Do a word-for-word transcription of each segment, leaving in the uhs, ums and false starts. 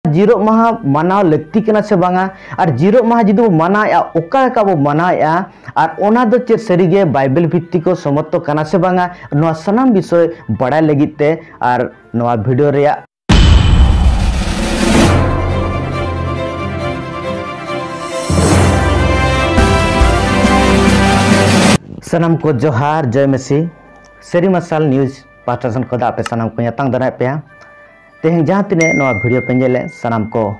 ᱡᱤᱨᱚᱜ ᱢᱟᱦᱟ ᱢᱟᱱᱟᱣ ᱞᱟᱹᱠᱛᱤ ᱠᱟᱱᱟ ᱥᱮ ᱵᱟᱝᱟ, ᱟᱨ ᱡᱤᱨᱚᱜ ᱢᱟᱦᱟ ᱡᱩᱫᱤ ᱵᱚ ᱢᱟᱱᱟᱣᱮᱫᱼᱟ, ᱚᱠᱟ ᱞᱮᱠᱟ ᱵᱚ ᱢᱟᱱᱟᱣᱮᱫᱼᱟ, ᱟᱨ ᱚᱱᱟ ᱫᱚ ᱪᱮᱫ ᱥᱟᱹᱨᱤᱜᱮ ᱵᱟᱭᱵᱮᱞ ᱵᱷᱤᱛᱛᱤᱠ ᱥᱚᱢᱢᱚᱛᱚ ᱠᱟᱱᱟ ᱥᱮ ᱵᱟᱝᱟ, ᱱᱚᱣᱟ ᱥᱟᱱᱟᱢ ᱵᱤᱥᱚᱭ ᱵᱟᱲᱟᱭ ᱞᱟᱹᱜᱤᱫ ᱛᱮ ᱟᱨ ᱱᱚᱣᱟ ᱵᱷᱤᱰᱤᱭᱳ ᱨᱮᱭᱟᱜ ᱥᱟᱱᱟᱢ ᱠᱚ ᱡᱚᱦᱟᱨ, ᱡᱚᱭ ᱢᱮᱥᱤ᱾ ᱥᱮᱨᱤ ᱢᱟᱨᱥᱟᱞ ᱱᱤᱭᱩᱡᱽ ᱯᱟᱦᱴᱟ ᱥᱮᱱ ᱠᱷᱚᱱ ᱟᱯᱮ ᱥᱟᱱᱟᱢ ᱠᱚ ᱧᱟᱛᱟᱝ ᱫᱟᱨᱟᱭᱮᱫ ᱯᱮᱭᱟ᱾ ᱛᱮᱦᱮᱧ ᱡᱟᱦᱟᱸ ᱛᱤᱱᱟᱹᱜ ᱱᱚᱣᱟ ᱵᱷᱤᱰᱤᱭᱳ ᱯᱮ ᱧᱮᱞᱮᱫ, ᱥᱟᱱᱟᱢ ᱠᱚ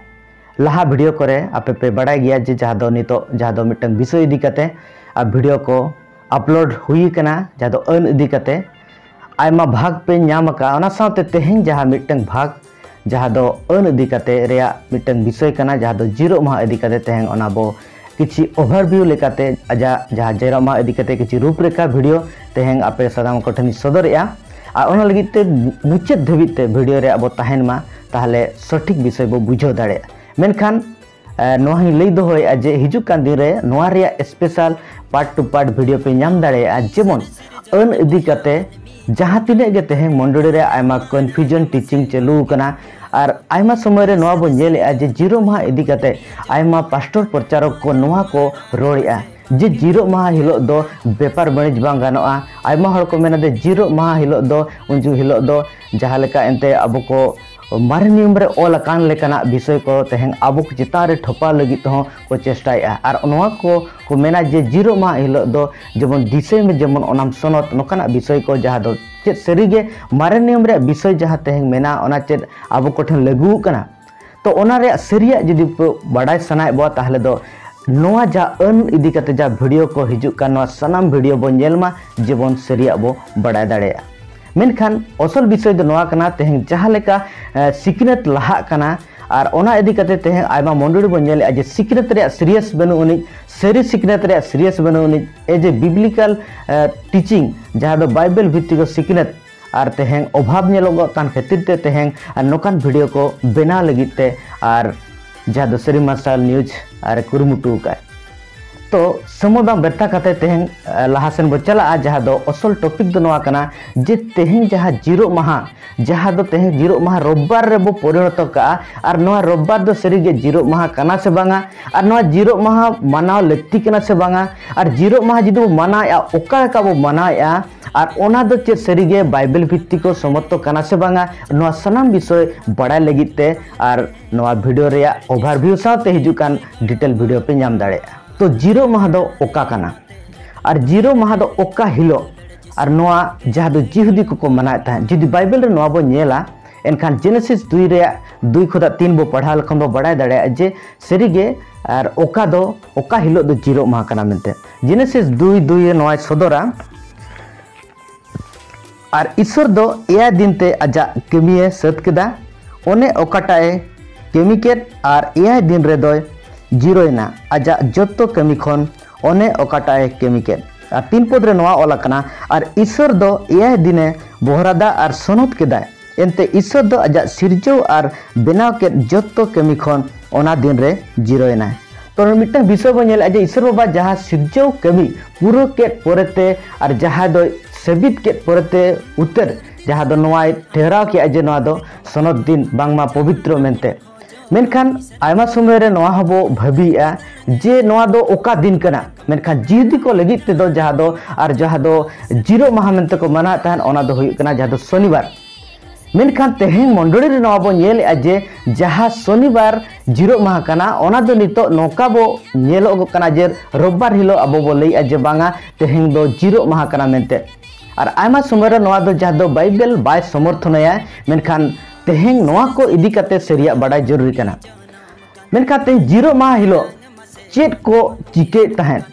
ᱞᱟᱦᱟ ᱵᱷᱤᱰᱤᱭᱳ ᱠᱚᱨᱮ ᱟᱯᱮ ᱯᱮ ᱵᱟᱲᱟᱭ ᱜᱮᱭᱟ ᱡᱮ ᱡᱟᱦᱟᱸ ᱫᱚ ᱱᱤᱛᱚᱜ ᱡᱟᱦᱟᱸ ᱫᱚ ᱢᱤᱫᱴᱟᱝ ᱵᱤᱥᱚᱭ ᱤᱫᱤ ᱠᱟᱛᱮ ᱟᱨ ᱵᱷᱤᱰᱤᱭᱳ ᱠᱚ ᱟᱯᱞᱳᱰ ᱦᱩᱭ ᱠᱟᱱᱟ, ᱡᱟᱦᱟᱸ ᱫᱚ ᱟᱹᱱ ᱤᱫᱤ ᱠᱟᱛᱮ᱾ ᱟᱭᱢᱟ ᱵᱷᱟᱜᱽ ᱯᱮ ᱧᱟᱢ ᱟᱠᱟᱫᱼᱟ᱾ ᱚᱱᱟ ᱥᱟᱶᱛᱮ ᱛᱮᱦᱮᱧ ᱡᱟᱦᱟᱸ ᱢᱤᱫᱴᱟᱝ ᱵᱷᱟᱜᱽ, ᱡᱟᱦᱟᱸ ᱫᱚ ᱟᱹᱱ ᱤᱫᱤ ᱠᱟᱛᱮ ᱨᱮᱭᱟᱜ ᱢᱤᱫᱴᱟᱝ ᱵᱤᱥᱚᱭ ᱠᱟᱱᱟ, ᱡᱟᱦᱟᱸ ᱫᱚ ᱡᱤᱨᱚᱜ ᱢᱟᱦᱟ ᱤᱫᱤ ᱠᱟᱛᱮ ᱛᱮᱦᱮᱧ ᱚᱱᱟ ᱵᱚ ᱠᱤᱪᱷᱤ ᱳᱵᱷᱟᱨᱵᱷᱤᱭᱩ ᱞᱮᱠᱟᱛᱮ ᱟᱡᱟᱜ ᱡᱟᱦᱟᱸ ᱡᱤᱨᱚᱜ ᱢᱟᱦᱟ ᱤᱫᱤ ᱠᱟᱛᱮ ᱠᱤᱪᱷᱤ ᱨᱩᱯᱨᱮᱠᱷᱟ ᱵᱷᱤᱰᱤᱭᱳ ᱛᱮᱦᱮᱧ ᱟᱯᱮ ᱥᱟᱱᱟᱢ ᱠᱚᱴᱷᱮᱱ ᱤᱧ ᱥᱚᱫᱚᱨᱮᱜᱼᱟ᱾ ᱟᱨ ᱚᱱᱟ ᱞᱟᱹᱜᱤᱫ ᱛᱮ ᱢᱩᱪᱟᱹᱫ ᱫᱷᱟᱹᱵᱤᱡ ᱛᱮ ᱵᱷᱤᱰᱤᱭᱳ ᱨᱮ ᱟᱵᱚ ᱛᱟᱦᱮᱱ ᱢᱟ, ᱛᱟᱦᱚᱞᱮ ᱥᱚᱴᱷᱤᱠ ᱵᱤᱥᱚᱭ ᱵᱚ ᱵᱩᱡᱷᱟᱹᱣ ᱫᱟᱲᱮᱭᱟᱜᱼᱟ᱾ ᱢᱮᱱᱠᱷᱟᱱ ᱮ, ᱱᱚᱣᱟ ᱦᱚᱸᱧ ᱞᱟᱹᱭ ᱫᱚᱦᱚᱭᱮᱫᱼᱟ ᱡᱮ ᱦᱤᱡᱩᱜ ᱠᱟᱱ ᱫᱤᱱ ᱨᱮ ᱱᱚᱣᱟ ᱨᱮᱭᱟᱜ special part two part video ᱯᱮ ᱧᱟᱢ ᱫᱟᱲᱮᱭᱟᱜᱼᱟ᱾ ᱡᱮᱢᱚᱱ ᱟᱹᱱ ᱤᱫᱤ ᱠᱟᱛᱮ ᱡᱟᱦᱟᱸ ᱛᱤᱱᱟᱹᱜ ᱜᱮ ᱛᱮᱦᱮᱧ ᱢᱚᱱᱰᱚᱞᱤ ᱨᱮ ᱟᱭᱢᱟ ᱠᱚᱱᱯᱷᱤᱭᱩᱡᱚᱱ ᱴᱤᱪᱤᱝ ᱪᱟᱹᱞᱩ ᱟᱠᱟᱱᱟ, ᱟᱨ ᱟᱭᱢᱟ ᱥᱚᱢᱚᱭ ᱨᱮ ᱱᱚᱣᱟ ᱵᱚᱱ ᱧᱮᱞᱮᱫᱼᱟ ᱡᱮ ᱡᱤᱨᱚᱜ ᱢᱟᱦᱟ ᱤᱫᱤ ᱠᱟᱛᱮ ᱟᱭᱢᱟ ᱯᱟᱥᱴᱚᱨ ᱯᱨᱚᱪᱟᱨᱚᱠ ᱠᱚ ᱱᱚᱣᱟ ᱠᱚ ᱨᱚᱲᱮᱫᱼᱟ ᱡᱮ ᱡᱤᱨᱚᱜ ᱢᱟᱦᱟ ᱦᱤᱞᱳᱜ ᱫᱚ ᱵᱮᱯᱟᱨ ᱵᱟᱹᱱᱤᱡᱽ ᱵᱟᱝ ᱜᱟᱱᱚᱜᱼᱟ᱾ ᱟᱭᱢᱟ ᱦᱚᱲ ᱠᱚ ᱢᱮᱱᱟ ᱡᱮ ᱡᱤᱨᱚᱜ ᱢᱟᱦᱟ ᱦᱤᱞᱳᱜ ᱫᱚ, ᱩᱱ ᱡᱚᱦᱚᱜ ᱦᱤᱞᱳᱜ ᱫᱚ ᱡᱟᱦᱟᱸ ᱞᱮᱠᱟ ᱮᱱᱛᱮ ᱟᱵᱚ ᱠᱚ ᱢᱟᱨᱮ ᱱᱤᱭᱚᱢ ᱨᱮ ᱚᱞ ᱟᱠᱟᱱ ᱞᱮᱠᱟᱱᱟᱜ ᱵᱤᱥᱚᱭ ᱠᱚ ᱛᱮᱦᱮᱧ ᱟᱵᱚ ᱠᱚ ᱪᱮᱛᱟᱱ ᱨᱮ ᱴᱷᱚᱯᱟᱣ ᱞᱟᱹᱜᱤᱫ ᱛᱮᱦᱚᱸ ᱠᱚ ᱪᱮᱥᱴᱟᱭᱮᱫᱼᱟ᱾ ᱟᱨ ᱱᱚᱣᱟ ᱠᱚ ᱠᱚ ᱢᱮᱱᱟ ᱡᱮ ᱡᱤᱨᱚᱜ ᱢᱟᱦᱟ ᱦᱤᱞᱳᱜ ᱫᱚ ᱡᱮᱢᱚᱱ ᱫᱤᱥᱟᱹᱭ ᱢᱮ ᱡᱮᱢᱚᱱ ᱚᱱᱟᱢ ᱥᱚᱱᱚᱛ, ᱱᱚᱝᱠᱟᱱᱟᱜ ᱵᱤᱥᱚᱭ ᱠᱚ ᱡᱟᱦᱟᱸ ᱫᱚ ᱪᱮᱫ ᱥᱟᱹᱨᱤᱜᱮ ᱢᱟᱨᱮ ᱱᱤᱭᱚᱢ ᱨᱮᱭᱟᱜ ᱵᱤᱥᱚᱭ ᱡᱟᱦᱟᱸ ᱛᱮᱦᱮᱧ ᱢᱮᱱᱟᱜᱼᱟ, ᱚᱱᱟ ᱪᱮᱫ ᱟᱵᱚ ᱠᱚᱴᱷᱮᱱ ᱞᱟᱹᱜᱩ ᱠᱟᱱᱟ? ᱛᱚ ᱚᱱᱟ ᱨᱮᱭᱟᱜ ᱥᱟᱹᱨᱤᱭᱟᱜ ᱡᱩᱫᱤ ᱯᱮ ᱵᱟᱰᱟᱭ ᱥᱟᱱᱟᱭᱮᱫ ᱵᱚᱱᱟ, ᱛᱟᱦᱚᱞᱮ ᱫᱚ ᱱᱚᱣᱟ ᱡᱟ ᱟᱹᱱ ᱤᱫᱤ ᱠᱟᱛᱮ ᱡᱟ ᱵᱷᱤᱰᱤᱭᱳ ᱠᱚ ᱦᱤᱡᱩᱜ ᱠᱟᱱ, ᱱᱚᱣᱟ ᱥᱟᱱᱟᱢ ᱵᱷᱤᱰᱤᱭᱳ ᱵᱚᱱ ᱧᱮᱞ ᱢᱟ, ᱡᱮᱵᱚᱱ ᱥᱟᱹᱨᱤᱭᱟᱜ ᱵᱚ ᱵᱟᱰᱟᱭ ᱫᱟᱲᱮᱭᱟᱜᱼᱟ᱾ ᱢᱮᱱᱠᱷᱟᱱ ᱟᱥᱚᱞ ᱵᱤᱥᱚᱭ ᱫᱚ ᱱᱚᱣᱟ ᱠᱟᱱᱟ, ᱛᱮᱦᱮᱧ ᱡᱟᱦᱟᱸ ᱞᱮᱠᱟ, ᱮ, ᱥᱤᱠᱷᱱᱟᱹᱛ ᱞᱟᱦᱟᱜ ᱠᱟᱱᱟ, ᱟᱨ ᱚᱱᱟ ᱤᱫᱤ ᱠᱟᱛᱮ ᱛᱮᱦᱮᱧ ᱟᱭᱢᱟ ᱢᱚᱱᱰᱚᱞᱤ ᱵᱚᱱ ᱧᱮᱞᱮᱫᱼᱟ ᱡᱮ ᱥᱤᱠᱷᱱᱟᱹᱛ ᱨᱮᱭᱟᱜ ᱥᱤᱨᱤᱭᱟᱥ ᱵᱟᱹᱱᱩᱜ ᱟᱹᱱᱤᱡ, ᱥᱟᱹᱨᱤ ᱥᱤᱠᱷᱱᱟᱹᱛ ᱨᱮᱭᱟᱜ ᱥᱤᱨᱤᱭᱟᱥ ᱵᱟᱹᱱᱩᱜ ᱟᱹᱱᱤᱡ, ᱮ ᱡᱮ ᱵᱤᱵᱽᱞᱤᱠᱟᱞ, ᱮ, ᱴᱤᱪᱤᱝ, ᱡᱟᱦᱟᱸ ᱫᱚ ᱵᱟᱭᱵᱮᱞ ᱵᱷᱤᱛᱛᱤᱠ ᱥᱤᱠᱷᱱᱟᱹᱛ, ᱟᱨ ᱛᱮᱦᱮᱧ ᱚᱵᱷᱟᱵᱽ ᱧᱮᱞᱚᱜᱚᱜ ᱠᱟᱱ ᱠᱷᱟᱹᱛᱤᱨ ᱛᱮ ᱛᱮᱦᱮᱧ ᱟᱨ ᱱᱚᱝᱠᱟᱱ ᱵᱷᱤᱰᱤᱭᱳ ᱠᱚ ᱵᱮᱱᱟᱣ ᱞᱟᱹᱜᱤᱫ ᱛᱮ ᱟᱨ ᱡᱟᱦᱟᱸ ᱫᱚ ᱥᱮᱨᱤ ᱢᱟᱨᱥᱟᱞ ᱱᱤᱭᱩᱡᱽ ᱟᱨ ᱠᱩᱨᱩᱢᱩᱴᱩ ᱟᱠᱟᱫ᱾ ᱛᱚ ᱥᱚᱢᱚᱭ ᱵᱟᱝ ᱵᱮᱨᱛᱷᱟ ᱠᱟᱛᱮ ᱛᱮᱦᱮᱧ ᱞᱟᱦᱟ ᱥᱮᱱ ᱵᱚ ᱪᱟᱞᱟᱜᱼᱟ, ᱡᱟᱦᱟᱸ ᱫᱚ ᱟᱥᱚᱞ ᱴᱚᱯᱤᱠ ᱫᱚ ᱱᱚᱣᱟ ᱠᱟᱱᱟ ᱡᱮ ᱛᱮᱦᱮᱧ ᱡᱟᱦᱟᱸ ᱡᱤᱨᱚᱜ ᱢᱟᱦᱟ, ᱡᱟᱦᱟᱸ ᱫᱚ ᱛᱮᱦᱮᱧ ᱡᱤᱨᱚᱜ ᱢᱟᱦᱟ ᱨᱳᱵᱵᱟᱨ ᱨᱮᱵᱚ ᱯᱚᱨᱤᱱᱚᱛᱚ ᱠᱟᱜᱼᱟ, ᱟᱨ ᱱᱚᱣᱟ ᱨᱳᱵᱵᱟᱨ ᱫᱚ ᱥᱟᱹᱨᱤᱜᱮ ᱡᱤᱨᱚᱜ ᱢᱟᱦᱟ ᱠᱟᱱᱟ ᱥᱮ ᱵᱟᱝᱟ, ᱟᱨ ᱱᱚᱣᱟ ᱡᱤᱨᱚᱜ ᱢᱟᱦᱟ ᱢᱟᱱᱟᱣ ᱞᱟᱹᱠᱛᱤ ᱠᱟᱱᱟ ᱥᱮ ᱵᱟᱝᱟ, ᱟᱨ ᱡᱤᱨᱚᱜ ᱢᱟᱦᱟ ᱡᱩᱫᱤ ᱵᱚ ᱢᱟᱱᱟᱣᱮᱫᱼᱟ, ᱚᱠᱟ ᱞᱮᱠᱟ ᱵᱚ ᱢᱟᱱᱟᱣᱮᱫᱼᱟ, ᱟᱨ ᱚᱱᱟ ᱫᱚ ᱪᱮᱫ ᱥᱟᱹᱨᱤᱜᱮ ᱵᱟᱭᱵᱮᱞ ᱵᱷᱤᱛᱛᱤᱠ ᱥᱚᱢᱢᱚᱛᱚ ᱠᱟᱱᱟ ᱥᱮ ᱵᱟᱝᱟ, ᱱᱚᱣᱟ ᱥᱟᱱᱟᱢ ᱵᱤᱥᱚᱭ ᱵᱟᱲᱟᱭ ᱞᱟᱹᱜᱤᱫ ᱛᱮ ᱟᱨ ᱱᱚᱣᱟ ᱵᱷᱤᱰᱤᱭᱳ ᱨᱮᱭᱟᱜ ᱳᱵᱷᱟᱨᱵᱷᱤᱭᱩ ᱥᱟᱶᱛᱮ ᱦᱤᱡᱩᱜ ᱠᱟᱱ ᱰᱤᱴᱮᱞ ᱵᱷᱤᱰᱤᱭᱳ ᱯᱮ ᱧᱟᱢ ᱫᱟᱲᱮᱭᱟᱜᱼᱟ᱾ ᱛᱚ ᱡᱤᱨᱚᱜ ᱢᱟᱦᱟ ᱫᱚ ᱚᱠᱟ ᱠᱟᱱᱟ, ᱟᱨ ᱡᱤᱨᱚᱜ ᱢᱟᱦᱟ ᱫᱚ ᱚᱠᱟ ᱦᱤᱞᱳᱜ, ᱟᱨ ᱱᱚᱣᱟ ᱡᱟᱦᱟᱸ ᱫᱚ ᱡᱤᱦᱩᱫᱤ ᱠᱚᱠᱚ ᱢᱟᱱᱟᱣᱮᱫ ᱛᱟᱦᱮᱸᱫ, ᱡᱩᱫᱤ ᱵᱟᱭᱵᱮᱞ ᱨᱮ ᱱᱚᱣᱟ ᱵᱚᱱ ᱧᱮᱞᱟ, ᱮᱱᱠᱷᱟᱱ ᱡᱮᱱᱮᱥᱤᱥ ᱫᱩᱭ ᱨᱮᱭᱟᱜ ᱫᱩᱭ ᱠᱷᱚᱱᱟᱜ ᱛᱤᱱ ᱵᱚ ᱯᱟᱲᱦᱟᱣ ᱞᱮᱠᱷᱟᱱ ᱵᱚ ᱵᱟᱲᱟᱭ ᱫᱟᱲᱮᱭᱟᱜᱼᱟ ᱡᱮ ᱥᱟᱹᱨᱤᱜᱮ ᱟᱨ ᱚᱠᱟ ᱫᱚ ᱚᱠᱟ ᱦᱤᱞᱳᱜ ᱫᱚ ᱡᱤᱨᱚᱜ ᱢᱟᱦᱟ ᱠᱟᱱᱟ ᱢᱮᱱᱛᱮ᱾ ᱡᱮᱱᱮᱥᱤᱥ ᱫᱩᱭ ᱫᱩᱭ ᱨᱮ ᱱᱚᱣᱟᱭ ᱥᱚᱫᱚᱨᱟ, ᱟᱨ ᱤᱥᱥᱚᱨ ᱫᱚ ᱮᱭᱟᱭ ᱫᱤᱱ ᱛᱮ ᱟᱡᱟᱜ ᱠᱟᱹᱢᱤᱭᱮ ᱥᱟᱹᱛ ᱠᱮᱫᱟ, ᱚᱱᱮ ᱚᱠᱟᱴᱟᱜ ᱮ ᱠᱟᱹᱢᱤ ᱠᱮᱫ, ᱟᱨ ᱮᱭᱟᱭ ᱫᱤᱱ ᱨᱮᱫᱚᱭ ᱡᱤᱨᱟᱹᱣᱮᱱᱟ ᱟᱡᱟᱜ ᱡᱚᱛᱚ ᱠᱟᱹᱢᱤ ᱠᱷᱚᱱ, ᱚᱱᱮ ᱚᱠᱟᱴᱟᱜ ᱮ ᱠᱟᱹᱢᱤ ᱠᱮᱫ᱾ ᱟᱨ ᱛᱤᱱ ᱯᱚᱫ ᱨᱮ ᱱᱚᱣᱟ ᱚᱞ ᱟᱠᱟᱱᱟ, ᱟᱨ ᱤᱥᱥᱚᱨ ᱫᱚ ᱮᱭᱟᱭ ᱫᱤᱱᱮ ᱵᱚᱦᱨᱟᱫᱟ ᱟᱨ ᱥᱚᱱᱚᱛ ᱠᱮᱫᱟᱭ, ᱮᱱᱛᱮ ᱤᱥᱥᱚᱨ ᱫᱚ ᱟᱡᱟᱜ ᱥᱤᱨᱡᱟᱹᱣ ᱟᱨ ᱵᱮᱱᱟᱣ ᱠᱮᱫ ᱡᱚᱛᱚ ᱠᱟᱹᱢᱤ ᱠᱷᱚᱱ ᱚᱱᱟ ᱫᱤᱱ ᱨᱮ ᱡᱤᱨᱟᱹᱣᱮᱱᱟᱭ᱾ ᱛᱚ ᱢᱤᱫᱴᱟᱝ ᱵᱤᱥᱚᱭ ᱵᱚᱱ ᱧᱮᱞᱮᱫᱼᱟ ᱡᱮ ᱤᱥᱥᱚᱨ ᱵᱟᱵᱟ ᱡᱟᱦᱟᱸ ᱥᱤᱨᱡᱟᱹᱣ ᱠᱟᱹᱢᱤ ᱯᱩᱨᱟᱹ ᱠᱮᱫ ᱯᱚᱨᱮᱛᱮ, ᱟᱨ ᱡᱟᱦᱟᱸ ᱫᱚᱭ ᱥᱟᱹᱵᱤᱛ ᱠᱮᱫ ᱯᱚᱨᱮᱛᱮ ᱩᱛᱟᱹᱨ, ᱡᱟᱦᱟᱸ ᱫᱚ ᱱᱚᱣᱟᱭ ᱴᱷᱮᱦᱨᱟᱣ ᱠᱮᱫᱼᱟ ᱡᱮ ᱱᱚᱣᱟ ᱫᱚ ᱥᱚᱱᱚᱛ ᱫᱤᱱ, ᱵᱟᱝᱢᱟ ᱯᱚᱵᱤᱛᱨᱚ ᱢᱮᱱᱛᱮ᱾ ᱢᱮᱱᱠᱷᱟᱱ ᱟᱭᱢᱟ ᱥᱚᱢᱚᱭ ᱨᱮ ᱱᱚᱣᱟ ᱦᱚᱸᱵᱚ ᱵᱷᱟᱹᱵᱤᱭᱮᱫᱼᱟ ᱡᱮ ᱱᱚᱣᱟ ᱫᱚ ᱚᱠᱟ ᱫᱤᱱ ᱠᱟᱱᱟ, ᱢᱮᱱᱠᱷᱟᱱ ᱡᱤᱦᱩᱫᱤ ᱠᱚ ᱞᱟᱹᱜᱤᱫ ᱛᱮᱫᱚ ᱡᱟᱦᱟᱸ ᱫᱚ, ᱟᱨ ᱡᱟᱦᱟᱸ ᱫᱚ ᱡᱤᱨᱚᱜ ᱢᱟᱦᱟ ᱢᱮᱱᱛᱮ ᱠᱚ ᱢᱟᱱᱟᱣᱮᱫ ᱛᱟᱦᱮᱸᱫ, ᱚᱱᱟ ᱫᱚ ᱦᱩᱭᱩᱜ ᱠᱟᱱᱟ ᱡᱟᱦᱟᱸ ᱫᱚ ᱥᱚᱱᱤᱵᱟᱨ᱾ ᱢᱮᱱᱠᱷᱟᱱ ᱛᱮᱦᱮᱧ ᱢᱚᱱᱰᱚᱞᱤ ᱨᱮ ᱱᱚᱣᱟ ᱵᱚᱱ ᱧᱮᱞᱮᱫᱼᱟ ᱡᱮ ᱡᱟᱦᱟᱸ ᱥᱚᱱᱤᱵᱟᱨ ᱡᱤᱨᱚᱜ ᱢᱟᱦᱟ ᱠᱟᱱᱟ, ᱚᱱᱟ ᱫᱚ ᱱᱤᱛᱚᱜ ᱱᱚᱝᱠᱟ ᱵᱚ ᱧᱮᱞᱚᱜ ᱠᱟᱱᱟ ᱡᱮ ᱨᱳᱵᱵᱟᱨ ᱦᱤᱞᱳᱜ ᱟᱵᱚ ᱵᱚ ᱞᱟᱹᱭᱮᱫᱼᱟ ᱡᱮ ᱵᱟᱝᱟ, ᱛᱮᱦᱮᱧ ᱫᱚ ᱡᱤᱨᱚᱜ ᱢᱟᱦᱟ ᱠᱟᱱᱟ ᱢᱮᱱᱛᱮ᱾ ᱟᱨ ᱟᱭᱢᱟ ᱥᱚᱢᱚᱭ ᱨᱮ ᱱᱚᱣᱟ ᱫᱚ ᱡᱟᱦᱟᱸ ᱫᱚ ᱵᱟᱭᱵᱮᱞ ᱵᱟᱭ ᱥᱚᱢᱚᱨᱛᱷᱚᱱᱟᱭᱟ, ᱢᱮᱱᱠᱷᱟᱱ ᱛᱮᱦᱮᱧ ᱱᱚᱣᱟ ᱠᱚ ᱤᱫᱤ ᱠᱟᱛᱮ ᱥᱟᱹᱨᱤᱭᱟᱜ ᱵᱟᱰᱟᱭ ᱡᱚᱨᱩᱨᱤ ᱠᱟᱱᱟ᱾ ᱢᱮᱱᱠᱷᱟᱱ ᱛᱮᱦᱮᱧ ᱡᱤᱨᱚᱜ ᱢᱟᱦᱟ ᱦᱤᱞᱳᱜ ᱪᱮᱫ ᱠᱚ ᱪᱤᱠᱟᱹᱭᱮᱫ ᱛᱟᱦᱮᱸᱫ,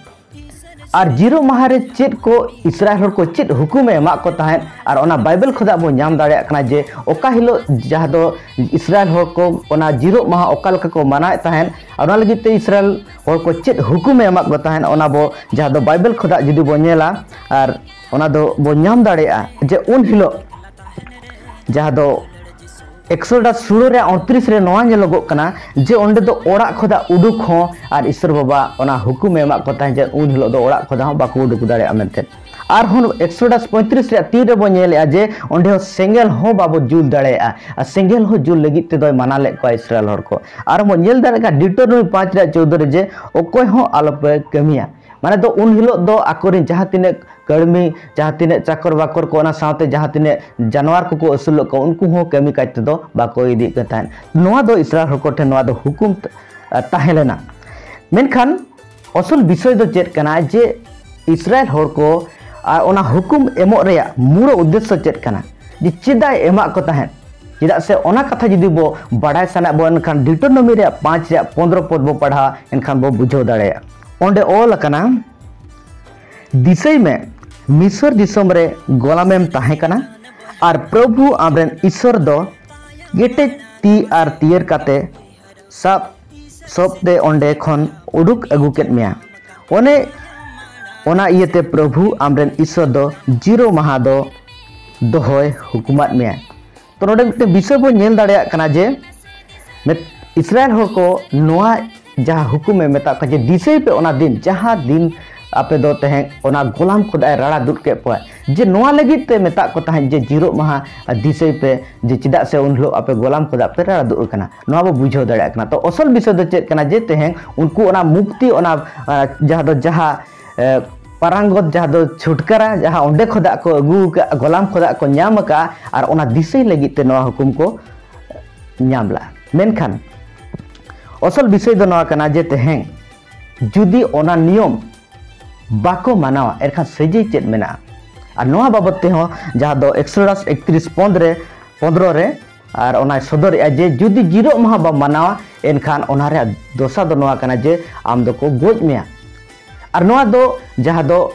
ᱟᱨ ᱡᱤᱨᱚᱜ ᱢᱟᱦᱟ ᱨᱮ ᱪᱮᱫ ᱠᱚ ᱤᱥᱨᱟᱭᱮᱞ ᱦᱚᱲ ᱠᱚ ᱪᱮᱫ ᱦᱩᱠᱩᱢᱮ ᱮᱢᱟᱜ ᱠᱚ ᱛᱟᱦᱮᱸᱫ, ᱟᱨ ᱚᱱᱟ ᱵᱟᱭᱵᱮᱞ ᱠᱷᱚᱱᱟᱜ ᱵᱚᱱ ᱧᱟᱢ ᱫᱟᱲᱮᱭᱟᱜ ᱠᱟᱱᱟ ᱡᱮ ᱚᱠᱟ ᱦᱤᱞᱳᱜ ᱡᱟᱦᱟᱸ ᱫᱚ ᱤᱥᱨᱟᱭᱮᱞ ᱦᱚᱲ ᱠᱚ ᱚᱱᱟ ᱡᱤᱨᱚᱜ ᱢᱟᱦᱟ ᱚᱠᱟ ᱞᱮᱠᱟ ᱠᱚ ᱢᱟᱱᱟᱣᱮᱫ ᱛᱟᱦᱮᱸᱫ, ᱟᱨ ᱚᱱᱟ ᱞᱟᱹᱜᱤᱫ ᱛᱮ ᱤᱥᱨᱟᱭᱮᱞ ᱦᱚᱲ ᱠᱚ ᱪᱮᱫ ᱦᱩᱠᱩᱢᱮ ᱮᱢᱟᱜ ᱠᱚ ᱛᱟᱦᱮᱸᱫ, ᱚᱱᱟ ᱵᱚ ᱡᱟᱦᱟᱸ ᱫᱚ ᱵᱟᱭᱵᱮᱞ ᱠᱷᱚᱱᱟᱜ ᱡᱩᱫᱤ ᱵᱚᱱ ᱧᱮᱞᱟ, ᱟᱨ ᱚᱱᱟ ᱫᱚ ᱵᱚᱱ ᱧᱟᱢ ᱫᱟᱲᱮᱭᱟᱜᱼᱟ ᱡᱮ ᱩᱱ ᱦᱤᱞᱳᱜ ᱡᱟᱦᱟᱸ ᱫᱚ ᱮᱠᱥᱚᱰᱟᱥ ᱥᱳᱞᱳ ᱨᱮᱭᱟᱜ ᱩᱱᱛᱨᱤᱥ ᱨᱮ ᱱᱚᱣᱟ ᱧᱮᱞᱚᱜᱚᱜ ᱠᱟᱱᱟ ᱡᱮ ᱚᱸᱰᱮ ᱫᱚ ᱚᱲᱟᱜ ᱠᱷᱚᱱᱟᱜ ᱩᱰᱩᱠ ᱦᱚᱸ ᱟᱨ ᱤᱥᱚᱨ ᱵᱟᱵᱟ ᱚᱱᱟ ᱦᱩᱠᱩᱢᱮ ᱮᱢᱟᱜ ᱠᱚ ᱛᱟᱦᱮᱸᱫ ᱡᱮ ᱩᱱ ᱦᱤᱞᱳᱜ ᱫᱚ ᱚᱲᱟᱜ ᱠᱷᱚᱱᱟᱜ ᱦᱚᱸ ᱵᱟᱠᱚ ᱩᱰᱩᱠ ᱫᱟᱲᱮᱭᱟᱜᱼᱟ ᱢᱮᱱᱛᱮ᱾ ᱟᱨᱦᱚᱸ ᱮᱠᱥᱚᱰᱟᱥ ᱯᱚᱸᱭᱛᱨᱤᱥ ᱨᱮᱭᱟᱜ ᱛᱤᱱ ᱨᱮᱵᱚᱱ ᱧᱮᱞᱮᱜᱼᱟ ᱡᱮ ᱚᱸᱰᱮ ᱦᱚᱸ ᱥᱮᱸᱜᱮᱞ ᱦᱚᱸ ᱵᱟᱵᱚ ᱡᱩᱞ ᱫᱟᱲᱮᱭᱟᱜᱼᱟ, ᱟᱨ ᱥᱮᱸᱜᱮᱞ ᱦᱚᱸ ᱡᱩᱞ ᱞᱟᱹᱜᱤᱫ ᱛᱮᱫᱚᱭ ᱢᱟᱱᱟ ᱞᱮᱫ ᱠᱚᱣᱟ ᱤᱥᱨᱟᱭᱮᱞ ᱦᱚᱲ ᱠᱚ᱾ ᱟᱨᱦᱚᱸ ᱵᱚᱱ ᱧᱮᱞ ᱫᱟᱲᱮᱭᱟᱜ ᱠᱟᱱᱟ ᱰᱤᱴᱳᱱᱚᱢᱤ ᱯᱟᱸᱪ ᱨᱮᱭᱟᱜ ᱪᱳᱣᱫᱚ ᱨᱮ ᱡᱮ ᱚᱠᱚᱭ ᱦᱚᱸ ᱟᱞᱚᱯᱮ ᱠᱟᱹᱢᱤᱭᱟ᱾ ᱢᱟᱱᱮ ᱫᱚ ᱩᱱ ᱦᱤᱞᱳᱜ ᱫᱚ ᱟᱠᱚᱨᱮᱱ ᱡᱟᱦᱟᱸ ᱛᱤᱱᱟᱹᱜ ᱠᱟᱹᱲᱢᱤ, ᱡᱟᱦᱟᱸ ᱛᱤᱱᱟᱹᱜ ᱪᱟᱠᱚᱨ ᱵᱟᱠᱚᱨ ᱠᱚ, ᱚᱱᱟ ᱥᱟᱶᱛᱮ ᱡᱟᱦᱟᱸ ᱛᱤᱱᱟᱹᱜ ᱡᱟᱱᱣᱟᱨ ᱠᱚᱠᱚ ᱟᱹᱥᱩᱞᱚᱜ ᱠᱚ, ᱩᱱᱠᱩ ᱦᱚᱸ ᱠᱟᱹᱢᱤ ᱠᱟᱡᱽ ᱛᱮᱫᱚ ᱵᱟᱠᱚ ᱤᱫᱤᱭᱮᱫ ᱠᱟᱱ ᱛᱟᱦᱮᱸᱫ᱾ ᱱᱚᱣᱟ ᱫᱚ ᱤᱥᱨᱟᱭᱮᱞ ᱦᱚᱲ ᱠᱚ ᱴᱷᱮᱱ ᱱᱚᱣᱟ ᱫᱚ ᱦᱩᱠᱩᱢ ᱛ-, ᱛᱟᱦᱮᱸ ᱞᱮᱱᱟ᱾ ᱢᱮᱱᱠᱷᱟᱱ ᱚᱥᱚᱞ ᱵᱤᱥᱚᱭ ᱫᱚ ᱪᱮᱫ ᱠᱟᱱᱟ ᱡᱮ ᱤᱥᱨᱟᱭᱮᱞ ᱦᱚᱲ ᱠᱚ, ᱟᱨ ᱚᱱᱟ ᱦᱩᱠᱩᱢ ᱮᱢᱚᱜ ᱨᱮᱭᱟᱜ ᱢᱩᱲ ᱩᱫᱽᱫᱮᱥᱥᱚ ᱪᱮᱫ ᱠᱟᱱᱟ, ᱡᱮ ᱪᱮᱫᱟᱜ ᱮ ᱮᱢᱟᱜ ᱠᱚ ᱛᱟᱦᱮᱸᱫ? ᱪᱮᱫᱟᱜ ᱥᱮ ᱚᱱᱟ ᱠᱟᱛᱷᱟ ᱡᱩᱫᱤ ᱵᱚ ᱵᱟᱰᱟᱭ ᱥᱟᱱᱟᱭᱮᱫ ᱵᱚᱱ ᱮᱱᱠᱷᱟᱱ ᱰᱤᱴᱳᱱᱚᱢᱤ ᱨᱮᱭᱟᱜ ᱯᱟᱸᱪ ᱨᱮᱭᱟᱜ ᱯᱚᱱᱫᱽᱨᱚ ᱯᱚᱫ ᱵᱚ ᱯᱟᱲᱦᱟᱣᱟ, ᱮᱱᱠᱷᱟᱱ ᱵᱚ ᱵᱩᱡᱷᱟᱹᱣ ᱫᱟᱲᱮᱭᱟᱜᱼᱟ᱾ ᱚᱸᱰᱮ ᱚᱞ ᱟᱠᱟᱱᱟ, "ᱫᱤᱥᱟᱹᱭ ᱢᱮ, ᱢᱤᱥᱚᱨ ᱫᱤᱥᱚᱢ ᱨᱮ ᱜᱚᱞᱟᱢᱮᱢ ᱛᱟᱦᱮᱸ ᱠᱟᱱᱟ, ᱟᱨ ᱯᱨᱚᱵᱷᱩ ᱟᱢᱨᱮᱱ ᱤᱥᱚᱨ ᱫᱚ ᱠᱮᱴᱮᱡ ᱛᱤ ᱟᱨ ᱛᱤᱭᱟᱹᱨ ᱠᱟᱛᱮ ᱥᱟᱵ ᱥᱚᱵ ᱛᱮ ᱚᱸᱰᱮ ᱠᱷᱚᱱ ᱩᱰᱩᱠ ᱟᱹᱜᱩ ᱠᱮᱫ ᱢᱮᱭᱟ᱾ ᱚᱱᱮ ᱚᱱᱟ ᱤᱭᱟᱹᱛᱮ ᱯᱨᱚᱵᱷᱩ ᱟᱢᱨᱮᱱ ᱤᱥᱚᱨ ᱫᱚ ᱡᱤᱨᱳ ᱢᱟᱦᱟ ᱫᱚ ᱫᱚᱦᱚᱭ ᱦᱩᱠᱩᱢᱟᱫ ᱢᱮᱭᱟ᱾" ᱛᱚ ᱱᱚᱰᱮ ᱢᱤᱫᱴᱮᱱ ᱵᱤᱥᱚᱭ ᱵᱚᱱ ᱧᱮᱞ ᱫᱟᱲᱮᱭᱟᱜ ᱠᱟᱱᱟ ᱡᱮ ᱢᱮᱛ-, ᱤᱥᱨᱟᱭᱮᱞ ᱦᱚᱲ ᱠᱚ ᱱᱚᱣᱟ ᱡᱟᱦᱟᱸ ᱦᱩᱠᱩᱢᱮ ᱢᱮᱛᱟᱜ ᱠᱚᱣᱟ ᱡᱮ ᱫᱤᱥᱟᱹᱭ ᱯᱮ ᱚᱱᱟ ᱫᱤᱱ, ᱡᱟᱦᱟᱸ ᱫᱤᱱ ᱟᱯᱮ ᱫᱚ ᱛᱮᱦᱮᱧ ᱚᱱᱟ ᱜᱳᱞᱟᱢ ᱠᱷᱚᱫᱟᱜ ᱮ ᱨᱟᱲᱟ ᱫᱩᱫ ᱠᱮᱫ ᱯᱮ, ᱡᱮ ᱱᱚᱣᱟ ᱞᱟᱹᱜᱤᱫ ᱛᱮ ᱢᱮᱛᱟᱜ ᱠᱚ ᱛᱟᱦᱮᱸᱫ ᱡᱮ ᱡᱤᱨᱳᱜ ᱢᱟᱦᱟ ᱫᱤᱥᱟᱹᱭ ᱯᱮ, ᱡᱮ ᱪᱮᱫᱟᱜ ᱥᱮ ᱩᱱ ᱦᱤᱞᱳᱜ ᱟᱯᱮ ᱜᱳᱞᱟᱢ ᱠᱷᱚᱫᱟᱜ ᱯᱮ ᱨᱟᱲᱟ ᱫᱩᱫ ᱟᱠᱟᱱᱟ᱾ ᱱᱚᱣᱟ ᱵᱚ ᱵᱩᱡᱷᱟᱹᱣ ᱫᱟᱲᱮᱭᱟᱜ ᱠᱟᱱᱟ᱾ ᱛᱚ ᱚᱥᱚᱞ ᱵᱤᱥᱚᱭ ᱫᱚ ᱪᱮᱫ ᱠᱟᱱᱟ ᱡᱮ ᱛᱮᱦᱮᱧ ᱩᱱᱠᱩ ᱚᱱᱟ ᱢᱩᱠᱛᱤ, ᱚᱱᱟ, ᱟ, ᱡᱟᱦᱟᱸ ᱫᱚ ᱡᱟᱦᱟᱸ, ᱮ, ᱯᱟᱨᱟᱝᱜᱚᱛ, ᱡᱟᱦᱟᱸ ᱫᱚ ᱪᱷᱩᱴᱠᱟᱨᱟ, ᱡᱟᱦᱟᱸ ᱚᱸᱰᱮ ᱠᱷᱚᱫᱟᱜ ᱠᱚ ᱟᱹᱜᱩ ᱟᱠᱟᱫ, ᱜᱳᱞᱟᱢ ᱠᱷᱚᱫᱟᱜ ᱠᱚ ᱧᱟᱢ ᱟᱠᱟᱫᱼᱟ, ᱟᱨ ᱚᱱᱟ ᱫᱤᱥᱟᱹᱭ ᱞᱟᱹᱜᱤᱫ ᱛᱮ ᱱᱚᱣᱟ ᱦᱩᱠᱩᱢ ᱠᱚ ᱧᱟᱢ ᱞᱮᱫᱼᱟ᱾ ᱢᱮᱱᱠᱷᱟᱱ ᱚᱥᱚᱞ ᱵᱤᱥᱚᱭ ᱫᱚ ᱱᱚᱣᱟ ᱠᱟᱱᱟ ᱡᱮ ᱛᱮᱦᱮᱧ ᱡᱩᱫᱤ ᱚᱱᱟ ᱱᱤᱭᱚᱢ ᱵᱟᱠᱚ ᱢᱟᱱᱟᱣᱟ, ᱮᱱᱠᱷᱟᱱ ᱥᱟᱹᱡᱟᱹᱭ ᱪᱮᱫ ᱢᱮᱱᱟᱜᱼᱟ? ᱟᱨ ᱱᱚᱣᱟ ᱵᱟᱵᱚᱫ ᱛᱮᱦᱚᱸ ᱡᱟᱦᱟᱸ ᱫᱚ ᱮᱠᱥᱚᱰᱟᱥ ᱮᱠᱛᱨᱤᱥ ᱯᱚᱱᱫᱽᱨᱚ, ᱯᱚᱱᱫᱽᱨᱚ ᱨᱮ, ᱟᱨ ᱚᱱᱟᱭ ᱥᱚᱫᱚᱨᱮᱜᱼᱟ ᱡᱮ ᱡᱩᱫᱤ ᱡᱤᱨᱳᱜ ᱢᱟᱦᱟ ᱵᱟᱢ ᱢᱟᱱᱟᱣᱟ, ᱮᱱᱠᱷᱟᱱ ᱚᱱᱟ ᱨᱮᱭᱟᱜ ᱫᱚᱥᱟ ᱫᱚ ᱱᱚᱣᱟ ᱠᱟᱱᱟ ᱡᱮ ᱟᱢ ᱫᱚᱠᱚ ᱜᱚᱡ ᱢᱮᱭᱟ᱾ ᱟᱨ ᱱᱚᱣᱟ ᱫᱚ ᱡᱟᱦᱟᱸ ᱫᱚ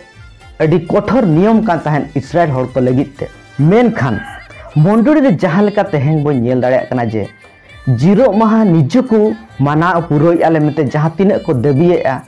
ᱟᱹᱰᱤ ᱠᱚᱴᱷᱳᱨ ᱱᱤᱭᱚᱢ ᱠᱟᱱ ᱛᱟᱦᱮᱸᱫ ᱤᱥᱨᱟᱭᱮᱞ ᱦᱚᱲ ᱠᱚ ᱞᱟᱹᱜᱤᱫ ᱛᱮ᱾ ᱢᱮᱱᱠᱷᱟᱱ ᱢᱚᱱᱰᱚᱞᱤ ᱨᱮ ᱡᱟᱦᱟᱸ ᱞᱮᱠᱟ ᱛᱮᱦᱮᱧ ᱵᱚᱱ ᱧᱮᱞ ᱫᱟᱲᱮᱭᱟᱜ ᱠᱟᱱᱟ ᱡᱮ ᱡᱤᱨᱳᱜ ᱢᱟᱦᱟ ᱱᱤᱡᱮ ᱠᱚ ᱢᱟᱱᱟᱣ ᱯᱩᱨᱟᱹᱣᱮᱫᱼᱟ ᱞᱮ ᱢᱮᱱᱛᱮ ᱡᱟᱦᱟᱸ ᱛᱤᱱᱟᱹᱜ ᱠᱚ ᱫᱟᱹᱵᱤᱭᱮᱫᱼᱟ,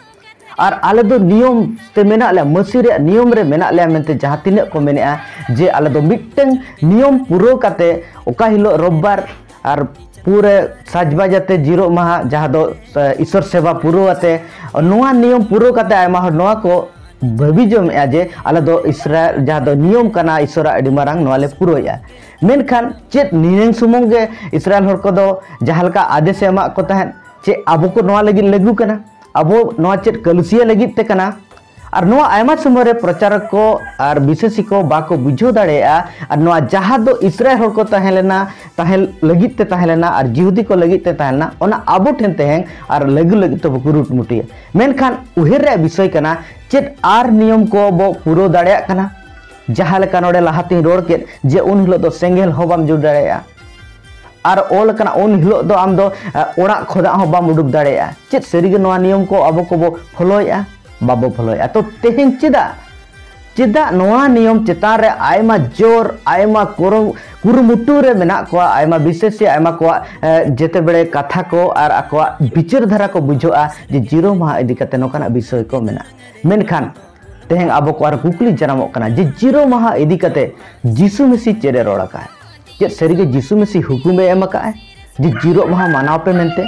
ᱟᱨ ᱟᱞᱮ ᱫᱚ ᱱᱤᱭᱚᱢ ᱛᱮ ᱢᱮᱱᱟᱜ ᱞᱮᱭᱟ, ᱢᱟᱹᱥᱤ ᱨᱮᱭᱟᱜ ᱱᱤᱭᱚᱢ ᱨᱮ ᱢᱮᱱᱟᱜ ᱞᱮᱭᱟ ᱢᱮᱱᱛᱮ ᱡᱟᱦᱟᱸ ᱛᱤᱱᱟᱹᱜ ᱠᱚ ᱢᱮᱱᱮᱜᱼᱟ, ᱡᱮ ᱟᱞᱮ ᱫᱚ ᱢᱤᱫᱴᱟᱝ ᱱᱤᱭᱚᱢ ᱯᱩᱨᱟᱹᱣ ᱠᱟᱛᱮ ᱚᱠᱟ ᱦᱤᱞᱳᱜ ᱨᱳᱵᱵᱟᱨ ᱟᱨ ᱯᱩᱨᱟᱹ ᱥᱟᱡᱽᱵᱟᱡᱽ ᱟᱛᱮ ᱡᱤᱨᱳᱜ ᱢᱟᱦᱟ, ᱡᱟᱦᱟᱸ ᱫᱚ ᱤᱥᱚᱨ ᱥᱮᱵᱟ ᱯᱩᱨᱟᱹᱣ ᱟᱛᱮ, ᱱᱚᱣᱟ ᱱᱤᱭᱚᱢ ᱯᱩᱨᱟᱹᱣ ᱠᱟᱛᱮ ᱟᱭᱢᱟ ᱦᱚᱲ ᱱᱚᱣᱟ ᱠᱚ ᱵᱷᱟᱹᱵᱤ ᱡᱚᱢᱮᱜᱼᱟ ᱡᱮ ᱟᱞᱮ ᱫᱚ ᱤᱥᱨᱟᱭᱮᱞ, ᱡᱟᱦᱟᱸ ᱫᱚ ᱱᱤᱭᱚᱢ ᱠᱟᱱᱟ ᱤᱥᱚᱨᱟᱜ ᱟᱹᱰᱤ ᱢᱟᱨᱟᱝ, ᱱᱚᱣᱟ ᱞᱮ ᱯᱩᱨᱟᱹᱣᱮᱜᱼᱟ᱾ ᱢᱮᱱᱠᱷᱟᱱ ᱪᱮᱫ ᱱᱤᱭᱟᱹᱝ ᱥᱩᱢᱩᱝ ᱜᱮ ᱤᱥᱨᱟᱭᱮᱞ ᱦᱚᱲ ᱠᱚᱫᱚ ᱡᱟᱦᱟᱸ ᱞᱮᱠᱟ ᱟᱫᱮᱥ ᱮ ᱮᱢᱟᱜ ᱠᱚ ᱛᱟᱦᱮᱸᱫ, ᱪᱮᱫ ᱟᱵᱚ ᱠᱚ ᱱᱚᱣᱟ ᱞᱟᱹᱜᱤᱫ ᱞᱟᱹᱜᱩ ᱠᱟᱱᱟ? ᱟᱵᱚ ᱱᱚᱣᱟ ᱪᱮᱫ ᱠᱟᱹᱞᱩᱥᱤᱭᱟᱹ ᱞᱟᱹᱜᱤᱫ ᱛᱮ ᱠᱟᱱᱟ? ᱟᱨ ᱱᱚᱣᱟ ᱟᱭᱢᱟ ᱥᱚᱢᱚᱭ ᱨᱮ ᱯᱨᱚᱪᱟᱨᱚᱠ ᱠᱚ ᱟᱨ ᱵᱤᱥᱮᱥᱤ ᱠᱚ ᱵᱟᱠᱚ ᱵᱩᱡᱷᱟᱹᱣ ᱫᱟᱲᱮᱭᱟᱜᱼᱟ᱾ ᱟᱨ ᱱᱚᱣᱟ ᱡᱟᱦᱟᱸ ᱫᱚ ᱤᱥᱨᱟᱭᱮᱞ ᱦᱚᱲ ᱠᱚ ᱛᱟᱦᱮᱸ ᱞᱮᱱᱟ, ᱛᱟᱦᱮᱸ ᱞᱟᱹᱜᱤᱫ ᱛᱮ ᱛᱟᱦᱮᱸ ᱞᱮᱱᱟ ᱟᱨ ᱡᱤᱦᱩᱫᱤ ᱠᱚ ᱞᱟᱹᱜᱤᱫ ᱛᱮ ᱛᱟᱦᱮᱸ ᱞᱮᱱᱟ, ᱚᱱᱟ ᱟᱵᱚ ᱴᱷᱮᱱ ᱛᱮᱦᱮᱧ ᱟᱨ ᱞᱟᱹᱜᱩ ᱞᱟᱹᱜᱤᱫ ᱛᱮᱵᱚ ᱠᱩᱨᱩᱢᱩᱴᱩᱭᱟ᱾ ᱢᱮᱱᱠᱷᱟᱱ ᱩᱭᱦᱟᱹᱨ ᱨᱮᱭᱟᱜ ᱵᱤᱥᱚᱭ ᱠᱟᱱᱟ, ᱪᱮᱫ ᱟᱨ ᱱᱤᱭᱚᱢ ᱠᱚ ᱵᱚ ᱯᱩᱨᱟᱹᱣ ᱫᱟᱲᱮᱭᱟᱜ ᱠᱟᱱᱟ? ᱡᱟᱦᱟᱸ ᱞᱮᱠᱟ ᱱᱚᱰᱮ ᱞᱟᱦᱟᱛᱤᱧ ᱨᱚᱲ ᱠᱮᱫ ᱡᱮ ᱩᱱ ᱦᱤᱞᱳᱜ ᱫᱚ ᱥᱮᱸᱜᱮᱞ ᱦᱚᱸ ᱵᱟᱢ ᱡᱩᱞ ᱫᱟᱲᱮᱭᱟᱜᱼᱟ, ᱟᱨ ᱚᱞ ᱟᱠᱟᱱᱟ ᱩᱱ ᱦᱤᱞᱳᱜ ᱫᱚ ᱟᱢ ᱫᱚ ᱚᱲᱟᱜ ᱠᱷᱚᱱᱟᱜ ᱦᱚᱸ ᱵᱟᱢ ᱩᱰᱩᱠ ᱫᱟᱲᱮᱭᱟᱜᱼᱟ᱾ ᱪᱮᱫ ᱥᱟᱹᱨᱤᱜᱮ ᱱᱚᱣᱟ ᱱᱤᱭᱚᱢ ᱠᱚ ᱟᱵᱚ ᱠᱚᱵᱚ ᱯᱷᱚᱞᱳᱭᱮᱫᱼᱟ? ᱵᱟᱵᱚ ᱯᱷᱚᱞᱳᱭᱮᱫᱼᱟ᱾ ᱛᱚ ᱛᱮᱦᱮᱧ ᱪᱮᱫᱟᱜ, ᱪᱮᱫᱟᱜ ᱱᱚᱣᱟ ᱱᱤᱭᱚᱢ ᱪᱮᱛᱟᱱ ᱨᱮ ᱟᱭᱢᱟ ᱡᱳᱨ, ᱟᱭᱢᱟ ᱠᱩᱨᱩ-, ᱠᱩᱨᱩᱢᱩᱴᱩ ᱨᱮ ᱢᱮᱱᱟᱜ ᱠᱚᱣᱟ, ᱟᱭᱢᱟ ᱵᱤᱥᱮᱥᱤ, ᱟᱭᱢᱟ ᱠᱚᱣᱟᱜ ᱡᱮᱛᱮ ᱵᱮᱲᱮ ᱠᱟᱛᱷᱟ ᱠᱚ ᱟᱨ ᱟᱠᱚᱣᱟᱜ ᱵᱤᱪᱟᱹᱨ ᱫᱷᱟᱨᱟ ᱠᱚ ᱵᱩᱡᱷᱟᱹᱜᱼᱟ ᱡᱮ ᱡᱤᱨᱳ ᱢᱟᱦᱟ ᱤᱫᱤ ᱠᱟᱛᱮ ᱱᱚᱝᱠᱟᱱᱟᱜ ᱵᱤᱥᱚᱭ ᱠᱚ ᱢᱮᱱᱟᱜᱼᱟ᱾ ᱢᱮᱱᱠᱷᱟᱱ ᱛᱮᱦᱮᱧ ᱟᱵᱚ ᱠᱚ ᱟᱨ ᱠᱩᱠᱞᱤ ᱡᱟᱱᱟᱢᱚᱜ ᱠᱟᱱᱟ ᱡᱮ ᱡᱤᱨᱳ ᱢᱟᱦᱟ ᱤᱫᱤ ᱠᱟᱛᱮ ᱡᱤᱥᱩ ᱢᱮᱥᱤ ᱪᱮᱫ ᱮ ᱨᱚᱲ ᱟᱠᱟᱫ? ᱪᱮᱫ ᱥᱟᱹᱨᱤᱜᱮ ᱡᱤᱥᱩ ᱢᱮᱥᱤ ᱦᱩᱠᱩᱢ ᱮ ᱮᱢ ᱟᱠᱟᱫᱼᱟ ᱡᱮ ᱡᱤᱨᱳ ᱢᱟᱦᱟ ᱢᱟᱱᱟᱣ ᱯᱮ ᱢᱮᱱᱛᱮ?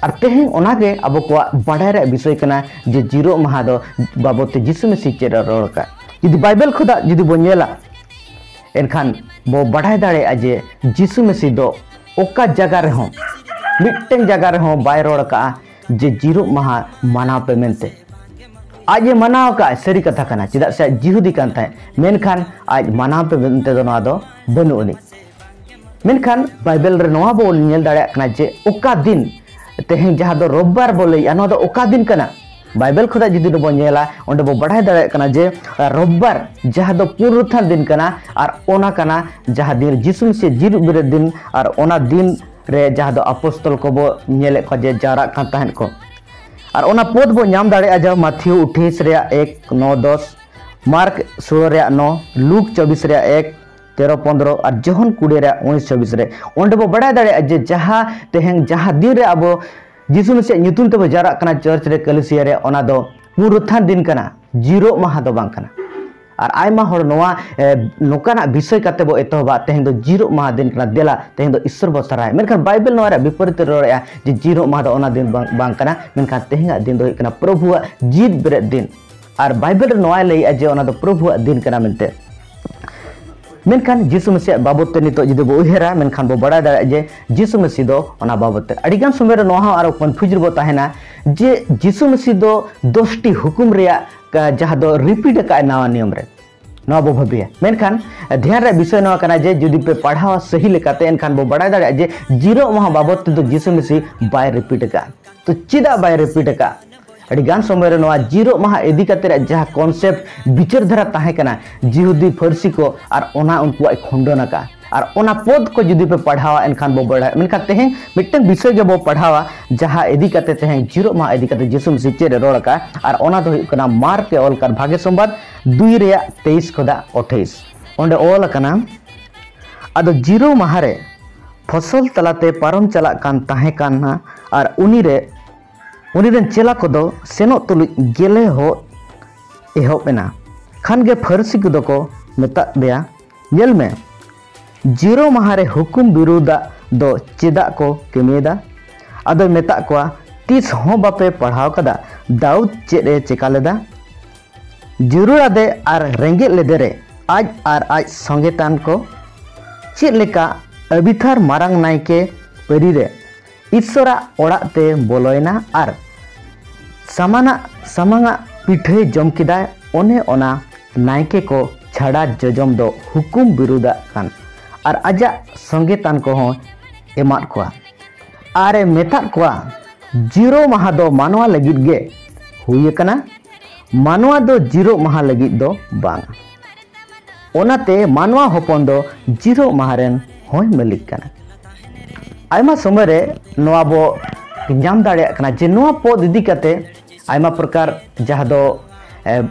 ᱟᱨ ᱛᱮᱦᱮᱧ ᱚᱱᱟᱜᱮ ᱟᱵᱚ ᱠᱚᱣᱟᱜ ᱵᱟᱰᱟᱭ ᱨᱮᱭᱟᱜ ᱵᱤᱥᱚᱭ ᱠᱟᱱᱟ ᱡᱮ ᱡᱤᱨᱳ ᱢᱟᱦᱟ ᱫᱚ ᱵᱟᱵᱚᱫ ᱛᱮ ᱡᱤᱥᱩ ᱢᱮᱥᱤ ᱪᱮᱫ ᱮ ᱨᱚᱲ ᱟᱠᱟᱫ᱾ ᱡᱩᱫᱤ ᱵᱟᱭᱵᱮᱞ ᱠᱷᱚᱱᱟᱜ ᱡᱩᱫᱤ ᱵᱚᱱ ᱧᱮᱞᱟ, ᱮᱱᱠᱷᱟᱱ ᱵᱚ ᱵᱟᱰᱟᱭ ᱫᱟᱲᱮᱭᱟᱜᱼᱟ ᱡᱮ ᱡᱤᱥᱩ ᱢᱮᱥᱤ ᱫᱚ ᱚᱠᱟ ᱡᱟᱭᱜᱟ ᱨᱮᱦᱚᱸ, ᱢᱤᱫᱴᱮᱱ ᱡᱟᱭᱜᱟ ᱨᱮᱦᱚᱸ ᱵᱟᱭ ᱨᱚᱲ ᱟᱠᱟᱫᱼᱟ ᱡᱮ ᱡᱤᱨᱳ ᱢᱟᱦᱟ ᱢᱟᱱᱟᱣ ᱯᱮ ᱢᱮᱱᱛᱮ᱾ ᱟᱡ ᱮ ᱢᱟᱱᱟᱣ ᱟᱠᱟᱫᱼᱟ, ᱥᱟᱹᱨᱤ ᱠᱟᱛᱷᱟ ᱠᱟᱱᱟ, ᱪᱮᱫᱟᱜ ᱥᱮ ᱟᱡ ᱡᱤᱦᱩᱫᱤ ᱠᱟᱱ ᱛᱟᱦᱮᱸᱫ᱾ ᱢᱮᱱᱠᱷᱟᱱ ᱟᱡ ᱢᱟᱱᱟᱣ ᱯᱮ ᱢᱮᱱᱛᱮ ᱫᱚ ᱱᱚᱣᱟ ᱫᱚ ᱵᱟᱹᱱᱩᱜ ᱟᱹᱱᱤᱡ᱾ ᱢᱮᱱᱠᱷᱟᱱ ᱵᱟᱭᱵᱮᱞ ᱨᱮ ᱱᱚᱣᱟ ᱵᱚᱱ ᱧᱮᱞ ᱫᱟᱲᱮᱭᱟᱜ ᱠᱟᱱᱟ ᱡᱮ ᱚᱠᱟ ᱫᱤᱱ, ᱛᱮᱦᱮᱧ ᱡᱟᱦᱟᱸ ᱫᱚ ᱨᱳᱵᱵᱟᱨ ᱵᱚ ᱞᱟᱹᱭᱮᱜᱼᱟ, ᱱᱚᱣᱟ ᱫᱚ ᱚᱠᱟ ᱫᱤᱱ ᱠᱟᱱᱟ? ᱵᱟᱭᱵᱮᱞ ᱠᱷᱚᱱᱟᱜ ᱡᱩᱫᱤ ᱵᱚᱱ ᱧᱮᱞᱟ, ᱚᱸᱰᱮ ᱵᱚ ᱵᱟᱲᱟᱭ ᱫᱟᱲᱮᱭᱟᱜ ᱠᱟᱱᱟ ᱡᱮ ᱨᱳᱵᱵᱟᱨ ᱡᱟᱦᱟᱸ ᱫᱚ ᱯᱩᱱᱨᱩᱛᱷᱟᱱ ᱫᱤᱱ ᱠᱟᱱᱟ, ᱟᱨ ᱚᱱᱟ ᱠᱟᱱᱟ ᱡᱟᱦᱟᱸ ᱫᱤᱱ ᱡᱤᱥᱩ ᱢᱮᱥᱤ ᱡᱤᱨᱩᱜ ᱵᱮᱨᱮᱫ ᱫᱤᱱ, ᱟᱨ ᱚᱱᱟ ᱫᱤᱱ ᱨᱮ ᱡᱟᱦᱟᱸ ᱫᱚ ᱟᱯᱚᱥᱛᱚᱞ ᱠᱚᱵᱚ ᱧᱮᱞᱮᱫ ᱠᱚᱣᱟ ᱡᱮ ᱡᱟᱣᱨᱟᱜ ᱠᱟᱱ ᱛᱟᱦᱮᱸᱫ ᱠᱚ᱾ ᱟᱨ ᱚᱱᱟ ᱯᱚᱫ ᱵᱚ ᱧᱟᱢ ᱫᱟᱲᱮᱭᱟᱜᱼᱟ ᱡᱟᱦᱟᱸ ᱢᱟᱛᱷᱤᱭᱩ ᱟᱴᱷᱟᱭᱤᱥ ᱨᱮᱭᱟᱜ ᱮᱠ, ᱱᱚ, ᱫᱚᱥ, ᱢᱟᱨᱠ ᱥᱳᱞᱳ ᱨᱮᱭᱟᱜ ᱱᱚ, ᱞᱩᱠ ᱪᱚᱵᱵᱤᱥ ᱨᱮᱭᱟᱜ ᱮᱠ, ᱛᱮᱨᱚ, ᱯᱚᱱᱫᱽᱨᱚ, ᱟᱨ ᱡᱚᱦᱚᱱ ᱠᱩᱲᱤ ᱨᱮᱭᱟᱜ ᱩᱱᱤᱥ, ᱪᱚᱵᱵᱤᱥ ᱨᱮ᱾ ᱚᱸᱰᱮ ᱵᱚ ᱵᱟᱲᱟᱭ ᱫᱟᱲᱮᱭᱟᱜᱼᱟ ᱡᱮ ᱡᱟᱦᱟᱸ ᱛᱮᱦᱮᱧ ᱡᱟᱦᱟᱸ ᱫᱤᱱ ᱨᱮ ᱟᱵᱚ ᱡᱤᱥᱩ ᱢᱟᱹᱥᱤᱭᱟᱜ ᱧᱩᱛᱩᱢ ᱛᱮᱵᱚ ᱡᱟᱣᱨᱟᱜ ᱠᱟᱱᱟ ᱪᱟᱨᱪ ᱨᱮ, ᱠᱟᱹᱞᱤᱥᱤᱭᱟ ᱨᱮ, ᱚᱱᱟ ᱫᱚ ᱯᱩᱱᱨᱩᱛᱷᱟᱱ ᱫᱤᱱ ᱠᱟᱱᱟ, ᱡᱤᱨᱳᱜ ᱢᱟᱦᱟ ᱫᱚ ᱵᱟᱝ ᱠᱟᱱᱟ᱾ ᱟᱨ ᱟᱭᱢᱟ ᱦᱚᱲ ᱱᱚᱣᱟ ᱮ, ᱱᱚᱝᱠᱟᱱᱟᱜ ᱵᱤᱥᱚᱭ ᱠᱟᱛᱮ ᱵᱚ ᱮᱛᱚᱦᱚᱵᱟ, ᱛᱮᱦᱮᱧ ᱫᱚ ᱡᱤᱨᱳᱜ ᱢᱟᱦᱟ ᱫᱤᱱ ᱠᱟᱱᱟ, ᱫᱮᱞᱟ ᱛᱮᱦᱮᱧ ᱫᱚ ᱤᱥᱥᱚᱨ ᱵᱚ ᱥᱟᱨᱦᱟᱣᱟ᱾ ᱢᱮᱱᱠᱷᱟᱱ ᱵᱟᱭᱵᱮᱞ ᱱᱚᱣᱟ ᱨᱮᱭᱟᱜ ᱵᱤᱯᱚᱨᱤᱛ ᱨᱮ ᱨᱚᱲᱮᱫᱼᱟ ᱡᱮ ᱡᱤᱨᱳᱜ ᱢᱟᱦᱟ ᱫᱚ ᱚᱱᱟ ᱫᱤᱱ ᱵᱟᱝ, ᱵᱟᱝ ᱠᱟᱱᱟ, ᱢᱮᱱᱠᱷᱟᱱ ᱛᱮᱦᱮᱧᱟᱜ ᱫᱤᱱ ᱫᱚ ᱦᱩᱭᱩᱜ ᱠᱟᱱᱟ ᱯᱨᱚᱵᱷᱩᱣᱟᱜ ᱡᱤᱛ ᱵᱮᱨᱮᱫ ᱫᱤᱱ᱾ ᱟᱨ ᱵᱟᱭᱵᱮᱞ ᱨᱮ ᱱᱚᱣᱟᱭ ᱞᱟᱹᱭᱮᱫᱼᱟ ᱡᱮ ᱚᱱᱟ ᱫᱚ ᱯᱨᱚᱵᱷᱩᱣᱟᱜ ᱫᱤᱱ ᱠᱟᱱᱟ ᱢᱮᱱᱛᱮ᱾ ᱢᱮᱱᱠᱷᱟᱱ ᱡᱤᱥᱩ ᱢᱟᱹᱥᱤᱭᱟᱜ ᱵᱟᱵᱚᱫ ᱛᱮ ᱱᱤᱛᱚᱜ ᱡᱩᱫᱤ ᱵᱚ ᱩᱭᱦᱟᱹᱨᱟ, ᱢᱮᱱᱠᱷᱟᱱ ᱵᱚ ᱵᱟᱲᱟᱭ ᱫᱟᱲᱮᱭᱟᱜᱼᱟ ᱡᱮ ᱡᱤᱥᱩ ᱢᱟᱹᱥᱤ ᱫᱚ ᱚᱱᱟ ᱵᱟᱵᱚᱫ ᱛᱮ ᱟᱹᱰᱤᱜᱟᱱ ᱥᱚᱢᱚᱭ ᱨᱮ ᱱᱚᱣᱟ ᱦᱚᱸ ᱟᱨᱚ ᱠᱚᱱᱯᱷᱤᱭᱩᱡᱽ ᱨᱮᱵᱚ ᱛᱟᱦᱮᱱᱟ ᱡᱮ ᱡᱤᱥᱩ ᱢᱟᱹᱥᱤ ᱫᱚ ᱫᱚᱥᱴᱤ ᱦᱩᱠᱩᱢ ᱨᱮᱭᱟᱜ ᱠᱟ-, ᱡᱟᱦᱟᱸ ᱫᱚ ᱨᱤᱯᱤᱴ ᱟᱠᱟᱫᱼᱟᱭ ᱱᱟᱣᱟ ᱱᱤᱭᱚᱢ ᱨᱮ, ᱱᱚᱣᱟ ᱵᱚ ᱵᱷᱟᱹᱵᱤᱭᱟ᱾ ᱢᱮᱱᱠᱷᱟᱱ ᱫᱷᱮᱭᱟᱱ ᱨᱮᱭᱟᱜ ᱵᱤᱥᱚᱭ ᱱᱚᱣᱟ ᱠᱟᱱᱟ ᱡᱮ ᱡᱩᱫᱤ ᱯᱮ ᱯᱟᱲᱦᱟᱣᱟ ᱥᱟᱹᱦᱤ ᱞᱮᱠᱟᱛᱮ, ᱮᱱᱠᱷᱟᱱ ᱵᱚ ᱵᱟᱲᱟᱭ ᱫᱟᱲᱮᱭᱟᱜᱼᱟ ᱡᱮ ᱡᱤᱨᱳᱜ ᱢᱟᱦᱟ ᱵᱟᱵᱚᱫ ᱛᱮᱫᱚ ᱡᱤᱥᱩ ᱢᱟᱹᱥᱤ ᱵᱟᱭ ᱨᱤᱯᱤᱴ ᱟᱠᱟᱫᱼᱟ᱾ ᱛᱚ ᱪᱮᱫᱟᱜ ᱵᱟᱭ ᱨᱤᱯᱤᱴ ᱟᱠᱟᱫᱼᱟ? ᱟᱹᱰᱤ ᱜᱟᱱ ᱥᱚᱢᱚᱭ ᱨᱮ ᱱᱚᱣᱟ ᱡᱤᱨᱳᱜ ᱢᱟᱦᱟ ᱤᱫᱤ ᱠᱟᱛᱮ ᱨᱮᱭᱟᱜ ᱡᱟᱦᱟᱸ ᱠᱚᱱᱥᱮᱯᱴ ᱵᱤᱪᱟᱹᱨ ᱫᱷᱟᱨᱟ ᱛᱟᱦᱮᱸ ᱠᱟᱱᱟ ᱡᱤᱦᱩᱫᱤ ᱯᱷᱟᱹᱨᱥᱤ ᱠᱚ, ᱟᱨ ᱚᱱᱟ ᱩᱱᱠᱩᱣᱟᱜ ᱠᱷᱚᱸᱰᱚᱱ ᱟᱠᱟᱫᱼᱟ᱾ ᱟᱨ ᱚᱱᱟ ᱯᱚᱫ ᱠᱚ ᱡᱩᱫᱤ ᱯᱮ ᱯᱟᱲᱦᱟᱣᱟ, ᱮᱱᱠᱷᱟᱱ ᱵᱚ ᱵᱟᱲᱟᱭᱟ᱾ ᱢᱮᱱᱠᱷᱟᱱ ᱛᱮᱦᱮᱧ ᱢᱤᱫᱴᱟᱝ ᱵᱤᱥᱚᱭ ᱜᱮᱵᱚ ᱯᱟᱲᱦᱟᱣᱟ, ᱡᱟᱦᱟᱸ ᱤᱫᱤ ᱠᱟᱛᱮ ᱛᱮᱦᱮᱧ ᱡᱤᱨᱳᱜ ᱢᱟᱦᱟ ᱤᱫᱤ ᱠᱟᱛᱮ ᱡᱤᱥᱩ ᱢᱟᱹᱥᱤ ᱪᱮᱫ ᱮ ᱨᱚᱲ ᱟᱠᱟᱫᱼᱟ, ᱟᱨ ᱚᱱᱟ ᱫᱚ ᱦᱩᱭᱩᱜ ᱠᱟᱱᱟ ᱢᱟᱨᱠ ᱮ ᱚᱞ ᱠᱟᱱ ᱵᱷᱟᱜᱮ ᱥᱚᱢᱵᱟᱫ ᱫᱩᱭ ᱨᱮᱭᱟᱜ ᱛᱮᱭᱤᱥ ᱠᱷᱚᱱᱟᱜ ᱟᱴᱷᱟᱭᱤᱥ᱾ ᱚᱸᱰᱮ ᱚᱞ ᱟᱠᱟᱱᱟ, ᱟᱫᱚ ᱡᱤᱨᱳ ᱢᱟᱦᱟ ᱨᱮ ᱯᱷᱚᱥᱚᱞ ᱛᱟᱞᱟᱛᱮ ᱯᱟᱨᱚᱢ ᱪᱟᱞᱟᱜ ᱠᱟᱱ ᱛᱟᱦᱮᱸ ᱠᱟᱱᱟ, ᱟᱨ ᱩᱱᱤ ᱨᱮ, ᱩᱱᱤ ᱨᱮᱱ ᱪᱮᱞᱟ ᱠᱚᱫᱚ ᱥᱮᱱᱚᱜ ᱛᱩᱞᱩᱡ ᱜᱮᱞᱮ ᱦᱚᱫ ᱮᱦᱚᱵ ᱮᱱᱟ᱾ ᱠᱷᱟᱱ ᱜᱮ ᱯᱷᱟᱹᱨᱥᱤ ᱠᱚᱫᱚ ᱠᱚ ᱢᱮᱛᱟᱫ ᱫᱮᱭᱟ, "ᱧᱮᱞ ᱢᱮ, ᱡᱤᱨᱳ ᱢᱟᱦᱟ ᱨᱮ ᱦᱩᱠᱩᱢ ᱵᱤᱨᱩᱫᱷᱟᱜ ᱫᱚ ᱪᱮᱫᱟᱜ ᱠᱚ ᱠᱟᱹᱢᱤᱭᱮᱫᱟ?" ᱟᱫᱚᱭ ᱢᱮᱛᱟᱫ ᱠᱚᱣᱟ, "ᱛᱤᱥ ᱦᱚᱸ ᱵᱟᱯᱮ ᱯᱟᱲᱦᱟᱣ ᱠᱟᱫᱟ ᱫᱟᱣᱩᱫ ᱪᱮᱫ ᱮ ᱪᱮᱠᱟ ᱞᱮᱫᱟ? ᱡᱟᱹᱨᱩᱲᱟᱫᱮ ᱟᱨ ᱨᱮᱸᱜᱮᱡ ᱞᱮᱫᱮᱨᱮ ᱟᱡ ᱟᱨ ᱟᱡ ᱥᱚᱸᱜᱮ ᱛᱟᱱ ᱠᱚ ᱪᱮᱫ ᱞᱮᱠᱟ ᱟᱹᱵᱤᱛᱷᱟᱨ ᱢᱟᱨᱟᱝ ᱱᱟᱭᱠᱮ ᱯᱟᱹᱨᱤ ᱨᱮ ᱤᱥᱥᱚᱨᱟᱜ ᱚᱲᱟᱜ ᱛᱮ ᱵᱚᱞᱚᱭᱮᱱᱟ ᱟᱨ ᱥᱟᱢᱟᱱᱟᱜ ᱥᱟᱢᱟᱝᱟᱜ ᱯᱤᱴᱷᱟᱹᱭ ᱡᱚᱢ ᱠᱮᱫᱟᱭ, ᱚᱱᱮ ᱚᱱᱟ ᱱᱟᱭᱠᱮ ᱠᱚ ᱪᱷᱟᱰᱟ ᱡᱚᱡᱚᱢ ᱫᱚ ᱦᱩᱠᱩᱢ ᱵᱤᱨᱩᱫᱟᱜ ᱠᱟᱱ ᱟᱨ ᱟᱡᱟᱜ ᱥᱚᱸᱜᱮ ᱛᱟᱱ ᱠᱚᱦᱚᱸ ᱮᱢᱟᱫ ᱠᱚᱣᱟ ᱟᱨ ᱮ ᱢᱮᱛᱟᱫ ᱠᱚᱣᱟ, 'ᱡᱤᱨᱳ ᱢᱟᱦᱟ ᱫᱚ ᱢᱟᱱᱣᱟ ᱞᱟᱹᱜᱤᱫ ᱜᱮ ᱦᱩᱭ ᱟᱠᱟᱱᱟ, ᱢᱟᱱᱣᱟ ᱫᱚ ᱡᱤᱨᱳ ᱢᱟᱦᱟ ᱞᱟᱹᱜᱤᱫ ᱫᱚ ᱵᱟᱝ᱾ ᱚᱱᱟᱛᱮ ᱢᱟᱱᱣᱟ ᱦᱚᱯᱚᱱ ᱫᱚ ᱡᱤᱨᱳ ᱢᱟᱦᱟ ᱨᱮᱱ ᱦᱚᱸᱭ ᱢᱟᱹᱞᱤᱠ ᱠᱟᱱᱟ᱾ ᱟᱭᱢᱟ ᱥᱚᱢᱚᱭ ᱨᱮ ᱱᱚᱣᱟ ᱵᱚ ᱧᱟᱢ ᱫᱟᱲᱮᱭᱟᱜ ᱠᱟᱱᱟ ᱡᱮ ᱱᱚᱣᱟ ᱯᱚᱫ ᱤᱫᱤ ᱠᱟᱛᱮ ᱟᱭᱢᱟ ᱯᱨᱚᱠᱟᱨ ᱡᱟᱦᱟᱸ ᱫᱚ,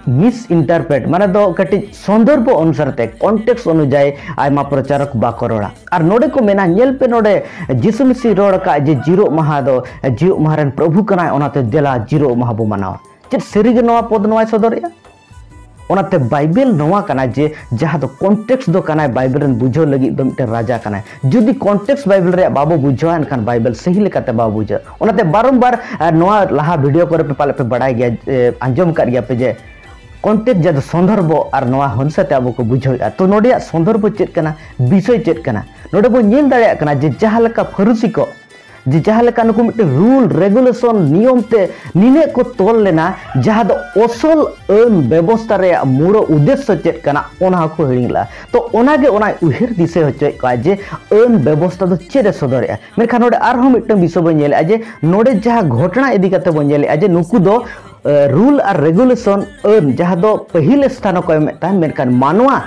ᱢᱤᱥ ᱤᱱᱴᱟᱨᱯᱨᱮᱴ, ᱢᱟᱱᱮ ᱫᱚ ᱠᱟᱹᱴᱤᱡ ᱥᱚᱱᱫᱚᱨᱵᱷ ᱚᱱᱩᱥᱟᱨ ᱛᱮ, ᱠᱚᱱᱴᱮᱠᱥᱴ ᱚᱱᱩᱡᱟᱭᱤ ᱟᱭᱢᱟ ᱯᱨᱚᱪᱟᱨᱚᱠ ᱵᱟᱠᱚ ᱨᱚᱲᱟ᱾ ᱟᱨ ᱱᱚᱰᱮ ᱠᱚ ᱢᱮᱱᱟ, ᱧᱮᱞ ᱯᱮ, ᱱᱚᱰᱮ ᱡᱤᱥᱩ ᱢᱤᱥᱤ ᱨᱚᱲ ᱟᱠᱟᱫ ᱡᱮ ᱡᱤᱨᱳᱜ ᱢᱟᱦᱟ ᱫᱚ ᱡᱤᱭᱳᱜ ᱢᱟᱦᱟ ᱨᱮᱱ ᱯᱨᱚᱵᱷᱩ ᱠᱟᱱᱟᱭ, ᱚᱱᱟᱛᱮ ᱫᱮᱞᱟ ᱡᱤᱨᱳᱜ ᱢᱟᱦᱟ ᱵᱚ ᱢᱟᱱᱟᱣᱟ᱾ ᱪᱮᱫ ᱥᱟᱹᱨᱤᱜᱮ ᱱᱚᱣᱟ ᱯᱚᱫ ᱱᱚᱣᱟᱭ ᱥᱚᱫᱚᱨᱮᱜᱼᱟ? ᱚᱱᱟᱛᱮ ᱵᱟᱭᱵᱮᱞ ᱱᱚᱣᱟ ᱠᱟᱱᱟ ᱡᱮ ᱡᱟᱦᱟᱸ ᱫᱚ ᱠᱚᱱᱴᱮᱠᱥᱴ ᱫᱚ ᱠᱟᱱᱟᱭ, ᱵᱟᱭᱵᱮᱞ ᱨᱮᱱ ᱵᱩᱡᱷᱟᱹᱣ ᱞᱟᱹᱜᱤᱫ ᱫᱚ ᱢᱤᱫᱴᱮᱱ ᱨᱟᱡᱟ ᱠᱟᱱᱟᱭ᱾ ᱡᱩᱫᱤ ᱠᱚᱱᱴᱮᱠᱥᱴ ᱵᱟᱭᱵᱮᱞ ᱨᱮᱭᱟᱜ ᱵᱟᱵᱚ ᱵᱩᱡᱷᱟᱹᱣᱟ, ᱮᱱᱠᱷᱟᱱ ᱵᱟᱭᱵᱮᱞ ᱥᱟᱹᱦᱤ ᱞᱮᱠᱟᱛᱮ ᱵᱟᱵᱚ ᱵᱩᱡᱷᱟᱹᱣᱟ᱾ ᱚᱱᱟᱛᱮ ᱵᱟᱨᱚᱢᱵᱟᱨ, ᱟᱨ ᱱᱚᱣᱟ ᱞᱟᱦᱟ ᱵᱷᱤᱰᱤᱭᱳ ᱠᱚᱨᱮ ᱯᱮ ᱯᱟᱞᱮ ᱯᱮ ᱵᱟᱲᱟᱭ ᱜᱮᱭᱟ, ᱮ, ᱟᱸᱡᱚᱢ ᱟᱠᱟᱫ ᱜᱮᱭᱟ ᱯᱮ ᱡᱮ ᱠᱚᱱᱴᱮᱠᱥᱴ ᱡᱟᱦᱟᱸ ᱫᱚ ᱥᱚᱱᱫᱚᱨᱵᱷ ᱟᱨ ᱱᱚᱣᱟ ᱦᱚᱱᱥᱟ ᱛᱮ ᱟᱵᱚ ᱠᱚ ᱵᱩᱡᱷᱟᱹᱣᱮᱫᱼᱟ᱾ ᱛᱚ ᱱᱚᱰᱮᱭᱟᱜ ᱥᱚᱱᱫᱚᱨᱵᱷ ᱪᱮᱫ ᱠᱟᱱᱟ, ᱵᱤᱥᱚᱭ ᱪᱮᱫ ᱠᱟᱱᱟ? ᱱᱚᱰᱮ ᱵᱚᱱ ᱧᱮᱞ ᱫᱟᱲᱮᱭᱟᱜ ᱠᱟᱱᱟ ᱡᱮ ᱡᱟᱦᱟᱸ ᱞᱮᱠᱟ ᱯᱷᱟᱹᱨᱩᱥᱤ ᱠᱚ, ᱡᱮ ᱡᱟᱦᱟᱸ ᱞᱮᱠᱟ ᱱᱩᱠᱩ ᱢᱤᱫᱴᱮᱱ ᱨᱩᱞ ᱨᱮᱜᱩᱞᱮᱥᱚᱱ ᱱᱤᱭᱚᱢ ᱛᱮ ᱱᱤᱱᱟᱹᱜ ᱠᱚ ᱛᱚᱞ ᱞᱮᱱᱟ, ᱡᱟᱦᱟᱸ ᱫᱚ ᱚᱥᱚᱞ ᱟᱹᱱ ᱵᱮᱵᱚᱥᱛᱟ ᱨᱮᱭᱟᱜ ᱢᱩᱲ ᱩᱫᱽᱫᱮᱥᱥᱚ ᱪᱮᱫ ᱠᱟᱱᱟ, ᱚᱱᱟ ᱦᱚᱸᱠᱚ ᱦᱤᱲᱤᱧ ᱞᱮᱫᱼᱟ᱾ ᱛᱚ ᱚᱱᱟᱜᱮ ᱚᱱᱟᱭ ᱩᱭᱦᱟᱹᱨ ᱫᱤᱥᱟᱹ ᱦᱚᱪᱚᱭᱮᱫ ᱠᱚᱣᱟ ᱡᱮ ᱟᱹᱱ ᱵᱮᱵᱚᱥᱛᱟ ᱫᱚ ᱪᱮᱫ ᱮ ᱥᱚᱫᱚᱨᱮᱜᱼᱟ᱾ ᱢᱮᱱᱠᱷᱟᱱ ᱱᱚᱰᱮ ᱟᱨᱦᱚᱸ ᱢᱤᱫᱴᱟᱝ ᱵᱤᱥᱚᱭ ᱵᱚᱱ ᱧᱮᱞᱮᱜᱼᱟ ᱡᱮ ᱱᱚᱰᱮ ᱡᱟᱦᱟᱸ ᱜᱷᱚᱴᱚᱱᱟ ᱤᱫᱤ ᱠᱟᱛᱮ ᱵᱚᱱ ᱧᱮᱞᱮᱜᱼᱟ ᱡᱮ ᱱᱩᱠᱩ ᱫᱚ ᱨᱩᱞ ᱟᱨ ᱨᱮᱜᱩᱞᱮᱥᱚᱱ ᱟᱹᱱ ᱡᱟᱦᱟᱸ ᱫᱚ ᱯᱟᱹᱦᱤᱞ ᱥᱛᱷᱟᱱ ᱠᱚ ᱮᱢᱮᱫ ᱛᱟᱦᱮᱸᱫ, ᱢᱮᱱᱠᱷᱟᱱ ᱢᱟᱱᱣᱟ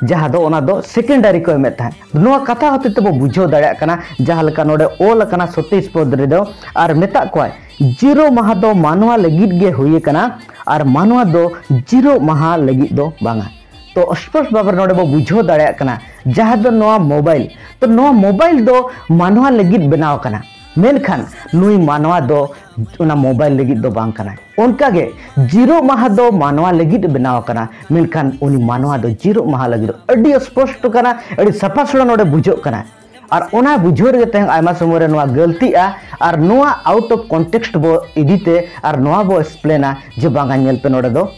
ᱡᱟᱦᱟᱸ ᱫᱚ ᱚᱱᱟ ᱫᱚ ᱥᱮᱠᱮᱱᱰᱟᱨᱤ ᱠᱚ ᱮᱢᱮᱫ ᱛᱟᱦᱮᱸᱫ᱾ ᱱᱚᱣᱟ ᱠᱟᱛᱷᱟ ᱦᱚᱛᱮ ᱛᱮᱵᱚ ᱵᱩᱡᱷᱟᱹᱣ ᱫᱟᱲᱮᱭᱟᱜ ᱠᱟᱱᱟ, ᱡᱟᱦᱟᱸ ᱞᱮᱠᱟ ᱱᱚᱰᱮ ᱚᱞ ᱟᱠᱟᱱᱟ ᱥᱚᱛᱤᱥ ᱯᱚᱫ ᱨᱮᱫᱚ, ᱟᱨ ᱢᱮᱛᱟᱜ ᱠᱚᱣᱟᱭ, ᱡᱤᱨᱳ ᱢᱟᱦᱟ ᱫᱚ ᱢᱟᱱᱣᱟ ᱞᱟᱹᱜᱤᱫ ᱜᱮ ᱦᱩᱭ ᱟᱠᱟᱱᱟ, ᱟᱨ ᱢᱟᱱᱣᱟ ᱫᱚ ᱡᱤᱨᱳ ᱢᱟᱦᱟ ᱞᱟᱹᱜᱤᱫ ᱫᱚ ᱵᱟᱝᱟ᱾ ᱛᱚ ᱥᱯᱚᱥᱴ ᱵᱷᱟᱵᱮ ᱱᱚᱰᱮ ᱵᱚ ᱵᱩᱡᱷᱟᱹᱣ ᱫᱟᱲᱮᱭᱟᱜ ᱠᱟᱱᱟ, ᱡᱟᱦᱟᱸ ᱫᱚ ᱱᱚᱣᱟ ᱢᱳᱵᱟᱭᱤᱞ, ᱛᱚ ᱱᱚᱣᱟ ᱢᱳᱵᱟᱭᱤᱞ ᱫᱚ ᱢᱟᱱᱣᱟ ᱞᱟᱹᱜᱤᱫ ᱵᱮᱱᱟᱣ ᱟᱠᱟᱱᱟ, ᱢᱮᱱᱠᱷᱟᱱ ᱱᱩᱭ ᱢᱟᱱᱣᱟ ᱫᱚ ᱚᱱᱟ ᱢᱳᱵᱟᱭᱤᱞ ᱞᱟᱹᱜᱤᱫ ᱫᱚ ᱵᱟᱝ ᱠᱟᱱᱟᱭ᱾ ᱚᱱᱠᱟᱜᱮ ᱡᱤᱨᱳ ᱢᱟᱦᱟ ᱫᱚ ᱢᱟᱱᱣᱟ ᱞᱟᱹᱜᱤᱫ ᱵᱮᱱᱟᱣ ᱟᱠᱟᱱᱟ, ᱢᱮᱱᱠᱷᱟᱱ ᱩᱱᱤ ᱢᱟᱱᱣᱟ ᱫᱚ ᱡᱤᱨᱳ ᱢᱟᱦᱟ ᱞᱟᱹᱜᱤᱫ ᱫᱚ ᱟᱹᱰᱤ ᱥᱯᱚᱥᱴᱚ ᱠᱟᱱᱟ, ᱟᱹᱰᱤ ᱥᱟᱯᱷᱟ ᱥᱩᱲᱟ ᱱᱚᱰᱮ ᱵᱩᱡᱷᱟᱹᱜ ᱠᱟᱱᱟ᱾ ᱟᱨ ᱚᱱᱟ ᱵᱩᱡᱷᱟᱹᱣ ᱨᱮᱜᱮ ᱛᱮᱦᱮᱧ ᱟᱭᱢᱟ ᱥᱚᱢᱚᱭ ᱨᱮ ᱱᱚᱣᱟ ᱜᱟᱹᱞᱛᱤᱜᱼᱟ, ᱟᱨ ᱱᱚᱣᱟ ᱟᱣᱩᱴ ᱚᱯᱷ ᱠᱚᱱᱴᱮᱠᱥᱴ ᱵᱚ ᱤᱫᱤᱛᱮ ᱟᱨ ᱱᱚᱣᱟ ᱵᱚ ᱮᱠᱥᱯᱞᱮᱱᱟ ᱡᱮ ᱵᱟᱝᱟ, ᱧᱮᱞ ᱯᱮ, ᱱᱚᱰᱮ ᱫᱚ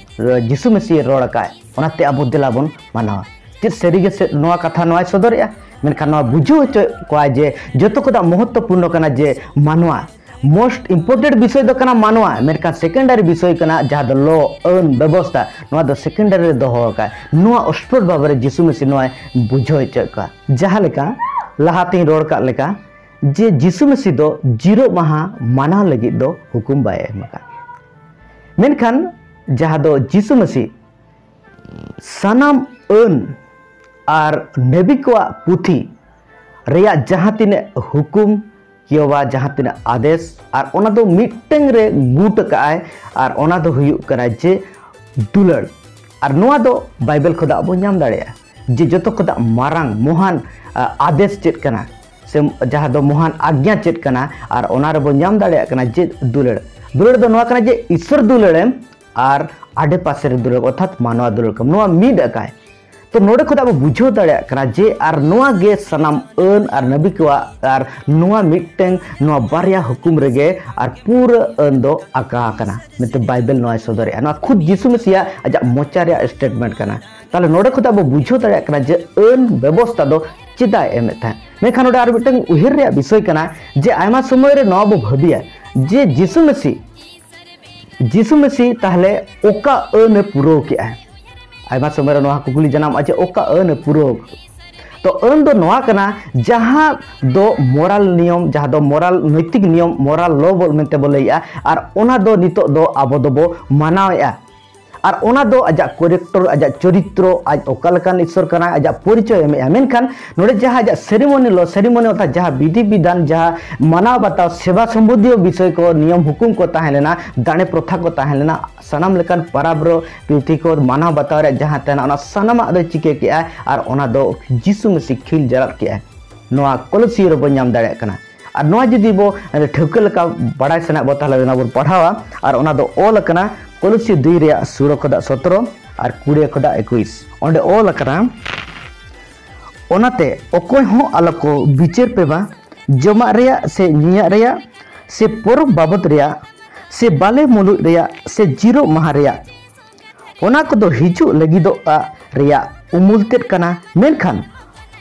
ᱡᱤᱥᱩ ᱢᱮᱥᱤᱭᱮ ᱨᱚᱲ ᱟᱠᱟᱫ, ᱚᱱᱟᱛᱮ ᱟᱵᱚ ᱫᱮᱞᱟ ᱵᱚᱱ ᱢᱟᱱᱟᱣᱟ᱾ ᱪᱮᱫ ᱥᱟᱹᱨᱤᱜᱮ ᱥᱮ ᱱᱚᱣᱟ ᱠᱟᱛᱷᱟ ᱱᱚᱣᱟᱭ ᱥᱚᱫᱚᱨᱮᱜᱼᱟ? ᱢᱮᱱᱠᱷᱟᱱ ᱱᱚᱣᱟ ᱵᱩᱡᱷᱟᱹᱣ ᱦᱚᱪᱚᱭᱮᱫ ᱠᱚᱣᱟ ᱡᱮ ᱡᱚᱛᱚ ᱠᱷᱚᱱᱟᱜ ᱢᱚᱦᱚᱛᱛᱚᱯᱩᱨᱱᱚ ᱠᱟᱱᱟ ᱡᱮ ᱢᱟᱱᱣᱟ, ᱢᱳᱥᱴ ᱤᱢᱯᱚᱨᱴᱮᱱᱴ ᱵᱤᱥᱚᱭ ᱫᱚ ᱠᱟᱱᱟ ᱢᱟᱱᱣᱟ, ᱢᱮᱱᱠᱷᱟᱱ ᱥᱮᱠᱮᱱᱰᱟᱨᱤ ᱵᱤᱥᱚᱭ ᱠᱟᱱᱟ ᱡᱟᱦᱟᱸ ᱫᱚ ᱞᱚ, ᱟᱹᱱ, ᱵᱮᱵᱚᱥᱛᱷᱟ, ᱱᱚᱣᱟ ᱫᱚ ᱥᱮᱠᱮᱱᱰᱟᱨᱤ ᱨᱮ ᱫᱚᱦᱚ ᱟᱠᱟᱫ᱾ ᱱᱚᱣᱟ ᱥᱯᱚᱥᱴ ᱵᱷᱟᱵᱮ ᱨᱮ ᱡᱤᱥᱩ ᱢᱮᱥᱤ ᱱᱚᱣᱟᱭ ᱵᱩᱡᱷᱟᱹᱣ ᱦᱚᱪᱚᱭᱮᱫ ᱠᱚᱣᱟ᱾ ᱡᱟᱦᱟᱸ ᱞᱮᱠᱟ ᱞᱟᱦᱟᱛᱤᱧ ᱨᱚᱲ ᱠᱟᱜ ᱞᱮᱠᱟ, ᱡᱮ ᱡᱤᱥᱩ ᱢᱮᱥᱤ ᱫᱚ ᱡᱤᱨᱳᱜ ᱢᱟᱦᱟ ᱢᱟᱱᱟᱣ ᱞᱟᱹᱜᱤᱫ ᱫᱚ ᱦᱩᱠᱩᱢ ᱵᱟᱭ ᱮᱢ ᱟᱠᱟᱫ, ᱢᱮᱱᱠᱷᱟᱱ ᱡᱟᱦᱟᱸ ᱫᱚ ᱡᱤᱥᱩ ᱢᱮᱥᱤ ᱥᱟᱱᱟᱢ ᱟᱹᱱ ᱟᱨ ᱱᱮᱵᱤ ᱠᱚᱣᱟᱜ ᱯᱩᱛᱷᱤ ᱨᱮᱭᱟᱜ ᱡᱟᱦᱟᱸ ᱛᱤᱱᱟᱹᱜ ᱦᱩᱠᱩᱢ, ᱠᱤᱭᱳᱵᱟ ᱡᱟᱦᱟᱸ ᱛᱤᱱᱟᱹᱜ ᱟᱫᱮᱥ, ᱟᱨ ᱚᱱᱟ ᱫᱚ ᱢᱤᱫᱴᱟᱝ ᱨᱮ ᱜᱩᱴ ᱟᱠᱟᱜᱼᱟᱭ, ᱟᱨ ᱚᱱᱟ ᱫᱚ ᱦᱩᱭᱩᱜ ᱠᱟᱱᱟ ᱡᱮ ᱫᱩᱞᱟᱹᱲ᱾ ᱟᱨ ᱱᱚᱣᱟ ᱫᱚ ᱵᱟᱭᱵᱮᱞ ᱠᱷᱚᱱᱟᱜ ᱵᱚ ᱧᱟᱢ ᱫᱟᱲᱮᱭᱟᱜᱼᱟ ᱡᱮ ᱡᱚᱛᱚ ᱠᱷᱚᱱᱟᱜ ᱢᱟᱨᱟᱝ ᱢᱚᱦᱟᱱ ᱟ, ᱟᱫᱮᱥ ᱪᱮᱫ ᱠᱟᱱᱟ, ᱥᱮ ᱡᱟᱦᱟᱸ ᱫᱚ ᱢᱚᱦᱟᱱ ᱟᱜᱽᱧᱟ ᱪᱮᱫ ᱠᱟᱱᱟ, ᱟᱨ ᱚᱱᱟ ᱨᱮᱵᱚ ᱧᱟᱢ ᱫᱟᱲᱮᱭᱟᱜ ᱠᱟᱱᱟ ᱡᱮ ᱫᱩᱞᱟᱹᱲ᱾ ᱫᱩᱞᱟᱹᱲ ᱫᱚ ᱱᱚᱣᱟ ᱠᱟᱱᱟ ᱡᱮ ᱤᱥᱥᱚᱨ ᱫᱩᱞᱟᱹᱲᱮᱢ ᱟᱨ ᱟᱰᱮ ᱯᱟᱥᱮ ᱨᱮ ᱫᱩᱞᱟᱹᱲ, ᱚᱨᱛᱷᱟᱛ ᱢᱟᱱᱣᱟ ᱫᱩᱞᱟᱹᱲ ᱠᱚᱢ, ᱱᱚᱣᱟ ᱢᱤᱫ ᱟᱠᱟᱭ᱾ ᱛᱚ ᱱᱚᱰᱮ ᱠᱷᱚᱱ ᱟᱵᱚ ᱵᱩᱡᱷᱟᱹᱣ ᱫᱟᱲᱮᱭᱟᱜ ᱠᱟᱱᱟ ᱡᱮ ᱟᱨ ᱱᱚᱣᱟ ᱜᱮ ᱥᱟᱱᱟᱢ ᱟᱹᱱ ᱟᱨ ᱱᱟᱵᱤ ᱠᱚᱣᱟᱜ ᱟᱨ ᱱᱚᱣᱟ ᱢᱤᱫᱴᱟᱝ, ᱱᱚᱣᱟ ᱵᱟᱨᱭᱟ ᱦᱩᱠᱩᱢ ᱨᱮᱜᱮ ᱟᱨ ᱯᱩᱨᱟᱹ ᱟᱹᱱ ᱫᱚ ᱟᱠᱟ ᱟᱠᱟᱱᱟ ᱢᱮᱱᱛᱮ ᱵᱟᱭᱵᱮᱞ ᱱᱚᱣᱟᱭ ᱥᱚᱫᱚᱨᱮᱜᱼᱟ᱾ ᱱᱚᱣᱟ ᱠᱷᱩᱫ ᱡᱤᱥᱩ ᱢᱮᱥᱤᱭᱟᱜ ᱟᱡᱟᱜ ᱢᱚᱪᱟ ᱨᱮᱭᱟᱜ ᱥᱴᱮᱴᱢᱮᱱᱴ ᱠᱟᱱᱟ᱾ ᱛᱟᱦᱞᱮ ᱱᱚᱰᱮ ᱠᱷᱚᱱ ᱟᱵᱚ ᱵᱩᱡᱷᱟᱹᱣ ᱫᱟᱲᱮᱭᱟᱜ ᱠᱟᱱᱟ ᱡᱮ ᱟᱹᱱ ᱵᱮᱵᱚᱥᱛᱟ ᱫᱚ ᱪᱮᱫᱟᱜ ᱮ ᱮᱢᱮᱫ ᱛᱟᱦᱮᱸᱫ᱾ ᱢᱮᱱᱠᱷᱟᱱ ᱱᱚᱰᱮ ᱟᱨ ᱢᱤᱫᱴᱟᱝ ᱩᱭᱦᱟᱹᱨ ᱨᱮᱭᱟᱜ ᱵᱤᱥᱚᱭ ᱠᱟᱱᱟ ᱡᱮ ᱟᱭᱢᱟ ᱥᱚᱢᱚᱭ ᱨᱮ ᱱᱚᱣᱟ ᱵᱚ ᱵᱷᱟᱹᱵᱤᱭᱟ ᱡᱮ ᱡᱤᱥᱩ ᱢᱮᱥᱤ ᱡᱤᱥᱩ ᱢᱮᱥᱤ ᱛᱟᱦᱞᱮ ᱚᱠᱟ ᱟᱹᱱ ᱮ ᱯᱩᱨᱟᱹᱣ ᱠᱮᱜᱼᱟ? ᱟᱭᱢᱟ ᱥᱚᱢᱚᱭ ᱨᱮ ᱱᱚᱣᱟ ᱠᱩᱠᱞᱤ ᱡᱟᱱᱟᱢᱚᱜᱼᱟ ᱡᱮ ᱚᱠᱟ ᱟᱹᱱ ᱮ ᱯᱩᱨᱟᱹᱣ? ᱛᱚ ᱟᱹᱱ ᱫᱚ ᱱᱚᱣᱟ ᱠᱟᱱᱟ, ᱡᱟᱦᱟᱸ ᱫᱚ ᱢᱚᱨᱟᱞ ᱱᱤᱭᱚᱢ, ᱡᱟᱦᱟᱸ ᱫᱚ ᱢᱚᱨᱟᱞ, ᱱᱳᱭᱛᱤᱠ ᱱᱤᱭᱚᱢ, ᱢᱚᱨᱟᱞ ᱞᱚ ᱵᱚᱞ ᱢᱮᱱᱛᱮ ᱵᱚ ᱞᱟᱹᱭᱮᱜᱼᱟ, ᱟᱨ ᱚᱱᱟ ᱫᱚ ᱱᱤᱛᱚᱜ ᱫᱚ ᱟᱵᱚ ᱫᱚᱵᱚ ᱢᱟᱱᱟᱣᱮᱜᱼᱟ᱾ ᱟᱨ ᱚᱱᱟ ᱫᱚ ᱟᱡᱟᱜ ᱠᱮᱨᱮᱠᱴᱟᱨ, ᱟᱡᱟᱜ ᱪᱚᱨᱤᱛᱨᱚ, ᱟᱡ ᱚᱠᱟ ᱞᱮᱠᱟᱱ ᱤᱥᱥᱚᱨ ᱠᱟᱱᱟᱭ, ᱟᱡᱟᱜ ᱯᱚᱨᱤᱪᱚᱭ ᱮᱢᱮᱜᱼᱟ᱾ ᱢᱮᱱᱠᱷᱟᱱ ᱱᱚᱰᱮ ᱡᱟᱦᱟᱸ ᱟᱡᱟᱜ ᱥᱮᱨᱮᱢᱚᱱᱤ ᱞᱚ, ᱥᱮᱨᱮᱢᱚᱱᱤ ᱚᱨᱛᱷᱟᱛ ᱡᱟᱦᱟᱸ ᱵᱤᱫᱷᱤ ᱵᱤᱫᱷᱟᱱ, ᱡᱟᱦᱟᱸ ᱢᱟᱱᱟᱣ ᱵᱟᱛᱟᱣ, ᱥᱮᱵᱟ ᱥᱚᱢᱵᱚᱱᱫᱷᱤᱭᱚ ᱵᱤᱥᱚᱭ ᱠᱚ, ᱱᱤᱭᱚᱢ ᱦᱩᱠᱩᱢ ᱠᱚ ᱛᱟᱦᱮᱸ ᱞᱮᱱᱟ, ᱫᱟᱲᱮ ᱯᱨᱚᱛᱷᱟ ᱠᱚ ᱛᱟᱦᱮᱸ ᱞᱮᱱᱟ, ᱥᱟᱱᱟᱢ ᱞᱮᱠᱟᱱ ᱯᱟᱨᱟᱵᱽ ᱨᱚ ᱯᱤᱛᱷᱤ ᱠᱚ ᱢᱟᱱᱟᱣ ᱵᱟᱛᱟᱣ ᱨᱮᱭᱟᱜ ᱡᱟᱦᱟᱸ ᱛᱟᱦᱮᱱᱟ, ᱚᱱᱟ ᱥᱟᱱᱟᱢᱟᱜ ᱫᱚᱭ ᱪᱤᱠᱟᱹ ᱠᱮᱜᱼᱟ ᱟᱨ ᱚᱱᱟ ᱫᱚ ᱡᱤᱥᱩ ᱢᱟᱹᱥᱤ ᱠᱷᱤᱞ ᱡᱟᱨᱟᱫ ᱠᱮᱜᱼᱟ᱾ ᱱᱚᱣᱟ ᱠᱚᱞᱚᱥᱤᱭᱚ ᱨᱮᱵᱚᱱ ᱧᱟᱢ ᱫᱟᱲᱮᱭᱟᱜ ᱠᱟᱱᱟ᱾ ᱟᱨ ᱱᱚᱣᱟ ᱡᱩᱫᱤ ᱵᱚ ᱴᱷᱟᱹᱣᱠᱟᱹ ᱞᱮᱠᱟ ᱵᱟᱲᱟᱭ ᱥᱟᱱᱟᱭᱮᱫ ᱵᱚ, ᱛᱟᱦᱚᱞᱮ ᱚᱱᱟ ᱵᱚᱱ ᱯᱟᱲᱦᱟᱣᱟ᱾ ᱟᱨ ᱚᱱᱟ ᱫᱚ ᱚᱞ ᱟᱠᱟᱱᱟ ᱠᱚᱞᱚᱥᱤᱭᱚ ᱫᱩᱭ ᱨᱮᱭᱟᱜ ᱥᱩᱨᱚ ᱠᱷᱚᱫᱟᱜ ᱥᱚᱛᱨᱚ ᱟᱨ ᱠᱩᱲᱤ ᱠᱷᱚᱫᱟᱜ ᱮᱠᱩᱥ᱾ ᱚᱸᱰᱮ ᱚᱞ ᱟᱠᱟᱱᱟ, ᱚᱱᱟᱛᱮ ᱚᱠᱚᱭ ᱦᱚᱸ ᱟᱞᱚ ᱠᱚ ᱵᱤᱪᱟᱹᱨ ᱯᱮ ᱵᱟ, ᱡᱚᱢᱟᱜ ᱨᱮᱭᱟᱜ ᱥᱮ ᱧᱩᱭᱟᱜ ᱨᱮᱭᱟᱜ ᱥᱮ ᱯᱚᱨᱚᱵᱽ ᱵᱟᱵᱚᱫ ᱨᱮᱭᱟᱜ ᱥᱮ ᱵᱟᱞᱮ ᱢᱩᱞᱩᱡ ᱨᱮᱭᱟᱜ ᱥᱮ ᱡᱤᱨᱚᱜ ᱢᱟᱦᱟ ᱨᱮᱭᱟᱜ, ᱚᱱᱟ ᱠᱚᱫᱚ ᱦᱤᱡᱩᱜ ᱞᱟᱹᱜᱤᱫᱚᱜ ᱨᱮᱭᱟᱜ ᱩᱢᱩᱞ ᱛᱮᱫ ᱠᱟᱱᱟ, ᱢᱮᱱᱠᱷᱟᱱ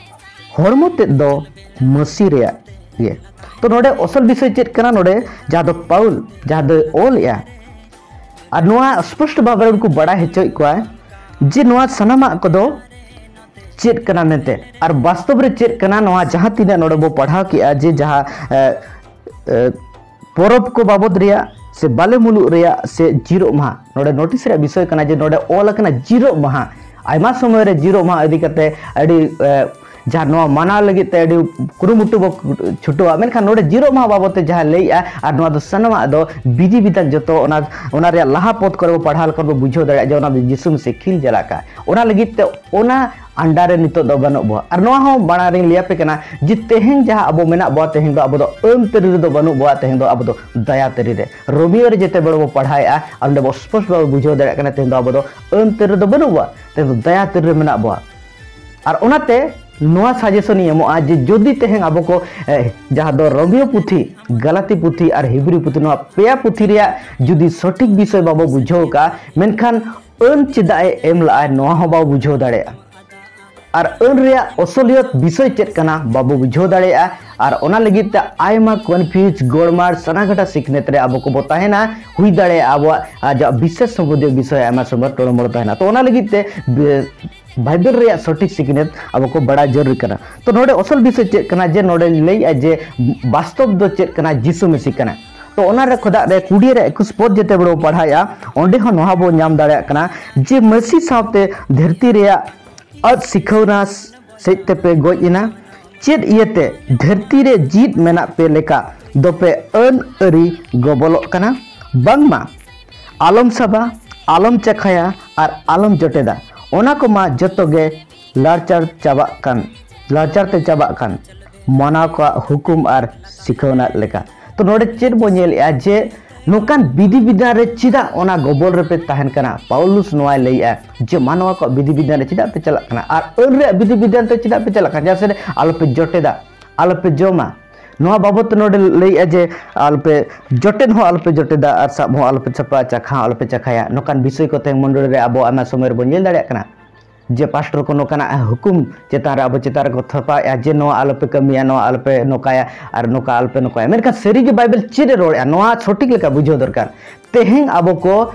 ᱦᱚᱲᱢᱚ ᱛᱮᱫ ᱫᱚ ᱢᱟᱹᱥᱤ ᱨᱮᱭᱟᱜ ᱜᱮ᱾ ᱛᱚ ᱱᱚᱰᱮ ᱚᱥᱚᱞ ᱵᱤᱥᱚᱭ ᱪᱮᱫ ᱠᱟᱱᱟ? ᱱᱚᱰᱮ ᱡᱟᱦᱟᱸ ᱫᱚ ᱯᱟᱣᱩᱞ ᱡᱟᱦᱟᱸ ᱫᱚᱭ ᱚᱞᱮᱜᱼᱟ, ᱟᱨ ᱱᱚᱣᱟ ᱥᱯᱚᱥᱴᱚ ᱵᱷᱟᱵᱮ ᱨᱮ ᱩᱱᱠᱩ ᱵᱟᱲᱟᱭ ᱦᱚᱪᱚᱭᱮᱫ ᱠᱚᱣᱟ ᱡᱮ ᱱᱚᱣᱟ ᱥᱟᱱᱟᱢᱟᱜ ᱠᱚᱫᱚ ᱪᱮᱫ ᱠᱟᱱᱟ ᱢᱮᱱᱛᱮ, ᱟᱨ ᱵᱟᱥᱛᱚᱵ ᱨᱮ ᱪᱮᱫ ᱠᱟᱱᱟ, ᱱᱚᱣᱟ ᱡᱟᱦᱟᱸ ᱛᱤᱱᱟᱹᱜ ᱱᱚᱰᱮ ᱵᱚ ᱯᱟᱲᱦᱟᱣ ᱠᱮᱜᱼᱟ ᱡᱮ ᱡᱟᱦᱟᱸ, ᱮ, ᱮ, ᱯᱚᱨᱚᱵᱽ ᱠᱚ ᱵᱟᱵᱚᱫ ᱨᱮᱭᱟᱜ ᱥᱮ ᱵᱟᱞᱮ ᱢᱩᱞᱩᱜ ᱨᱮᱭᱟᱜ ᱥᱮ ᱡᱤᱨᱚᱜ ᱢᱟᱦᱟ, ᱱᱚᱰᱮ ᱱᱳᱴᱤᱥ ᱨᱮᱭᱟᱜ ᱵᱤᱥᱚᱭ ᱠᱟᱱᱟ ᱡᱮ ᱱᱚᱰᱮ ᱚᱞ ᱟᱠᱟᱱᱟ ᱡᱤᱨᱚᱜ ᱢᱟᱦᱟ᱾ ᱟᱭᱢᱟ ᱥᱚᱢᱚᱭ ᱨᱮ ᱡᱤᱨᱚᱜ ᱢᱟᱦᱟ ᱤᱫᱤ ᱠᱟᱛᱮ ᱟᱹᱰᱤ, ᱮ, ᱡᱟᱦᱟᱸ ᱱᱚᱣᱟ ᱢᱟᱱᱟᱣ ᱞᱟᱹᱜᱤᱫ ᱛᱮ ᱟᱹᱰᱤ ᱠᱩᱨᱩᱢᱩᱴᱩ ᱵᱚ ᱪᱷᱩᱴᱟᱹᱣᱟ, ᱢᱮᱱᱠᱷᱟᱱ ᱱᱚᱰᱮ ᱡᱤᱨᱚᱜ ᱢᱟᱦᱟ ᱵᱟᱵᱚᱫ ᱛᱮ ᱡᱟᱦᱟᱸ ᱞᱟᱹᱭᱮᱜᱼᱟ, ᱟᱨ ᱱᱚᱣᱟ ᱫᱚ ᱥᱟᱱᱟᱢᱟᱜ ᱫᱚ ᱵᱤᱫᱷᱤ ᱵᱤᱫᱷᱟᱱ ᱡᱚᱛᱚ ᱚᱱᱟ, ᱚᱱᱟ ᱨᱮᱭᱟᱜ ᱞᱟᱦᱟ ᱯᱚᱫ ᱠᱚᱨᱮ ᱵᱚ ᱯᱟᱲᱦᱟᱣ ᱞᱮᱠᱷᱟᱱ ᱵᱚ ᱵᱩᱡᱷᱟᱹᱣ ᱫᱟᱲᱮᱭᱟᱜᱼᱟ ᱡᱮ ᱚᱱᱟ ᱫᱚ ᱡᱤᱥᱩ ᱢᱤᱥᱤ ᱠᱷᱤᱞ ᱪᱟᱞᱟᱜ ᱠᱟᱱᱟ᱾ ᱚᱱᱟ ᱞᱟᱹᱜᱤᱫ ᱛᱮ ᱚᱱᱟ under ᱨᱮ ᱱᱤᱛᱚᱜ ᱫᱚ ᱵᱟᱹᱱᱩᱜ ᱵᱚᱣᱟ᱾ ᱟᱨ ᱱᱚᱣᱟ ᱦᱚᱸ ᱢᱟᱲᱟᱝ ᱨᱤᱧ ᱞᱟᱹᱭ ᱟᱯᱮ ᱠᱟᱱᱟ ᱡᱮ ᱛᱮᱦᱮᱧ ᱡᱟᱦᱟᱸ ᱟᱵᱚ ᱢᱮᱱᱟᱜ ᱵᱚᱣᱟ, ᱛᱮᱦᱮᱧ ᱫᱚ ᱟᱵᱚ ᱫᱚ ᱟᱹᱱ ᱛᱟᱹᱨᱤ ᱨᱮᱫᱚ ᱵᱟᱹᱱᱩᱜ ᱵᱚᱣᱟ, ᱛᱮᱦᱮᱧ ᱫᱚ ᱟᱵᱚ ᱫᱚ ᱫᱟᱭᱟ ᱛᱟᱹᱨᱤ ᱨᱮ᱾ ᱨᱳᱢᱤᱭᱳ ᱨᱮ ᱡᱮᱛᱮ ᱵᱮᱲᱟ ᱵᱚ ᱯᱟᱲᱦᱟᱣᱮᱫᱼᱟ, ᱟᱨ ᱚᱸᱰᱮ ᱵᱚ ᱥᱯᱚᱥᱴ ᱵᱟᱵᱚ ᱵᱩᱡᱷᱟᱹᱣ ᱫᱟᱲᱮᱭᱟᱜ ᱠᱟᱱᱟ, ᱛᱮᱦᱮᱧ ᱫᱚ ᱟᱵᱚ ᱫᱚ ᱟᱹᱱ ᱛᱟᱹᱨᱤ ᱨᱮᱫᱚ ᱵᱟᱹᱱᱩᱜ ᱵᱚᱣᱟ, ᱛᱮᱦᱮᱧ ᱫᱚ ᱫᱟᱭᱟ ᱛᱟᱹᱨᱤ ᱨᱮ ᱢᱮᱱᱟᱜ ᱵᱚᱣᱟ᱾ ᱟᱨ ᱚᱱᱟᱛᱮ ᱱᱚᱣᱟ ᱥᱟᱡᱮᱥᱚᱱ ᱤᱧ ᱮᱢᱚᱜᱼᱟ ᱡᱮ ᱡᱩᱫᱤ ᱛᱮᱦᱮᱧ ᱟᱵᱚ ᱠᱚ, ᱮ, ᱡᱟᱦᱟᱸ ᱫᱚ ᱨᱳᱢᱤᱭᱳ ᱯᱩᱛᱷᱤ, ᱜᱟᱞᱟᱛᱤ ᱯᱩᱛᱷᱤ ᱟᱨ ᱦᱤᱵᱨᱤ ᱯᱩᱛᱷᱤ, ᱱᱚᱣᱟ ᱯᱮᱭᱟ ᱯᱩᱛᱷᱤ ᱨᱮᱭᱟᱜ ᱡᱩᱫᱤ ᱥᱚᱴᱷᱤᱠ ᱵᱤᱥᱚᱭ ᱵᱟᱵᱚ ᱵᱩᱡᱷᱟᱹᱣ ᱠᱟᱜᱼᱟ, ᱢᱮᱱᱠᱷᱟᱱ ᱟᱹᱱ ᱪᱮᱫᱟᱜ ᱮ ᱮᱢ ᱞᱟᱜᱼᱟ, ᱱᱚᱣᱟ ᱦᱚᱸ ᱵᱟᱵᱚ ᱵᱩᱡᱷᱟᱹᱣ ᱫᱟᱲᱮᱭᱟᱜᱼᱟ᱾ ᱟᱨ ᱟᱹᱱ ᱨᱮᱭᱟᱜ ᱚᱥᱚᱞᱤᱭᱚᱛ ᱵᱤᱥᱚᱭ ᱪᱮᱫ ᱠᱟᱱᱟ, ᱵᱟᱵᱚ ᱵᱩᱡᱷᱟᱹᱣ ᱫᱟᱲᱮᱭᱟᱜᱼᱟ᱾ ᱟᱨ ᱚᱱᱟ ᱞᱟᱹᱜᱤᱫ ᱛᱮ ᱟᱭᱢᱟ confuse, ᱜᱚᱲᱢᱟᱲ, ᱥᱟᱱᱟᱜᱷᱟᱴᱟ ᱥᱤᱠᱷᱱᱟᱹᱛ ᱨᱮ ᱟᱵᱚ ᱠᱚᱵᱚ ᱛᱟᱦᱮᱱᱟ, ᱦᱩᱭ ᱫᱟᱲᱮᱭᱟᱜᱼᱟ ᱟᱵᱚᱣᱟᱜ ᱟᱡᱟᱜ ᱵᱤᱥᱮᱥ ᱥᱚᱢᱵᱚᱱᱫᱷᱤᱭᱚ ᱵᱤᱥᱚᱭ ᱟᱭᱢᱟ ᱥᱚᱢᱚᱭ ᱴᱚᱲᱚᱢᱚᱲᱚ ᱛᱟᱦᱮᱱᱟ᱾ ᱛᱚ ᱚᱱᱟ ᱞᱟᱹᱜᱤᱫ ᱛᱮ ᱵᱮ-, ᱵᱟᱭᱵᱮᱞ ᱨᱮᱭᱟᱜ ᱥᱚᱴᱷᱤᱠ ᱥᱤᱠᱷᱱᱟᱹᱛ ᱟᱵᱚ ᱠᱚ ᱵᱟᱲᱟᱭ ᱡᱟᱹᱨᱩᱲ ᱠᱟᱱᱟ᱾ ᱛᱚ ᱱᱚᱰᱮ ᱚᱥᱚᱞ ᱵᱤᱥᱚᱭ ᱪᱮᱫ ᱠᱟᱱᱟ, ᱡᱮ ᱱᱚᱰᱮ ᱞᱟᱹᱭᱮᱜᱼᱟ ᱡᱮ ᱵᱟᱥᱛᱚᱵ ᱫᱚ ᱪᱮᱫ ᱠᱟᱱᱟ, ᱡᱤᱥᱩ ᱢᱮᱥᱤ ᱠᱟᱱᱟ᱾ ᱛᱚ ᱚᱱᱟ ᱨᱮ ᱠᱷᱚᱫᱟᱜ ᱨᱮ ᱠᱩᱲᱤ ᱨᱮ ᱮᱠᱩᱥ ᱯᱚᱫ ᱡᱮᱛᱮ ᱵᱮᱲᱟ ᱵᱚ ᱯᱟᱲᱦᱟᱣᱮᱜᱼᱟ, ᱚᱸᱰᱮ ᱦᱚᱸ ᱱᱚᱣᱟ ᱵᱚ ᱧᱟᱢ ᱫᱟᱲᱮᱭᱟᱜ ᱠᱟᱱᱟ ᱡᱮ ᱢᱟᱹᱥᱤ ᱥᱟᱶᱛᱮ ᱫᱷᱟᱹᱨᱛᱤ ᱨᱮᱭᱟᱜ ᱟᱫ ᱥᱤᱠᱷᱟᱹᱣᱱᱟ ᱥᱮᱡ ᱛᱮᱯᱮ ᱜᱚᱡ ᱮᱱᱟ? ᱪᱮᱫ ᱤᱭᱟᱹᱛᱮ ᱫᱷᱟᱹᱨᱛᱤ ᱨᱮ ᱡᱤᱫ ᱢᱮᱱᱟᱜ ᱯᱮ ᱞᱮᱠᱟ ᱫᱚᱯᱮ ᱟᱹᱱ ᱟᱹᱨᱤ ᱜᱚᱵᱚᱞᱚᱜ ᱠᱟᱱᱟ? ᱵᱟᱝᱢᱟ ᱟᱞᱚᱢ ᱥᱟᱵᱟ, ᱟᱞᱚᱢ ᱪᱟᱠᱷᱟᱭᱟ ᱟᱨ ᱟᱞᱚᱢ ᱡᱚᱴᱮᱫᱟ, ᱚᱱᱟ ᱠᱚᱢᱟ ᱡᱚᱛᱚ ᱜᱮ ᱞᱟᱲᱪᱟᱲ ᱪᱟᱵᱟᱜ ᱠᱟᱱ, ᱞᱟᱲᱪᱟᱲ ᱛᱮ ᱪᱟᱵᱟᱜ ᱠᱟᱱ ᱢᱟᱱᱟᱣ ᱠᱚᱣᱟᱜ ᱦᱩᱠᱩᱢ ᱟᱨ ᱥᱤᱠᱷᱟᱹᱣᱱᱟ ᱞᱮᱠᱟ᱾ ᱛᱚ ᱱᱚᱰᱮ ᱪᱮᱫ ᱵᱚ ᱧᱮᱞᱮᱜᱼᱟ ᱡᱮ ᱱᱚᱝᱠᱟᱱ ᱵᱤᱫᱷᱤ ᱵᱤᱫᱷᱟᱱ ᱨᱮ ᱪᱮᱫᱟᱜ ᱚᱱᱟ ᱜᱚᱵᱚᱞ ᱨᱮᱯᱮ ᱛᱟᱦᱮᱱ ᱠᱟᱱᱟ? ᱯᱟᱣᱞᱩᱥ ᱱᱚᱣᱟᱭ ᱞᱟᱹᱭᱮᱜᱼᱟ ᱡᱮ ᱢᱟᱱᱣᱟ ᱠᱚᱣᱟᱜ ᱵᱤᱫᱷᱤ ᱵᱤᱫᱷᱟᱱ ᱨᱮ ᱪᱮᱫᱟᱜ ᱯᱮ ᱪᱟᱞᱟᱜ ᱠᱟᱱᱟ ᱟᱨ ᱟᱹᱱ ᱨᱮᱭᱟᱜ ᱵᱤᱫᱷᱤ ᱵᱤᱫᱷᱟᱱ ᱛᱮ ᱪᱮᱫᱟᱜ ᱯᱮ ᱪᱟᱞᱟᱜ ᱠᱟᱱᱟ? ᱡᱟᱦᱟᱸ ᱥᱮᱫ ᱨᱮ ᱟᱞᱚᱯᱮ ᱡᱚᱴᱮᱫᱟ, ᱟᱞᱚᱯᱮ ᱡᱚᱢᱟ᱾ ᱱᱚᱣᱟ ᱵᱟᱵᱚᱫ ᱛᱮ ᱱᱚᱰᱮ ᱞᱟᱹᱭᱮᱜᱼᱟ ᱡᱮ ᱟᱞᱚᱯᱮ ᱡᱚᱴᱮᱫ ᱦᱚᱸ ᱟᱞᱚᱯᱮ ᱡᱚᱴᱮᱫᱟ ᱟᱨ ᱥᱟᱵ ᱦᱚᱸ ᱟᱞᱚᱯᱮ ᱥᱟᱯᱟ, ᱪᱟᱠᱷᱟ ᱦᱚᱸ ᱟᱞᱚᱯᱮ ᱪᱟᱠᱷᱟᱭᱟ᱾ ᱱᱚᱝᱠᱟᱱ ᱵᱤᱥᱚᱭ ᱠᱚ ᱛᱮᱦᱮᱧ ᱢᱚᱱᱰᱚᱞᱤ ᱨᱮ ᱟᱵᱚ ᱟᱭᱢᱟ ᱥᱚᱢᱚᱭ ᱨᱮᱵᱚᱱ ᱧᱮᱞ ᱫᱟᱲᱮᱭᱟᱜ ᱠᱟᱱᱟ ᱡᱮ ᱯᱟᱥᱴᱚᱨ ᱠᱚ ᱱᱚᱝᱠᱟᱱᱟᱜ ᱦᱩᱠᱩᱢ ᱪᱮᱛᱟᱱ ᱨᱮ ᱟᱵᱚ ᱪᱮᱛᱟᱱ ᱨᱮᱠᱚ ᱛᱷᱟᱯᱟᱣᱮᱫᱼᱟ ᱡᱮ ᱱᱚᱣᱟ ᱟᱞᱚᱯᱮ ᱠᱟᱹᱢᱤᱭᱟ, ᱱᱚᱣᱟ ᱟᱞᱚᱯᱮ ᱱᱚᱝᱠᱟᱭᱟ ᱟᱨ ᱱᱚᱝᱠᱟ ᱟᱞᱚᱯᱮ ᱱᱚᱝᱠᱟᱭᱟ᱾ ᱢᱮᱱᱠᱷᱟᱱ ᱥᱟᱹᱨᱤᱜᱮ ᱵᱟᱭᱵᱮᱞ ᱪᱮᱫ ᱮ ᱨᱚᱲᱮᱫᱼᱟ, ᱱᱚᱣᱟ ᱥᱚᱴᱷᱤᱠ ᱞᱮᱠᱟ ᱵᱩᱡᱷᱟᱹᱣ ᱫᱚᱨᱠᱟᱨ᱾ ᱛᱮᱦᱮᱧ ᱟᱵᱚ ᱠᱚ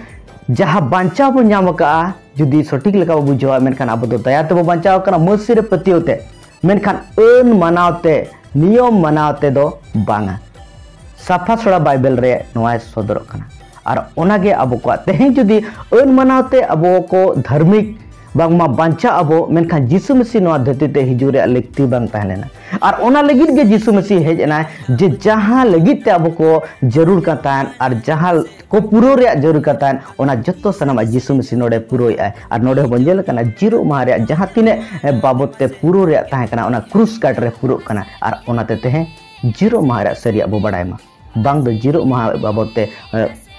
ᱡᱟᱦᱟᱸ ᱵᱟᱧᱪᱟᱣ ᱵᱚᱱ ᱧᱟᱢ ᱟᱠᱟᱫᱼᱟ, ᱡᱩᱫᱤ ᱥᱚᱴᱷᱤᱠ ᱞᱮᱠᱟ ᱵᱚ ᱵᱩᱡᱷᱟᱹᱣᱟ, ᱢᱮᱱᱠᱷᱟᱱ ᱟᱵᱚ ᱫᱚ ᱫᱟᱭᱟ ᱛᱮᱵᱚ ᱵᱟᱧᱪᱟᱣ ᱟᱠᱟᱱᱟ, ᱢᱟᱹᱥᱤ ᱨᱮ ᱯᱟᱹᱛᱭᱟᱹᱣ ᱛᱮ, ᱢᱮᱱᱠᱷᱟᱱ ᱟᱹᱱ ᱢᱟᱱᱟᱣ ᱛᱮ, ᱱᱤᱭᱚᱢ ᱢᱟᱱᱟᱣ ᱛᱮᱫᱚ ᱵᱟᱝᱟ᱾ ᱥᱟᱯᱷᱟ ᱥᱚᱲᱟ ᱵᱟᱭᱵᱮᱞ ᱨᱮ ᱱᱚᱣᱟᱭ ᱥᱚᱫᱚᱨᱚᱜ ᱠᱟᱱᱟ᱾ ᱟᱨ ᱚᱱᱟᱜᱮ ᱟᱵᱚ ᱠᱚᱣᱟᱜ ᱛᱮᱦᱮᱧ ᱡᱩᱫᱤ ᱟᱹᱱ ᱢᱟᱱᱟᱣ ᱛᱮ ᱟᱵᱚ ᱠᱚ ᱫᱷᱟᱨᱢᱤᱠ ᱵᱟᱝᱢᱟ ᱵᱟᱧᱪᱟᱜ ᱟᱵᱚ, ᱢᱮᱱᱠᱷᱟᱱ ᱡᱤᱥᱩ ᱢᱟᱹᱥᱤ ᱱᱚᱣᱟ ᱫᱷᱟᱹᱨᱛᱤ ᱛᱮ ᱦᱤᱡᱩᱜ ᱨᱮᱭᱟᱜ ᱞᱟᱹᱠᱛᱤ ᱵᱟᱝ ᱛᱟᱦᱮᱸ ᱞᱮᱱᱟ᱾ ᱟᱨ ᱚᱱᱟ ᱞᱟᱹᱜᱤᱫ ᱜᱮ ᱡᱤᱥᱩ ᱢᱟᱹᱥᱤ ᱦᱮᱡ ᱮᱱᱟᱭ, ᱡᱮ ᱡᱟᱦᱟᱸ ᱞᱟᱹᱜᱤᱫ ᱛᱮ ᱟᱵᱚ ᱠᱚ ᱡᱟᱹᱨᱩᱲ ᱠᱟᱱ ᱛᱟᱦᱮᱸᱫ ᱟᱨ ᱡᱟᱦᱟᱸ ᱠᱚ ᱯᱩᱨᱟᱹᱣ ᱨᱮᱭᱟᱜ ᱡᱟᱹᱨᱩᱲ ᱠᱟᱱ ᱛᱟᱦᱮᱸᱫ, ᱚᱱᱟ ᱡᱚᱛᱚ ᱥᱟᱱᱟᱢᱟᱜ ᱡᱤᱥᱩ ᱢᱟᱹᱥᱤ ᱱᱚᱰᱮ ᱯᱩᱨᱟᱹᱣᱮᱫᱼᱟᱭ᱾ ᱟᱨ ᱱᱚᱰᱮ ᱦᱚᱸᱵᱚᱱ ᱧᱮᱞ ᱠᱟᱱᱟ, ᱡᱤᱨᱳᱜ ᱢᱟᱦᱟ ᱨᱮᱭᱟᱜ ᱡᱟᱦᱟᱸ ᱛᱤᱱᱟᱹᱜ ᱵᱟᱵᱚᱫ ᱛᱮ ᱯᱩᱨᱟᱹᱣ ᱨᱮᱭᱟᱜ ᱛᱟᱦᱮᱸ ᱠᱟᱱᱟ, ᱚᱱᱟ ᱠᱨᱩᱥ ᱠᱟᱴ ᱨᱮ ᱯᱩᱨᱟᱹᱜ ᱠᱟᱱᱟ᱾ ᱟᱨ ᱚᱱᱟᱛᱮ ᱛᱮᱦᱮᱧ ᱡᱤᱨᱳᱜ ᱢᱟᱦᱟ ᱨᱮᱭᱟᱜ ᱥᱟᱹᱨᱤᱭᱟᱜ ᱵᱚ ᱵᱟᱲᱟᱭ ᱢᱟ, ᱵᱟᱝ ᱫᱚ ᱡᱤᱨᱳᱜ ᱢᱟᱦᱟ ᱵᱟᱵᱚᱫ ᱛᱮ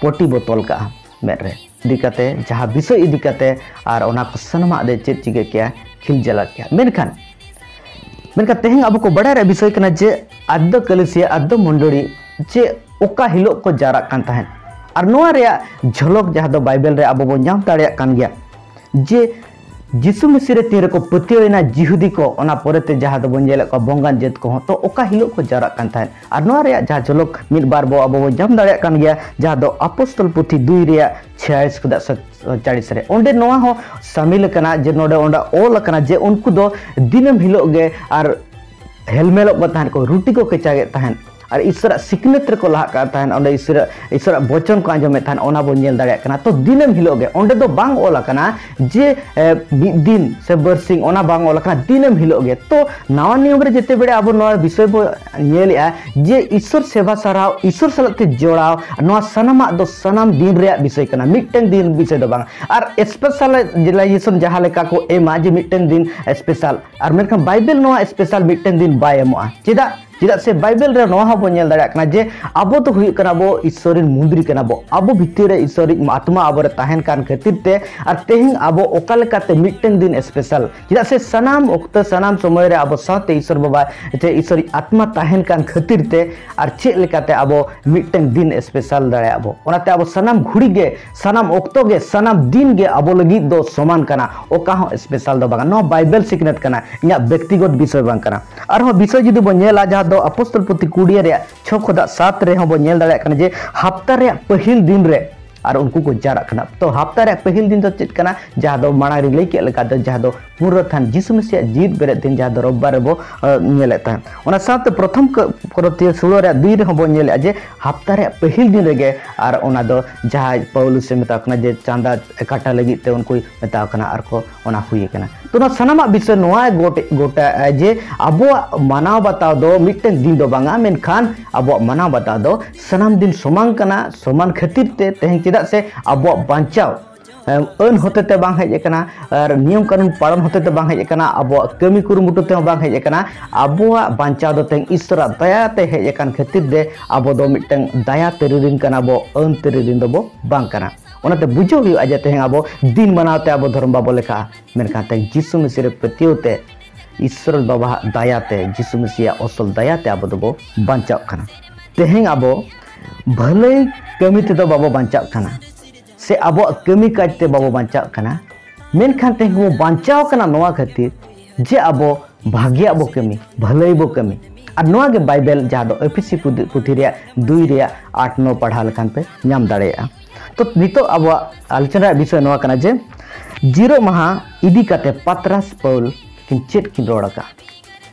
ᱯᱚᱴᱤ ᱵᱚ ᱛᱚᱞ ᱠᱟᱜᱼᱟ ᱢᱮᱫ ᱨᱮ, ᱤᱫᱤ ᱠᱟᱛᱮ, ᱡᱟᱦᱟᱸ ᱵᱤᱥᱚᱭ ᱤᱫᱤ ᱠᱟᱛᱮ ᱟᱨ ᱚᱱᱟ ᱠᱚ ᱥᱟᱱᱟᱢᱟᱜ ᱫᱚ ᱪᱮᱫ ᱪᱤᱠᱟᱹ ᱠᱮᱭᱟ, ᱠᱷᱤᱞ ᱡᱟᱞᱟᱫ ᱠᱮᱭᱟ᱾ ᱢᱮᱱᱠᱷᱟᱱ ᱢᱮᱱᱠᱷᱟᱱ ᱛᱮᱦᱮᱧ ᱟᱵᱚ ᱠᱚ ᱵᱟᱲᱟᱭ ᱨᱮᱭᱟᱜ ᱵᱤᱥᱚᱭ ᱠᱟᱱᱟ ᱡᱮ ᱟᱫᱽᱫᱚ ᱠᱟᱹᱞᱤᱥᱤᱭᱟ, ᱟᱫᱽᱫᱚ ᱢᱚᱱᱰᱚᱞᱤ ᱡᱮ ᱚᱠᱟ ᱦᱤᱞᱳᱜ ᱠᱚ ᱡᱟᱣᱨᱟᱜ ᱠᱟᱱ ᱛᱟᱦᱮᱸᱫ᱾ ᱟᱨ ᱱᱚᱣᱟ ᱨᱮᱭᱟᱜ ᱡᱷᱚᱞᱚᱠ ᱡᱟᱦᱟᱸ ᱫᱚ ᱵᱟᱭᱵᱮᱞ ᱨᱮ ᱟᱵᱚ ᱵᱚᱱ ᱧᱟᱢ ᱫᱟᱲᱮᱭᱟᱜ ᱠᱟᱱ ᱜᱮᱭᱟ, ᱡᱮ ᱡᱤᱥᱩ ᱢᱤᱥᱤ ᱨᱮ ᱛᱤᱱ ᱨᱮᱠᱚ ᱯᱟᱹᱛᱭᱟᱹᱣ ᱮᱱᱟ ᱡᱤᱦᱩᱫᱤ ᱠᱚ, ᱚᱱᱟ ᱯᱚᱨᱮᱛᱮ ᱡᱟᱦᱟᱸ ᱫᱚᱵᱚᱱ ᱧᱮᱞᱮᱫ ᱠᱚᱣᱟ ᱵᱚᱝᱜᱟᱱ ᱡᱟᱹᱛ ᱠᱚᱦᱚᱸ, ᱛᱚ ᱚᱠᱟ ᱦᱤᱞᱳᱜ ᱠᱚ ᱡᱟᱣᱨᱟᱜ ᱠᱟᱱ ᱛᱟᱦᱮᱸᱫ? ᱟᱨ ᱱᱚᱣᱟ ᱨᱮᱭᱟᱜ ᱡᱟᱦᱟᱸ ᱡᱷᱚᱞᱚᱠ ᱢᱤᱫ ᱵᱟᱨ ᱵᱚ ᱟᱵᱚ ᱵᱚᱱ ᱧᱟᱢ ᱫᱟᱲᱮᱭᱟᱜ ᱠᱟᱱ ᱜᱮᱭᱟ, ᱡᱟᱦᱟᱸ ᱫᱚ ᱟᱯᱚᱥᱛᱚᱞ ᱯᱩᱛᱷᱤ ᱫᱩᱭ ᱨᱮᱭᱟᱜ ᱪᱷᱤᱭᱟᱞᱤᱥ ᱠᱷᱚᱱᱟᱜ ᱥᱟᱛᱪᱟᱞᱤᱥ ᱨᱮ, ᱚᱸᱰᱮ ᱱᱚᱣᱟ ᱦᱚᱸ ᱥᱟᱢᱤᱞ ᱟᱠᱟᱱᱟ ᱡᱮ ᱱᱚᱰᱮ ᱚᱸᱰᱮ ᱚᱞ ᱟᱠᱟᱱᱟ ᱡᱮ ᱩᱱᱠᱩ ᱫᱚ ᱫᱤᱱᱟᱹᱢ ᱦᱤᱞᱳᱜ ᱜᱮ ᱟᱨ ᱦᱮᱞᱢᱮᱞᱚᱜ ᱠᱟᱱ ᱛᱟᱦᱮᱸᱫ ᱠᱚ, ᱨᱩᱴᱤ ᱠᱚ ᱠᱮᱪᱟᱜᱮᱫ ᱛᱟᱦᱮᱸᱫ ᱟᱨ ᱤᱥᱚᱨᱟᱜ ᱥᱤᱠᱷᱱᱟᱹᱛ ᱨᱮᱠᱚ ᱞᱟᱦᱟᱜ ᱠᱟᱱ ᱛᱟᱦᱮᱸᱫ, ᱚᱸᱰᱮ ᱤᱥᱚᱨᱟᱜ, ᱤᱥᱚᱨᱟᱜ ᱵᱚᱪᱚᱱ ᱠᱚ ᱟᱸᱡᱚᱢᱮᱫ ᱛᱟᱦᱮᱸᱫ, ᱚᱱᱟ ᱵᱚᱱ ᱧᱮᱞ ᱫᱟᱲᱮᱭᱟᱜ ᱠᱟᱱᱟ᱾ ᱛᱚ ᱫᱤᱱᱟᱹᱢ ᱦᱤᱞᱳᱜ ᱜᱮ, ᱚᱸᱰᱮ ᱫᱚ ᱵᱟᱝ ᱚᱞ ᱟᱠᱟᱱᱟ ᱡᱮ ᱮ, ᱢᱤᱫ ᱫᱤᱱ ᱥᱮ ᱵᱟᱨᱥᱤᱧ, ᱚᱱᱟ ᱵᱟᱝ ᱚᱞ ᱟᱠᱟᱱᱟ, ᱫᱤᱱᱟᱹᱢ ᱦᱤᱞᱳᱜ ᱜᱮ᱾ ᱛᱚ ᱱᱟᱣᱟ ᱱᱤᱭᱚᱢ ᱨᱮ ᱡᱮᱛᱮ ᱵᱮᱲᱟ ᱟᱵᱚ ᱱᱚᱣᱟ ᱵᱤᱥᱚᱭ ᱵᱚ ᱧᱮᱞᱮᱜᱼᱟ ᱡᱮ ᱤᱥᱚᱨ ᱥᱮᱵᱟ ᱥᱟᱨᱦᱟᱣ, ᱤᱥᱚᱨ ᱥᱟᱞᱟᱜ ᱛᱮ ᱡᱚᱲᱟᱣ, ᱱᱚᱣᱟ ᱥᱟᱱᱟᱢᱟᱜ ᱫᱚ ᱥᱟᱱᱟᱢ ᱫᱤᱱ ᱨᱮᱭᱟᱜ ᱵᱤᱥᱚᱭ ᱠᱟᱱᱟ, ᱢᱤᱫᱴᱟᱝ ᱫᱤᱱ ᱵᱤᱥᱚᱭ ᱫᱚ ᱵᱟᱝ᱾ ᱟᱨ ᱥᱯᱮᱥᱟᱞᱟᱭᱡᱮᱥᱚᱱ ᱡᱟᱦᱟᱸ ᱞᱮᱠᱟ ᱠᱚ ᱮᱢᱟ ᱡᱮ ᱢᱤᱫᱴᱟᱝ ᱫᱤᱱ ᱥᱯᱮᱥᱟᱞ, ᱟᱨ ᱢᱮᱱᱠᱷᱟᱱ ᱵᱟᱭᱵᱮᱞ ᱱᱚᱣᱟ ᱥᱯᱮᱥᱟᱞ ᱢᱤᱫᱴᱟᱝ ᱫᱤᱱ ᱵᱟᱭ ᱮᱢᱚᱜᱼᱟ᱾ ᱪᱮᱫᱟᱜ? ᱪᱮᱫᱟᱜ ᱥᱮ ᱵᱟᱭᱵᱮᱞ ᱨᱮ ᱱᱚᱣᱟ ᱦᱚᱸ ᱵᱚᱱ ᱧᱮᱞ ᱫᱟᱲᱮᱭᱟᱜ ᱠᱟᱱᱟ ᱡᱮ ᱟᱵᱚ ᱫᱚ ᱦᱩᱭᱩᱜ ᱠᱟᱱᱟ ᱵᱚ ᱤᱥᱥᱚᱨ ᱨᱮᱱ ᱢᱩᱱᱫᱽᱨᱤ ᱠᱟᱱᱟ ᱵᱚ, ᱟᱵᱚ ᱵᱷᱤᱛᱤᱨ ᱨᱮ ᱤᱥᱥᱚᱨᱤᱡ ᱟᱛᱢᱟ ᱟᱵᱚ ᱨᱮ ᱛᱟᱦᱮᱱ ᱠᱟᱱ ᱠᱷᱟᱹᱛᱤᱨ ᱛᱮ᱾ ᱟᱨ ᱛᱮᱦᱮᱧ ᱟᱵᱚ ᱚᱠᱟ ᱞᱮᱠᱟᱛᱮ ᱢᱤᱫᱴᱟᱝ ᱫᱤᱱ ᱥᱯᱮᱥᱟᱞ, ᱪᱮᱫᱟᱜ ᱥᱮ ᱥᱟᱱᱟᱢ ᱚᱠᱛᱚ ᱥᱟᱱᱟᱢ ᱥᱚᱢᱚᱭ ᱨᱮ ᱟᱵᱚ ᱥᱟᱶᱛᱮ ᱤᱥᱥᱚᱨ ᱵᱟᱵᱟ ᱪᱮ ᱤᱥᱥᱚᱨᱤᱡ ᱟᱛᱢᱟ ᱛᱟᱦᱮᱱ ᱠᱟᱱ ᱠᱷᱟᱹᱛᱤᱨ ᱛᱮ, ᱟᱨ ᱪᱮᱫ ᱞᱮᱠᱟᱛᱮ ᱟᱵᱚ ᱢᱤᱫᱴᱟᱝ ᱫᱤᱱ ᱥᱯᱮᱥᱟᱞ ᱫᱟᱲᱮᱭᱟᱜᱼᱟ ᱵᱚ? ᱚᱱᱟᱛᱮ ᱟᱵᱚ ᱥᱟᱱᱟᱢ ᱜᱷᱩᱲᱤ ᱜᱮ, ᱥᱟᱱᱟᱢ ᱚᱠᱛᱚ ᱜᱮ, ᱥᱟᱱᱟᱢ ᱫᱤᱱ ᱜᱮ ᱟᱵᱚ ᱞᱟᱹᱜᱤᱫ ᱫᱚ ᱥᱚᱢᱟᱱ ᱠᱟᱱᱟ, ᱚᱠᱟ ᱦᱚᱸ ᱥᱯᱮᱥᱟᱞ ᱫᱚ ᱵᱟᱝ ᱠᱟᱱᱟ᱾ ᱱᱚᱣᱟ ᱵᱟᱭᱵᱮᱞ ᱥᱤᱠᱷᱱᱟᱹᱛ ᱠᱟᱱᱟ, ᱤᱧᱟᱹᱜ ᱵᱮᱠᱛᱤᱜᱚᱛ ᱵᱤᱥᱚᱭ ᱵᱟᱝ ᱠᱟᱱᱟ᱾ ᱟᱨᱦᱚᱸ ᱵᱤᱥᱚᱭ ᱡᱩᱫᱤ ᱵᱚᱱ ᱧᱮᱞᱟ, ᱡᱟᱦᱟᱸ ᱫᱚ ᱟᱯᱚᱥᱛᱚᱞ ᱯᱩᱛᱷᱤ ᱠᱩᱲᱤ ᱨᱮᱭᱟᱜ ᱪᱷᱚ ᱠᱷᱚᱱᱟᱜ ᱥᱟᱛ ᱨᱮᱦᱚᱸ ᱵᱚᱱ ᱧᱮᱞ ᱫᱟᱲᱮᱭᱟᱜ ᱠᱟᱱᱟ ᱡᱮ ᱦᱟᱯᱛᱟ ᱨᱮᱭᱟᱜ ᱯᱟᱹᱦᱤᱞ ᱫᱤᱱ ᱨᱮ ᱟᱨ ᱩᱱᱠᱩ ᱠᱚ ᱡᱟᱣᱨᱟᱜ ᱠᱟᱱᱟ᱾ ᱛᱚ ᱦᱟᱯᱛᱟ ᱨᱮᱭᱟᱜ ᱯᱟᱹᱦᱤᱞ ᱫᱤᱱ ᱫᱚ ᱪᱮᱫ ᱠᱟᱱᱟ? ᱡᱟᱦᱟᱸ ᱫᱚ ᱢᱟᱲᱟᱝ ᱨᱮᱧ ᱞᱟᱹᱭ ᱠᱮᱫ ᱞᱮᱠᱟ ᱫᱚ, ᱡᱟᱦᱟᱸ ᱫᱚ ᱯᱩᱱᱨᱩᱣᱟᱹᱲ ᱛᱟᱦᱮᱱ ᱡᱤᱥᱩ ᱢᱮᱥᱤᱭᱟᱜ ᱡᱤᱣᱤᱫ ᱵᱮᱨᱮᱫ ᱫᱤᱱ, ᱡᱟᱦᱟᱸ ᱫᱚ ᱨᱳᱵᱵᱟᱨ ᱨᱮᱵᱚ ᱧᱮᱞᱮᱫ ᱛᱟᱦᱮᱸᱫ᱾ ᱚᱱᱟ ᱥᱟᱶᱛᱮ ᱯᱨᱚᱛᱷᱚᱢ ᱠᱚᱨᱤᱱᱛᱷᱤᱭᱚ ᱥᱳᱞᱳ ᱨᱮᱭᱟᱜ ᱫᱩᱭ ᱨᱮᱦᱚᱸ ᱵᱚᱱ ᱧᱮᱞᱮᱫᱼᱟ ᱡᱮ ᱦᱟᱯᱛᱟ ᱨᱮᱭᱟᱜ ᱯᱟᱹᱦᱤᱞ ᱫᱤᱱ ᱨᱮᱜᱮ, ᱟᱨ ᱚᱱᱟ ᱫᱚ ᱡᱟᱦᱟᱸᱭ ᱯᱟᱣᱞᱩᱥ ᱮ ᱢᱮᱛᱟ ᱠᱚ ᱠᱟᱱᱟ ᱡᱮ ᱪᱟᱸᱫᱟ ᱠᱟᱴᱟ ᱞᱟᱹᱜᱤᱫ ᱛᱮ ᱩᱱᱠᱩᱭ ᱢᱮᱛᱟ ᱠᱚ ᱠᱟᱱᱟ, ᱟᱨ ᱠᱚ ᱚᱱᱟ ᱦᱩᱭ ᱟᱠᱟᱱᱟ᱾ ᱛᱚ ᱱᱚᱣᱟ ᱥᱟᱱᱟᱢᱟᱜ ᱵᱤᱥᱚᱭ ᱱᱚᱣᱟ ᱜᱚᱴ-, ᱜᱚᱴᱟᱭᱟ ᱡᱮ ᱟᱵᱚᱣᱟᱜ ᱢᱟᱱᱟᱣ ᱵᱟᱛᱟᱣ ᱫᱚ ᱢᱤᱫᱴᱟᱝ ᱫᱤᱱ ᱫᱚ ᱵᱟᱝᱟ, ᱢᱮᱱᱠᱷᱟᱱ ᱟᱵᱚᱣᱟᱜ ᱢᱟᱱᱟᱣ ᱵᱟᱛᱟᱣ ᱫᱚ ᱥᱟᱱᱟᱢ ᱫᱤᱱ ᱥᱚᱢᱟᱱ ᱠᱟᱱᱟ᱾ ᱥᱚᱢᱟᱱ ᱠᱷᱟᱹᱛᱤᱨ ᱛᱮ ᱛᱮᱦᱮᱧ ᱪᱮᱫᱟᱜ ᱥᱮ ᱟᱵᱚᱣᱟᱜ ᱵᱟᱧᱪᱟᱣ ᱟᱹᱱ ᱦᱚᱛᱮ ᱛᱮ ᱵᱟᱝ ᱦᱮᱡ ᱟᱠᱟᱱᱟ, ᱟᱨ ᱱᱤᱭᱚᱢ ᱠᱟᱹᱱᱩᱱ ᱯᱟᱞᱚᱱ ᱦᱚᱛᱮ ᱛᱮ ᱵᱟᱝ ᱦᱮᱡ ᱟᱠᱟᱱᱟ, ᱟᱵᱚᱣᱟᱜ ᱠᱟᱹᱢᱤ ᱠᱩᱨᱩᱢᱩᱴᱩ ᱛᱮᱦᱚᱸ ᱵᱟᱝ ᱦᱮᱡ ᱟᱠᱟᱱᱟ᱾ ᱟᱵᱚᱣᱟᱜ ᱵᱟᱧᱪᱟᱣ ᱫᱚ ᱛᱮᱦᱮᱧ ᱤᱥᱚᱨᱟᱜ ᱫᱟᱭᱟ ᱛᱮ ᱦᱮᱡ ᱟᱠᱟᱱ ᱠᱷᱟᱹᱛᱤᱨ ᱛᱮ ᱟᱵᱚ ᱫᱚ ᱢᱤᱫᱴᱟᱝ ᱫᱟᱭᱟ ᱛᱟᱹᱨᱤ ᱨᱤᱱ ᱠᱟᱱᱟ ᱵᱚ, ᱟᱹᱱ ᱛᱟᱹᱨᱤ ᱨᱤᱱ ᱫᱚᱵᱚ ᱵᱟᱝ ᱠᱟᱱᱟ᱾ ᱚᱱᱟᱛᱮ ᱵᱩᱡᱷᱟᱹᱣ ᱦᱩᱭᱩᱜᱼᱟ ᱡᱮ ᱛᱮᱦᱮᱧ ᱟᱵᱚ ᱫᱤᱱ ᱢᱟᱱᱟᱣ ᱛᱮ ᱟᱵᱚ ᱫᱷᱚᱨᱚᱢ ᱵᱟᱵᱚ ᱞᱮᱠᱷᱟᱜᱼᱟ, ᱢᱮᱱᱠᱷᱟᱱ ᱛᱮᱦᱮᱧ ᱡᱤᱥᱩ ᱢᱮᱥᱤ ᱨᱮ ᱯᱟᱹᱛᱭᱟᱹᱣ ᱛᱮ ᱤᱥᱚᱨ ᱵᱟᱵᱟᱣᱟᱜ ᱫᱟᱭᱟ ᱛᱮ, ᱡᱤᱥᱩ ᱢᱮᱥᱤᱭᱟᱜ ᱚᱥᱚᱞ ᱫᱟᱭᱟ ᱛᱮ ᱟᱵᱚ ᱫᱚᱵᱚ ᱵᱟᱧᱪᱟᱜ ᱠᱟᱱᱟ᱾ ᱛᱮᱦᱮᱧ ᱟᱵᱚ ᱵᱷᱟᱹᱞᱟᱹᱭ ᱠᱟᱹᱢᱤ ᱛᱮᱫᱚ ᱵᱟᱵᱚ ᱵᱟᱧᱪᱟᱜ ᱠᱟᱱᱟ, ᱥᱮ ᱟᱵᱚᱣᱟᱜ ᱠᱟᱹᱢᱤ ᱠᱟᱡᱽ ᱛᱮ ᱵᱟᱵᱚ ᱵᱟᱧᱪᱟᱜ ᱠᱟᱱᱟ, ᱢᱮᱱᱠᱷᱟᱱ ᱛᱮᱦᱮᱧ ᱵᱚ ᱵᱟᱧᱪᱟᱣ ᱠᱟᱱᱟ ᱱᱚᱣᱟ ᱠᱷᱟᱹᱛᱤᱨ ᱡᱮ ᱟᱵᱚ ᱵᱷᱟᱹᱜᱤᱭᱟᱜ ᱵᱚ ᱠᱟᱹᱢᱤ, ᱵᱷᱟᱹᱞᱟᱹᱭ ᱵᱚ ᱠᱟᱹᱢᱤ᱾ ᱟᱨ ᱱᱚᱣᱟ ᱜᱮ ᱵᱟᱭᱵᱮᱞ, ᱡᱟᱦᱟᱸ ᱫᱚ ᱮᱯᱷᱤᱥᱤ ᱯᱩᱛᱷᱤ, ᱯᱩᱛᱷᱤ ᱨᱮᱭᱟᱜ ᱫᱩᱭ ᱨᱮᱭᱟᱜ ᱟᱴ ᱱᱚ ᱯᱟᱲᱦᱟᱣ ᱞᱮᱠᱷᱟᱱ ᱯᱮ ᱧᱟᱢ ᱫᱟᱲᱮᱭᱟᱜᱼᱟ᱾ ᱛᱚ ᱱᱤᱛᱚᱜ ᱟᱵᱚᱣᱟᱜ ᱟᱞᱳᱪᱚᱱᱟ ᱨᱮᱭᱟᱜ ᱵᱤᱥᱚᱭ ᱱᱚᱣᱟ ᱠᱟᱱᱟ ᱡᱮ ᱡᱤᱨᱟᱹᱜ ᱢᱟᱦᱟ ᱤᱫᱤ ᱠᱟᱛᱮ ᱯᱟᱛᱨᱟᱥ ᱯᱟᱹᱣᱞ ᱠᱤᱱ ᱪᱮᱫ ᱠᱤᱱ ᱨᱚᱲ ᱟᱠᱟᱫᱼᱟ᱾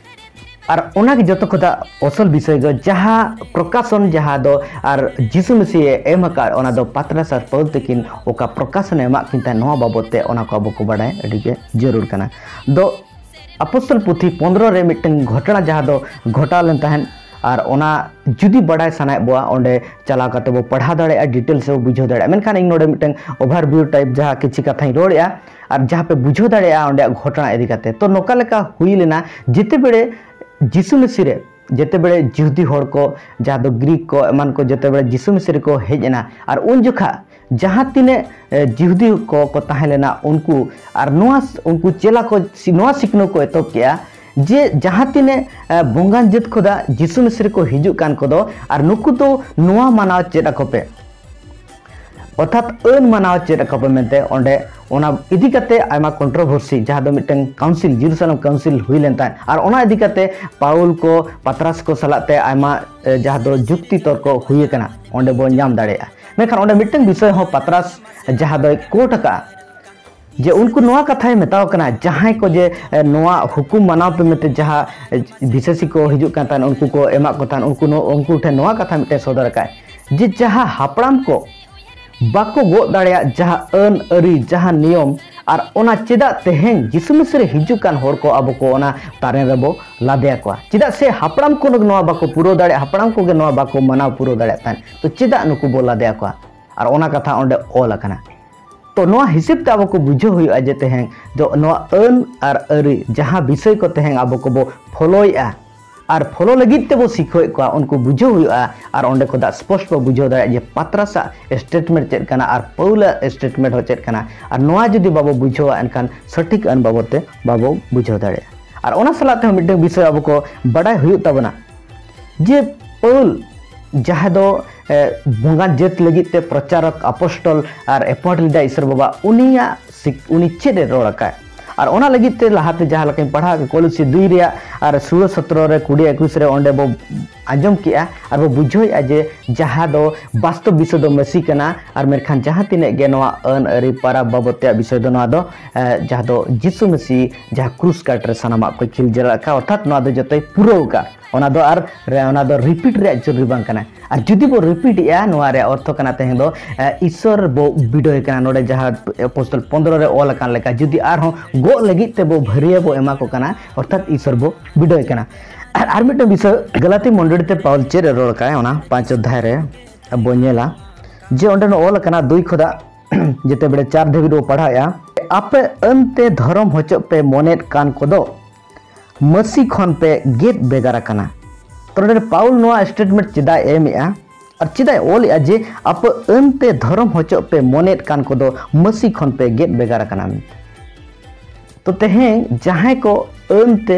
ᱟᱨ ᱚᱱᱟᱜᱮ ᱡᱚᱛᱚ ᱠᱷᱚᱱᱟᱜ ᱟᱥᱚᱞ ᱵᱤᱥᱚᱭ ᱫᱚ, ᱡᱟᱦᱟᱸ ᱯᱨᱚᱠᱟᱥᱚᱱ, ᱡᱟᱦᱟᱸ ᱫᱚ ᱟᱨ ᱡᱤᱥᱩ ᱢᱮᱥᱤ ᱮ ᱮᱢ ᱟᱠᱟᱫ, ᱚᱱᱟ ᱫᱚ ᱯᱟᱛᱨᱟᱥ ᱟᱨ ᱯᱟᱹᱣᱞ ᱛᱟᱹᱠᱤᱱ ᱚᱠᱟ ᱯᱨᱚᱠᱟᱥᱚᱱ ᱮ ᱮᱢᱟᱜ ᱠᱤᱱ ᱛᱟᱦᱮᱸᱫ, ᱱᱚᱣᱟ ᱵᱟᱵᱚᱫ ᱛᱮ ᱚᱱᱟ ᱠᱚ ᱟᱵᱚ ᱠᱚ ᱵᱟᱰᱟᱭ ᱟᱹᱰᱤ ᱜᱮ ᱡᱟᱹᱨᱩᱲ ᱠᱟᱱᱟ᱾ ᱫᱚ ᱟᱯᱚᱥᱛᱚᱞ ᱯᱩᱛᱷᱤ ᱯᱚᱱᱫᱽᱨᱚ ᱨᱮ ᱢᱤᱫᱴᱟᱝ ᱜᱷᱚᱴᱚᱱᱟ ᱡᱟᱦᱟᱸ ᱫᱚ ᱜᱷᱚᱴᱟᱣ ᱞᱮᱱ ᱛᱟᱦᱮᱸᱫ, ᱟᱨ ᱚᱱᱟ ᱡᱩᱫᱤ ᱵᱟᱰᱟᱭ ᱥᱟᱱᱟᱭᱮᱫ ᱵᱚᱣᱟ, ᱚᱸᱰᱮ ᱪᱟᱞᱟᱣ ᱠᱟᱛᱮ ᱵᱚ ᱯᱟᱲᱦᱟᱣ ᱫᱟᱲᱮᱭᱟᱜᱼᱟ, ᱰᱤᱴᱮᱞᱥ ᱵᱚ ᱵᱩᱡᱷᱟᱹᱣ ᱫᱟᱲᱮᱭᱟᱜᱼᱟ᱾ ᱢᱮᱱᱠᱷᱟᱱ ᱤᱧ ᱱᱚᱰᱮ ᱢᱤᱫᱴᱟᱝ overview type ᱡᱟᱦᱟᱸ ᱠᱤᱪᱷᱤ ᱠᱟᱛᱷᱟᱧ ᱨᱚᱲᱮᱫᱼᱟ, ᱟᱨ ᱡᱟᱦᱟᱸ ᱯᱮ ᱵᱩᱡᱷᱟᱹᱣ ᱫᱟᱲᱮᱭᱟᱜᱼᱟ ᱚᱸᱰᱮ ᱜᱷᱚᱴᱚᱱᱟ ᱤᱫᱤ ᱠᱟᱛᱮ᱾ ᱛᱚ ᱱᱚᱝᱠᱟ ᱞᱮᱠᱟ ᱦᱩᱭ ᱞᱮᱱᱟ, ᱡᱮᱛᱮ ᱵᱮᱲᱮ ᱡᱤᱥᱩ ᱢᱮᱥᱤ ᱨᱮ, ᱡᱮᱛᱮ ᱵᱮᱲᱮ ᱡᱤᱦᱩᱫᱤ ᱦᱚᱲ ᱠᱚ, ᱡᱟᱦᱟᱸ ᱫᱚ ᱜᱨᱤᱠ ᱠᱚ ᱮᱢᱟᱱ ᱠᱚ, ᱡᱮᱛᱮ ᱵᱮᱲᱮ ᱡᱤᱥᱩ ᱢᱮᱥᱤ ᱨᱮᱠᱚ ᱦᱮᱡ ᱮᱱᱟ, ᱟᱨ ᱩᱱ ᱡᱚᱠᱷᱟ ᱡᱟᱦᱟᱸ ᱛᱤᱱᱟᱹᱜ, ᱮ, ᱡᱤᱦᱩᱫᱤ ᱠᱚ ᱠᱚ ᱛᱟᱦᱮᱸ ᱞᱮᱱᱟ, ᱩᱱᱠᱩ ᱟᱨ ᱱᱚᱣᱟ ᱩᱱᱠᱩ ᱪᱮᱞᱟ ᱠᱚ ᱥᱤ-, ᱱᱚᱣᱟ ᱥᱤᱠᱷᱱᱟᱹᱣ ᱠᱚ ᱮᱛᱚᱦᱚᱵ ᱠᱮᱜᱼᱟ ᱡᱮ ᱡᱟᱦᱟᱸ ᱛᱤᱱᱟᱹᱜ, ᱮ, ᱵᱚᱸᱜᱟᱱ ᱡᱟᱹᱛ ᱠᱷᱚᱫᱟ ᱡᱤᱥᱩ ᱢᱮᱥᱤ ᱨᱮᱠᱚ ᱦᱤᱡᱩᱜ ᱠᱟᱱ ᱠᱚᱫᱚ, ᱟᱨ ᱱᱩᱠᱩ ᱫᱚ ᱱᱚᱣᱟ ᱢᱟᱱᱟᱣ ᱪᱮᱫ ᱟᱠᱚ ᱯᱮ, ᱚᱨᱛᱷᱟᱛ ᱟᱹᱱ ᱢᱟᱱᱟᱣ ᱪᱮᱫ ᱟᱠᱚ ᱯᱮ ᱢᱮᱱᱛᱮ ᱚᱸᱰᱮ ᱚᱱᱟ ᱤᱫᱤ ᱠᱟᱛᱮ ᱟᱭᱢᱟ controversy, ᱡᱟᱦᱟᱸ ᱫᱚ ᱢᱤᱫᱴᱟᱝ council, ᱡᱮᱨᱩᱥᱟᱞᱮᱢ council ᱦᱩᱭ ᱞᱮᱱ ᱛᱟᱦᱮᱸᱫ, ᱟᱨ ᱚᱱᱟ ᱤᱫᱤ ᱠᱟᱛᱮ ᱯᱟᱣᱩᱞ ᱠᱚ ᱯᱟᱛᱨᱟᱥ ᱠᱚ ᱥᱟᱞᱟᱜ ᱛᱮ ᱟᱭᱢᱟ, ᱮ, ᱡᱟᱦᱟᱸ ᱫᱚ ᱡᱩᱠᱛᱤ ᱛᱚᱨᱠᱚ ᱦᱩᱭ ᱟᱠᱟᱱᱟ, ᱚᱸᱰᱮ ᱵᱚᱱ ᱧᱟᱢ ᱫᱟᱲᱮᱭᱟᱜᱼᱟ᱾ ᱢᱮᱱᱠᱷᱟᱱ ᱚᱸᱰᱮ ᱢᱤᱫᱴᱟᱝ ᱵᱤᱥᱚᱭ ᱦᱚᱸ ᱯᱟᱛᱨᱟᱥ ᱡᱟᱦᱟᱸ ᱫᱚᱭ ᱠᱳᱴ ᱟᱠᱟᱫᱼᱟ, ᱡᱮ ᱩᱱᱠᱩ ᱱᱚᱣᱟ ᱠᱟᱛᱷᱟᱭ ᱢᱮᱛᱟᱣ ᱠᱟᱱᱟ, ᱡᱟᱦᱟᱸᱭ ᱠᱚ ᱡᱮ ᱱᱚᱣᱟ ᱦᱩᱠᱩᱢ ᱢᱟᱱᱟᱣ ᱯᱮ ᱢᱮᱱᱛᱮ ᱡᱟᱦᱟᱸ ᱵᱤᱥᱟᱹᱥᱤ ᱠᱚ ᱦᱤᱡᱩᱜ ᱠᱟᱱ ᱛᱟᱦᱮᱸᱫ, ᱩᱱᱠᱩ ᱠᱚ ᱮᱢᱟᱜ ᱠᱚ ᱛᱟᱦᱮᱸᱫ, ᱩᱱᱠᱩ ᱱᱚ-, ᱩᱱᱠᱩ ᱴᱷᱮᱱ ᱱᱚᱣᱟ ᱠᱟᱛᱷᱟ ᱢᱤᱫᱴᱮᱱ ᱥᱚᱫᱚᱨ ᱟᱠᱟᱫ, ᱡᱮ ᱡᱟᱦᱟᱸ ᱦᱟᱯᱲᱟᱢ ᱠᱚ ᱵᱟᱠᱚ ᱜᱚᱜ ᱫᱟᱲᱮᱭᱟᱜ ᱡᱟᱦᱟᱸ ᱟᱹᱱ ᱟᱹᱨᱤ, ᱡᱟᱦᱟᱸ ᱱᱤᱭᱚᱢ, ᱟᱨ ᱚᱱᱟ ᱪᱮᱫᱟᱜ ᱛᱮᱦᱮᱧ ᱡᱤᱥᱩ ᱢᱤᱥᱤ ᱨᱮ ᱦᱤᱡᱩᱜ ᱠᱟᱱ ᱦᱚᱲ ᱠᱚ ᱟᱵᱚ ᱠᱚ ᱚᱱᱟ ᱛᱟᱨᱮᱱ ᱨᱮᱵᱚ ᱞᱟᱫᱮ ᱟᱠᱚᱣᱟ? ᱪᱮᱫᱟᱜ ᱥᱮ ᱦᱟᱯᱲᱟᱢ ᱠᱚ ᱱᱚᱣᱟ ᱵᱟᱠᱚ ᱯᱩᱨᱟᱹᱣ ᱫᱟᱲᱮᱭᱟᱜᱼᱟ, ᱦᱟᱯᱲᱟᱢ ᱠᱚᱜᱮ ᱱᱚᱣᱟ ᱵᱟᱠᱚ ᱢᱟᱱᱟᱣ ᱯᱩᱨᱟᱹᱣ ᱫᱟᱲᱮᱭᱟᱜ ᱛᱟᱦᱮᱸᱫ, ᱛᱚ ᱪᱮᱫᱟᱜ ᱱᱩᱠᱩ ᱵᱚ ᱞᱟᱫᱮ ᱟᱠᱚᱣᱟ? ᱟᱨ ᱚᱱᱟ ᱠᱟᱛᱷᱟ ᱚᱸᱰᱮ ᱚᱞ ᱟᱠᱟᱱᱟ᱾ ᱛᱚ ᱱᱚᱣᱟ ᱦᱤᱥᱟᱹᱵ ᱛᱮ ᱟᱵᱚ ᱠᱚ ᱵᱩᱡᱷᱟᱹᱣ ᱦᱩᱭᱩᱜᱼᱟ ᱡᱮ ᱛᱮᱦᱮᱧ ᱫᱚ ᱱᱚᱣᱟ ᱟᱹᱱ ᱟᱨ ᱟᱹᱨᱤ ᱡᱟᱦᱟᱸ ᱵᱤᱥᱚᱭ ᱠᱚ ᱛᱮᱦᱮᱧ ᱟᱵᱚ ᱠᱚᱵᱚ ᱯᱷᱚᱞᱳᱭᱮᱫᱼᱟ ᱟᱨ ᱯᱷᱚᱞᱳ ᱞᱟᱹᱜᱤᱫ ᱛᱮᱵᱚ ᱥᱤᱠᱷᱟᱹᱣᱮᱫ ᱠᱚᱣᱟ, ᱩᱱᱠᱩ ᱵᱩᱡᱷᱟᱹᱣ ᱦᱩᱭᱩᱜᱼᱟ᱾ ᱟᱨ ᱚᱸᱰᱮ ᱠᱷᱚᱱᱟᱜ ᱥᱯᱚᱥᱴ ᱵᱚ ᱵᱩᱡᱷᱟᱹᱣ ᱫᱟᱲᱮᱭᱟᱜᱼᱟ ᱡᱮ ᱯᱟᱛᱨᱟᱥᱟᱜ ᱥᱴᱮᱴᱢᱮᱱᱴ ᱪᱮᱫ ᱠᱟᱱᱟ ᱟᱨ ᱯᱟᱹᱣᱞᱟᱹ ᱥᱴᱮᱴᱢᱮᱱᱴ ᱦᱚᱸ ᱪᱮᱫ ᱠᱟᱱᱟ᱾ ᱟᱨ ᱱᱚᱣᱟ ᱡᱩᱫᱤ ᱵᱟᱵᱚ ᱵᱩᱡᱷᱟᱹᱣᱟ, ᱮᱱᱠᱷᱟᱱ ᱥᱚᱴᱷᱤᱠ ᱟᱹᱱ ᱵᱟᱵᱚᱫ ᱛᱮ ᱵᱟᱵᱚ ᱵᱩᱡᱷᱟᱹᱣ ᱫᱟᱲᱮᱭᱟᱜᱼᱟ᱾ ᱟᱨ ᱚᱱᱟ ᱥᱟᱞᱟᱜ ᱛᱮᱦᱚᱸ ᱢᱤᱫᱴᱟᱝ ᱵᱤᱥᱚᱭ ᱟᱵᱚ ᱠᱚ ᱵᱟᱰᱟᱭ ᱦᱩᱭᱩᱜ ᱛᱟᱵᱚᱱᱟ ᱡᱮ ᱯᱟᱹᱣᱞ ᱡᱟᱦᱟᱸ ᱫᱚ ᱮ, ᱵᱚᱸᱜᱟ ᱡᱟᱹᱛ ᱞᱟᱹᱜᱤᱫ ᱛᱮ ᱯᱨᱚᱪᱟᱨᱚᱠ, ᱟᱯᱚᱥᱴᱚᱞ ᱟᱨ ᱮᱯᱚᱭᱮᱱᱴ ᱞᱮᱫᱟᱭ ᱤᱥᱚᱨ ᱵᱟᱵᱟ, ᱩᱱᱤᱭᱟᱜ ᱥᱤᱠ-, ᱩᱱᱤ ᱪᱮᱫ ᱮ ᱨᱚᱲ ᱟᱠᱟᱫ? ᱟᱨ ᱚᱱᱟ ᱞᱟᱹᱜᱤᱫ ᱛᱮ ᱞᱟᱦᱟᱛᱮ ᱡᱟᱦᱟᱸ ᱞᱮᱠᱟᱧ ᱯᱟᱲᱦᱟᱣ ᱠᱮᱫ ᱠᱚᱞᱚᱥᱤ ᱫᱩᱭ ᱨᱮᱭᱟᱜ ᱟᱨ ᱥᱳᱞᱳ ᱥᱚᱛᱨᱚ ᱨᱮ ᱠᱩᱲᱤ ᱮᱠᱩᱥ ᱨᱮ ᱚᱸᱰᱮ ᱵᱚ ᱟᱸᱡᱚᱢ ᱠᱮᱜᱼᱟ ᱟᱨ ᱵᱚ ᱵᱩᱡᱷᱟᱹᱣᱮᱫᱼᱟ ᱡᱮ ᱡᱟᱦᱟᱸ ᱫᱚ ᱵᱟᱥᱛᱚᱵ ᱵᱤᱥᱚᱭ ᱫᱚ ᱢᱟᱹᱥᱤ ᱠᱟᱱᱟ᱾ ᱟᱨ ᱢᱮᱱᱠᱷᱟᱱ ᱡᱟᱦᱟᱸ ᱛᱤᱱᱟᱹᱜ ᱜᱮ ᱱᱚᱣᱟ ᱟᱹᱱ ᱟᱹᱨᱤ ᱯᱟᱨᱟᱵᱽ ᱵᱟᱵᱚᱫ ᱛᱮᱭᱟᱜ ᱵᱤᱥᱚᱭ ᱫᱚ ᱱᱚᱣᱟ ᱫᱚ, ᱮ, ᱡᱟᱦᱟᱸ ᱫᱚ ᱡᱤᱥᱩ ᱢᱟᱹᱥᱤ ᱡᱟᱦᱟᱸ ᱠᱨᱩᱥ ᱠᱟᱴ ᱨᱮ ᱥᱟᱱᱟᱢᱟᱜ ᱠᱚᱭ ᱠᱷᱤᱞ ᱡᱮᱨᱮᱫ ᱟᱠᱟᱫ, ᱚᱨᱛᱷᱟᱛ ᱱᱚᱣᱟ ᱫᱚ ᱡᱚᱛᱚᱭ ᱯᱩᱨᱟᱹᱣ ᱟᱠᱟᱫ᱾ ᱚᱱᱟ ᱫᱚ ᱟᱨ ᱨᱮ-, ᱚᱱᱟ ᱫᱚ ᱨᱤᱯᱤᱴ ᱨᱮᱭᱟᱜ ᱡᱟᱹᱨᱩᱨᱤ ᱵᱟᱝ ᱠᱟᱱᱟ᱾ ᱟᱨ ᱡᱩᱫᱤ ᱵᱚ ᱨᱤᱯᱤᱴ ᱮᱜᱼᱟ, ᱱᱚᱣᱟ ᱨᱮᱭᱟᱜ ᱚᱨᱛᱷᱚ ᱠᱟᱱᱟ ᱛᱮᱦᱮᱧ ᱫᱚ, ᱮ, ᱤᱥᱚᱨ ᱵᱚ ᱵᱤᱰᱟᱹᱣᱮ ᱠᱟᱱᱟ᱾ ᱱᱚᱰᱮ ᱡᱟᱦᱟᱸ ᱮᱯᱚᱥᱛᱚᱞ ᱯᱚᱱᱫᱽᱨᱚ ᱨᱮ ᱚᱞ ᱟᱠᱟᱱ ᱞᱮᱠᱟ, ᱡᱩᱫᱤ ᱟᱨᱦᱚᱸ ᱜᱚᱜ ᱞᱟᱹᱜᱤᱫ ᱛᱮᱵᱚ ᱵᱷᱟᱹᱨᱭᱟᱹ ᱵᱚ ᱮᱢᱟ ᱠᱚ ᱠᱟᱱᱟ, ᱚᱨᱛᱷᱟᱛ ᱤᱥᱚᱨ ᱵᱚ ᱵᱤᱰᱟᱹᱣᱮ ᱠᱟᱱᱟ᱾ ᱟᱨ, ᱟᱨ ᱢᱤᱫᱴᱟᱝ ᱵᱤᱥᱚᱭ, ᱜᱟᱞᱟᱛᱤ ᱢᱚᱱᱰᱚᱞᱤ ᱛᱮ ᱯᱟᱣᱩᱞ ᱪᱮᱫ ᱮ ᱨᱚᱲ ᱠᱟᱜᱼᱟᱭ, ᱚᱱᱟ ᱯᱟᱸᱪ ᱚᱫᱷᱟᱭ ᱨᱮ ᱵᱚ ᱧᱮᱞᱟ ᱡᱮ ᱚᱸᱰᱮ ᱱᱚ ᱚᱞ ᱟᱠᱟᱱᱟ, ᱫᱩᱭ ᱠᱷᱚᱱᱟᱜ ᱡᱮᱛᱮ ᱵᱮᱲᱮ ᱪᱟᱨ ᱫᱷᱟᱹᱵᱤᱡ ᱵᱚ ᱯᱟᱲᱦᱟᱣᱮᱜᱼᱟ, ᱟᱯᱮ ᱟᱹᱱᱛᱮ ᱫᱷᱚᱨᱚᱢ ᱦᱚᱪᱚᱜ ᱯᱮ ᱢᱚᱱᱮᱫ ᱠᱟᱱ ᱠᱚᱫᱚ ᱢᱟᱹᱥᱤ ᱠᱷᱚᱱ ᱯᱮ ᱜᱮᱫ ᱵᱷᱮᱜᱟᱨ ᱟᱠᱟᱱᱟ᱾ ᱛᱚ ᱱᱚᱰᱮ ᱯᱟᱣᱩᱞ ᱱᱚᱣᱟ ᱥᱴᱮᱴᱢᱮᱱᱴ ᱪᱮᱫᱟᱜ ᱮ ᱮᱢᱮᱜᱼᱟ ᱟᱨ ᱪᱮᱫᱟᱜ ᱮ ᱚᱞᱮᱜᱼᱟ ᱡᱮ ᱟᱯᱮ ᱟᱹᱱᱛᱮ ᱫᱷᱚᱨᱚᱢ ᱦᱚᱪᱚᱜ ᱯᱮ ᱢᱚᱱᱮᱫ ᱠᱟᱱ ᱠᱚᱫᱚ ᱢᱟᱹᱥᱤ ᱠᱷᱚᱱ ᱯᱮ ᱜᱮᱫ ᱵᱷᱮᱜᱟᱨ ᱟᱠᱟᱱᱟ ᱢᱮᱱᱛᱮ? ᱛᱚ ᱛᱮᱦᱮᱧ ᱡᱟᱦᱟᱸᱭ ᱠᱚ ᱟᱹᱱᱛᱮ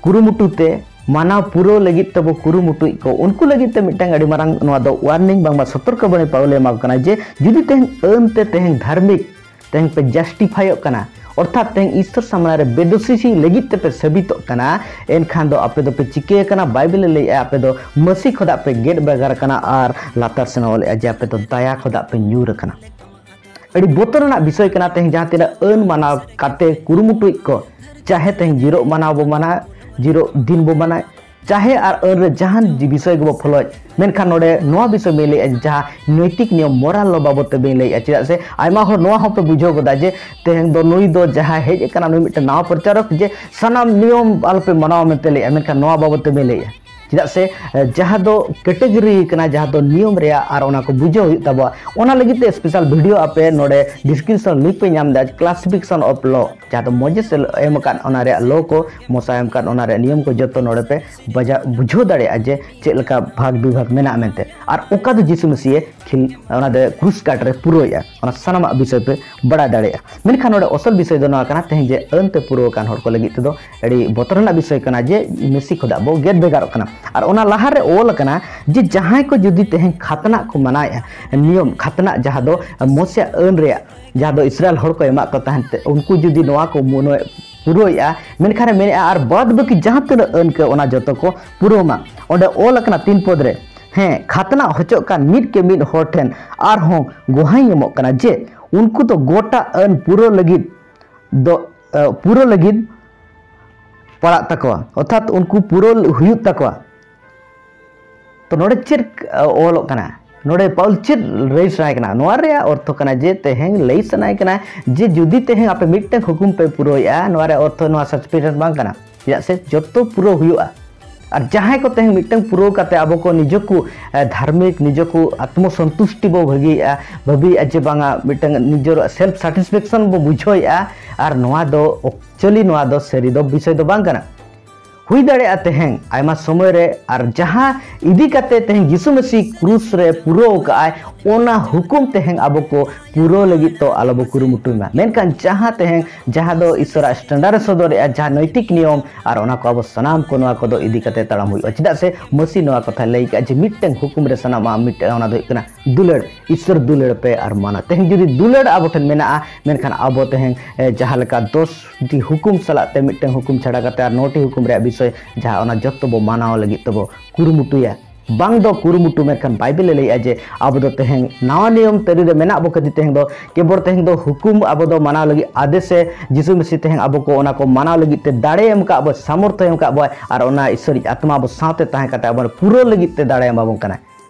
ᱠᱩᱨᱩᱢᱩᱴᱩ ᱛᱮ ᱢᱟᱱᱟᱣ ᱯᱩᱨᱟᱹᱣ ᱞᱟᱹᱜᱤᱫ ᱛᱮᱵᱚ ᱠᱩᱨᱩᱢᱩᱴᱩᱭᱮᱫ ᱠᱚ, ᱩᱱᱠᱩ ᱞᱟᱹᱜᱤᱫ ᱛᱮ ᱢᱤᱫᱴᱟᱝ ᱟᱹᱰᱤ ᱢᱟᱨᱟᱝ ᱱᱚᱣᱟ ᱫᱚ ᱣᱟᱨᱱᱤᱝ ᱵᱟᱝᱢᱟ ᱥᱚᱛᱚᱨᱠᱚ ᱵᱟᱹᱱᱤ ᱯᱟᱣᱩᱞᱮ ᱮᱢᱟ ᱠᱚ ᱠᱟᱱᱟ ᱡᱮ ᱡᱩᱫᱤ ᱛᱮᱦᱮᱧ ᱟᱹᱱᱛᱮ ᱛᱮᱦᱮᱧ ᱫᱷᱟᱨᱢᱤᱠ ᱛᱮᱦᱮᱧ ᱯᱮ ᱡᱟᱥᱴᱤᱯᱷᱟᱭᱚᱜ ᱠᱟᱱᱟ, ᱚᱨᱛᱷᱟᱛ ᱛᱮᱦᱮᱧ ᱤᱥᱥᱚᱨ ᱥᱟᱢᱱᱟ ᱨᱮ ᱵᱮᱫᱳᱥᱤ ᱞᱟᱹᱜᱤᱫ ᱛᱮᱯᱮ ᱥᱟᱹᱵᱤᱛᱚᱜ ᱠᱟᱱᱟ, ᱮᱱᱠᱷᱟᱱ ᱫᱚ ᱟᱯᱮ ᱫᱚᱯᱮ ᱪᱤᱠᱟᱹ ᱟᱠᱟᱱᱟ? ᱵᱟᱭᱵᱮᱞᱮ ᱞᱟᱹᱭᱮᱫᱼᱟ ᱟᱯᱮ ᱫᱚ ᱢᱟᱹᱥᱤ ᱠᱷᱚᱱᱟᱜ ᱯᱮ ᱜᱮᱫ ᱵᱷᱮᱜᱟᱨ ᱟᱠᱟᱱᱟ ᱟᱨ ᱞᱟᱛᱟᱨ ᱥᱮᱱ ᱚᱞᱮᱫᱼᱟ ᱡᱮ ᱟᱯᱮ ᱫᱚ ᱫᱟᱭᱟ ᱠᱷᱚᱱᱟᱜ ᱯᱮ ᱧᱩᱨ ᱟᱠᱟᱱᱟ᱾ ᱟᱹᱰᱤ ᱵᱚᱛᱚᱨ ᱨᱮᱱᱟᱜ ᱵᱤᱥᱚᱭ ᱠᱟᱱᱟ᱾ ᱛᱮᱦᱮᱧ ᱡᱟᱦᱟᱸ ᱛᱤᱱᱟᱹᱜ ᱟᱹᱱ ᱢᱟᱱᱟᱣ ᱠᱟᱛᱮ ᱠᱩᱨᱩᱢᱩᱴᱩᱭᱮᱫ ᱠᱚ, ᱪᱟᱦᱮ ᱛᱮᱦᱮᱧ ᱡᱤᱨᱳᱜ ᱢᱟᱱᱟᱣ ᱵᱚ ᱢᱟᱱᱟᱣ, ᱡᱤᱨᱳᱜ ᱫᱤᱱ ᱵᱚ ᱢᱟᱱᱟᱣ, ᱪᱟᱦᱮ ᱟᱨ ᱟᱹᱱ ᱨᱮ ᱡᱟᱦᱟᱱ ᱡᱤ-, ᱵᱤᱥᱚᱭ ᱜᱮᱵᱚ ᱯᱷᱚᱞᱳᱭᱮᱫ, ᱢᱮᱱᱠᱷᱟᱱ ᱱᱚᱰᱮ ᱱᱚᱣᱟ ᱵᱤᱥᱚᱭ ᱵᱟᱹᱧ ᱞᱟᱹᱭᱮᱫᱼᱟ ᱡᱟᱦᱟᱸ ᱱᱳᱭᱛᱤᱠ ᱱᱤᱭᱚᱢ, ᱢᱚᱨᱟᱞ ᱞᱚ ᱵᱟᱵᱚᱫ ᱛᱮ ᱵᱟᱹᱧ ᱞᱟᱹᱭᱮᱫᱼᱟ᱾ ᱪᱮᱫᱟᱜ ᱥᱮ ᱟᱭᱢᱟ ᱦᱚᱲ ᱱᱚᱣᱟ ᱦᱚᱸᱯᱮ ᱵᱩᱡᱷᱟᱹᱣ ᱜᱚᱫᱟ ᱡᱮ ᱛᱮᱦᱮᱧ ᱫᱚ ᱱᱩᱭ ᱫᱚ ᱡᱟᱦᱟᱸᱭ ᱦᱮᱡ ᱟᱠᱟᱱᱟ ᱱᱩᱭ ᱢᱤᱫᱴᱮᱱ ᱱᱟᱣᱟ ᱯᱨᱚᱪᱟᱨᱚᱠ, ᱡᱮ ᱥᱟᱱᱟᱢ ᱱᱤᱭᱚᱢ ᱟᱞᱚᱯᱮ ᱢᱟᱱᱟᱣᱟ ᱢᱮᱱᱛᱮ ᱞᱟᱹᱭᱮᱫᱼᱟ, ᱢᱮᱱᱠᱷᱟᱱ ᱱᱚᱣᱟ ᱵᱟᱵᱚᱫ ᱛᱮ ᱵᱟᱹᱧ ᱞᱟᱹᱭᱮᱫᱼᱟ᱾ ᱪᱮᱫᱟᱜ ᱥᱮ, ᱮ, ᱡᱟᱦᱟᱸ ᱫᱚ ᱠᱮᱴᱮᱜᱚᱨᱤ ᱠᱟᱱᱟ, ᱡᱟᱦᱟᱸ ᱫᱚ ᱱᱤᱭᱚᱢ ᱨᱮᱭᱟᱜ, ᱟᱨ ᱚᱱᱟ ᱠᱚ ᱵᱩᱡᱷᱟᱹᱣ ᱦᱩᱭᱩᱜ ᱛᱟᱵᱚᱱᱟ᱾ ᱚᱱᱟ ᱞᱟᱹᱜᱤᱫ ᱛᱮ ᱥᱯᱮᱥᱟᱞ ᱵᱷᱤᱰᱤᱭᱳ ᱟᱯᱮ ᱱᱚᱰᱮ ᱰᱤᱥᱠᱨᱤᱯᱥᱚᱱ ᱞᱤᱝᱠ ᱯᱮ ᱧᱟᱢ ᱮᱫᱟ, ᱠᱞᱟᱥᱤᱯᱷᱤᱠᱮᱥᱚᱱ ᱚᱯᱷ ᱞᱚ, ᱡᱟᱦᱟᱸ ᱫᱚ ᱢᱚᱡᱮᱥ ᱮᱢ ᱟᱠᱟᱫ, ᱚᱱᱟ ᱨᱮᱭᱟᱜ ᱞᱚ ᱠᱚ, ᱢᱚᱥᱟ ᱮᱢ ᱟᱠᱟᱫ, ᱚᱱᱟ ᱨᱮᱭᱟᱜ ᱱᱤᱭᱚᱢ ᱠᱚ ᱡᱚᱛᱚ ᱱᱚᱰᱮ ᱯᱮ ᱵᱟᱡᱟ-, ᱵᱩᱡᱷᱟᱹᱣ ᱫᱟᱲᱮᱭᱟᱜᱼᱟ ᱡᱮ ᱪᱮᱫ ᱞᱮᱠᱟ ᱵᱷᱟᱜᱽ ᱵᱤᱵᱷᱟᱜᱽ ᱢᱮᱱᱟᱜᱼᱟ ᱢᱮᱱᱛᱮ, ᱟᱨ ᱚᱠᱟ ᱫᱚ ᱡᱤᱥᱩ ᱢᱟᱹᱥᱤᱦ ᱮ ᱠᱷᱤᱞ-, ᱚᱱᱟ ᱫᱚ ᱠᱨᱩᱥ ᱠᱟᱴ ᱨᱮ ᱯᱩᱨᱟᱹᱣᱮᱫᱼᱟ, ᱚᱱᱟ ᱥᱟᱱᱟᱢᱟᱜ ᱵᱤᱥᱚᱭ ᱯᱮ ᱵᱟᱲᱟᱭ ᱫᱟᱲᱮᱭᱟᱜᱼᱟ᱾ ᱢᱮᱱᱠᱷᱟᱱ ᱱᱚᱰᱮ ᱚᱥᱚᱞ ᱵᱤᱥᱚᱭ ᱫᱚ ᱱᱚᱣᱟ ᱠᱟᱱᱟ, ᱛᱮᱦᱮᱧ ᱡᱮ ᱟᱹᱱ ᱛᱮ ᱯᱩᱨᱟᱹᱣ ᱟᱠᱟᱱ ᱦᱚᱲ ᱠᱚ ᱞᱟᱹᱜᱤᱫ ᱛᱮᱫᱚ ᱟᱹᱰᱤ ᱵᱚᱛᱚᱨ ᱨᱮᱱᱟᱜ ᱵᱤᱥᱚᱭ ᱠᱟᱱᱟ ᱡᱮ ᱢᱟᱹᱥᱤ ᱠᱷᱚᱱᱟᱜ ᱵᱚ ᱜᱮᱫ ᱵᱷᱮᱜᱟᱨᱚᱜ ᱠᱟᱱᱟ᱾ ᱟᱨ ᱚᱱᱟ ᱞᱟᱦᱟ ᱨᱮ ᱚᱞ ᱟᱠᱟᱱᱟ ᱡᱮ ᱡᱟᱦᱟᱸᱭ ᱠᱚ ᱡᱩᱫᱤ ᱛᱮᱦᱮᱧ ᱠᱷᱟᱛᱱᱟᱜ ᱠᱚ ᱢᱟᱱᱟᱣᱮᱫᱼᱟ, ᱱᱤᱭᱚᱢ ᱠᱷᱟᱛᱱᱟᱜ ᱡᱟᱦᱟᱸ ᱫᱚ ᱢᱚᱥᱮ ᱟᱹᱱ ᱨᱮᱭᱟᱜ, ᱡᱟᱦᱟᱸ ᱫᱚ ᱤᱥᱨᱟᱭᱮᱞ ᱦᱚᱲ ᱠᱚ ᱮᱢᱟᱜ ᱠᱚ ᱛᱟᱦᱮᱱ ᱛᱮ, ᱩᱱᱠᱩ ᱡᱩᱫᱤ ᱱᱚᱣᱟ ᱠᱚ ᱢᱚᱱᱮ ᱯᱩᱨᱟᱹᱣᱮᱫᱼᱟ, ᱢᱮᱱᱠᱷᱟᱱ ᱮ ᱢᱮᱱᱮᱫᱼᱟ, ᱟᱨ ᱵᱟᱫ ᱵᱟᱹᱠᱤ ᱡᱟᱦᱟᱸ ᱛᱤᱱᱟᱹᱜ ᱟᱹᱱ ᱠᱚ ᱚᱱᱟ ᱡᱚᱛᱚ ᱠᱚ ᱯᱩᱨᱟᱹᱣ ᱢᱟ᱾ ᱚᱸᱰᱮ ᱚᱞ ᱟᱠᱟᱱᱟ ᱛᱤᱱ ᱯᱚᱫ ᱨᱮ, ᱦᱮᱸ, ᱠᱷᱟᱛᱱᱟ ᱦᱚᱪᱚᱜ ᱠᱟᱱ ᱢᱤᱫ ᱠᱮ ᱢᱤᱫ ᱦᱚᱲ ᱴᱷᱮᱱ ᱟᱨᱦᱚᱸ ᱜᱚᱦᱟᱧ ᱮᱢᱚᱜ ᱠᱟᱱᱟ ᱡᱮ ᱩᱱᱠᱩ ᱫᱚ ᱜᱚᱴᱟ ᱟᱹᱱ ᱯᱩᱨᱟᱹᱣ ᱞᱟᱹᱜᱤᱫ ᱫᱚ, ᱮ, ᱯᱩᱨᱟᱹᱣ ᱞᱟᱹᱜᱤᱫ ᱯᱟᱲᱟᱜ ᱛᱟᱠᱚᱣᱟ, ᱚᱨᱛᱷᱟᱛ ᱩᱱᱠᱩ ᱯᱩᱨᱟᱹᱣ ᱦᱩᱭᱩᱜ ᱛᱟᱠᱚᱣᱟ᱾ ᱛᱚ ᱱᱚᱰᱮ ᱪᱮᱫ, ᱮ, ᱚᱞᱚᱜ ᱠᱟᱱᱟ? ᱱᱚᱰᱮ ᱯᱟᱣᱩᱞ ᱪᱮᱫ ᱞᱟᱹᱭ ᱥᱟᱱᱟᱭ ᱠᱟᱱᱟ? ᱱᱚᱣᱟ ᱨᱮᱭᱟᱜ ᱚᱨᱛᱷᱚ ᱠᱟᱱᱟ ᱡᱮ ᱛᱮᱦᱮᱧ ᱞᱟᱹᱭ ᱥᱟᱱᱟᱭ ᱠᱟᱱᱟ ᱡᱮ ᱡᱩᱫᱤ ᱛᱮᱦᱮᱧ ᱟᱯᱮ ᱢᱤᱫᱴᱟᱝ ᱦᱩᱠᱩᱢ ᱯᱮ ᱯᱩᱨᱟᱹᱣᱮᱫᱼᱟ, ᱱᱚᱣᱟ ᱨᱮᱭᱟᱜ ᱚᱨᱛᱷᱚ ᱱᱚᱣᱟ ᱥᱟᱥᱯᱮᱱᱥ ᱵᱟᱝ ᱠᱟᱱᱟ, ᱪᱮᱫᱟᱜ ᱥᱮ ᱡᱚᱛᱚ ᱯᱩᱨᱟᱹᱣ ᱦᱩᱭᱩᱜᱼᱟ᱾ ᱟᱨ ᱡᱟᱦᱟᱸᱭ ᱠᱚ ᱛᱮᱦᱮᱧ ᱢᱤᱫᱴᱟᱝ ᱯᱩᱨᱟᱹᱣ ᱠᱟᱛᱮ ᱟᱵᱚ ᱠᱚ ᱱᱤᱡᱮ ᱠᱚ, ᱮ, ᱫᱷᱟᱨᱢᱤᱠ, ᱱᱤᱡᱮ ᱠᱚ ᱟᱛᱢᱚ ᱥᱚᱱᱛᱩᱥᱴᱤ ᱵᱚ ᱵᱷᱟᱹᱜᱤᱭᱮᱫᱼᱟ, ᱵᱷᱟᱹᱵᱤᱭᱮᱫᱼᱟ ᱡᱮ ᱵᱟᱝᱟ ᱢᱤᱫᱴᱟᱝ ᱱᱤᱡᱮᱨᱟᱜ ᱥᱮᱞᱯ ᱥᱟᱴᱤᱥᱯᱷᱮᱠᱥᱚᱱ ᱵᱚ ᱵᱩᱡᱷᱟᱹᱣᱮᱫᱼᱟ, ᱟᱨ ᱱᱚᱣᱟ ᱫᱚ ᱮᱠᱪᱩᱭᱮᱞᱤ ᱱᱚᱣᱟ ᱫᱚ ᱥᱟᱹᱨᱤ ᱫᱚ ᱵᱤᱥᱚᱭ ᱫᱚ ᱵᱟᱝ ᱠᱟᱱᱟ᱾ ᱦᱩᱭ ᱫᱟᱲᱮᱭᱟᱜᱼᱟ ᱛᱮᱦᱮᱧ ᱟᱭᱢᱟ ᱥᱚᱢᱚᱭ ᱨᱮ ᱟᱨ ᱡᱟᱦᱟᱸ ᱤᱫᱤ ᱠᱟᱛᱮ ᱛᱮᱦᱮᱧ ᱡᱤᱥᱩ ᱢᱟᱹᱥᱤ ᱠᱨᱩᱥ ᱨᱮ ᱯᱩᱨᱟᱹᱣ ᱠᱟᱜᱼᱟᱭ, ᱚᱱᱟ ᱦᱩᱠᱩᱢ ᱛᱮᱦᱮᱧ ᱟᱵᱚ ᱠᱚ ᱯᱩᱨᱟᱹᱣ ᱞᱟᱹᱜᱤᱫ ᱛᱚ ᱟᱞᱚ ᱵᱚ ᱠᱩᱨᱩᱢᱩᱴᱩᱭ ᱢᱟ᱾ ᱢᱮᱱᱠᱷᱟᱱ ᱡᱟᱦᱟᱸ ᱛᱮᱦᱮᱧ ᱡᱟᱦᱟᱸ ᱫᱚ ᱤᱥᱚᱨᱟᱜ standard ᱮ ᱥᱚᱫᱚᱨᱮᱜᱼᱟ, ᱡᱟᱦᱟᱸ ᱱᱳᱭᱛᱤᱠ ᱱᱤᱭᱚᱢ ᱟᱨ ᱚᱱᱟ ᱠᱚ ᱟᱵᱚ ᱥᱟᱱᱟᱢ ᱠᱚ ᱱᱚᱣᱟ ᱠᱚᱫᱚ ᱤᱫᱤ ᱠᱟᱛᱮ ᱛᱟᱲᱟᱢ ᱦᱩᱭᱩᱜᱼᱟ᱾ ᱪᱮᱫᱟᱜ ᱥᱮ ᱢᱟᱹᱥᱤ ᱱᱚᱣᱟ ᱠᱟᱛᱷᱟᱭ ᱞᱟᱹᱭ ᱠᱟᱜᱼᱟ ᱡᱮ ᱢᱤᱫᱴᱟᱝ ᱦᱩᱠᱩᱢ ᱨᱮ ᱥᱟᱱᱟᱢᱟᱜ ᱢᱤᱫᱴᱟᱝ, ᱚᱱᱟ ᱫᱚ ᱦᱩᱭᱩᱜ ᱠᱟᱱᱟ ᱫᱩᱞᱟᱹᱲ, ᱤᱥᱚᱨ ᱫᱩᱞᱟᱹᱲ ᱯᱮ ᱟᱨ ᱢᱟᱱᱟ᱾ ᱛᱮᱦᱮᱧ ᱡᱩᱫᱤ ᱫᱩᱞᱟᱹᱲ ᱟᱵᱚ ᱴᱷᱮᱱ ᱢᱮᱱᱟᱜᱼᱟ, ᱢᱮᱱᱠᱷᱟᱱ ᱟᱵᱚ ᱛᱮᱦᱮᱧ ᱮ, ᱡᱟᱦᱟᱸ ᱞᱮᱠᱟ ᱫᱚᱥ ᱴᱤ ᱦᱩᱠᱩᱢ ᱥᱟᱞᱟᱜ ᱛᱮ ᱢᱤᱫᱴᱟᱝ ᱦᱩᱠᱩᱢ ᱪᱷᱟᱰᱟ ᱠᱟᱛᱮ ᱟᱨ ᱱᱚ ᱴᱤ ᱦᱩᱠᱩᱢ ᱨᱮᱭᱟᱜ ᱵᱤᱥᱚᱭ ᱡᱟᱦᱟᱸ ᱚᱱᱟ ᱡᱚᱛᱚ ᱵᱚ ᱢᱟᱱᱟᱣ ᱞᱟᱹᱜᱤᱫ ᱛᱮᱵᱚ ᱠᱩᱨᱩᱢᱩᱴᱩᱭᱟ᱾ ᱵᱟᱝ ᱫᱚ ᱠᱩᱨᱩᱢᱩᱴᱩ, ᱢᱮᱱᱠᱷᱟᱱ ᱵᱟᱭᱵᱮᱞ ᱮ ᱞᱟᱹᱭᱮᱜᱼᱟ ᱡᱮ ᱟᱵᱚ ᱫᱚ ᱛᱮᱦᱮᱧ ᱱᱟᱣᱟ ᱱᱤᱭᱚᱢ ᱛᱟᱹᱨᱤ ᱨᱮ ᱢᱮᱱᱟᱜ ᱵᱚ ᱠᱷᱟᱹᱛᱤᱨ ᱛᱮᱦᱮᱧ ᱫᱚ ᱠᱮᱵᱚᱞ ᱛᱮᱦᱮᱧ ᱫᱚ ᱦᱩᱠᱩᱢ ᱟᱵᱚ ᱫᱚ ᱢᱟᱱᱟᱣ ᱞᱟᱹᱜᱤᱫ ᱟᱫᱮᱥᱮ ᱡᱤᱥᱩ ᱢᱟᱹᱥᱤ ᱛᱮᱦᱮᱧ ᱟᱵᱚ ᱠᱚ ᱚᱱᱟ ᱠᱚ ᱢᱟᱱᱟᱣ ᱞᱟᱹᱜᱤᱫ ᱛᱮ ᱫᱟᱲᱮ ᱮᱢ ᱠᱟᱜ ᱵᱚ, ᱥᱟᱢᱚᱨᱛᱷᱚ ᱮᱢ ᱠᱟᱜ ᱵᱚ, ᱟᱨ ᱚᱱᱟ ᱤᱥᱚᱨᱤᱡ ᱟᱛᱢᱟ ᱟᱵᱚ ᱥᱟᱶᱛᱮ ᱛᱟᱦᱮᱸ ᱠᱟᱛᱮ ᱟᱵᱚ ᱯᱩᱨᱟᱹᱣ ᱞᱟᱹᱜᱤᱫ ᱛᱮ ᱫᱟᱲᱮ ᱮᱢᱟ ᱵᱚᱱ ᱠᱟᱱᱟᱭ᱾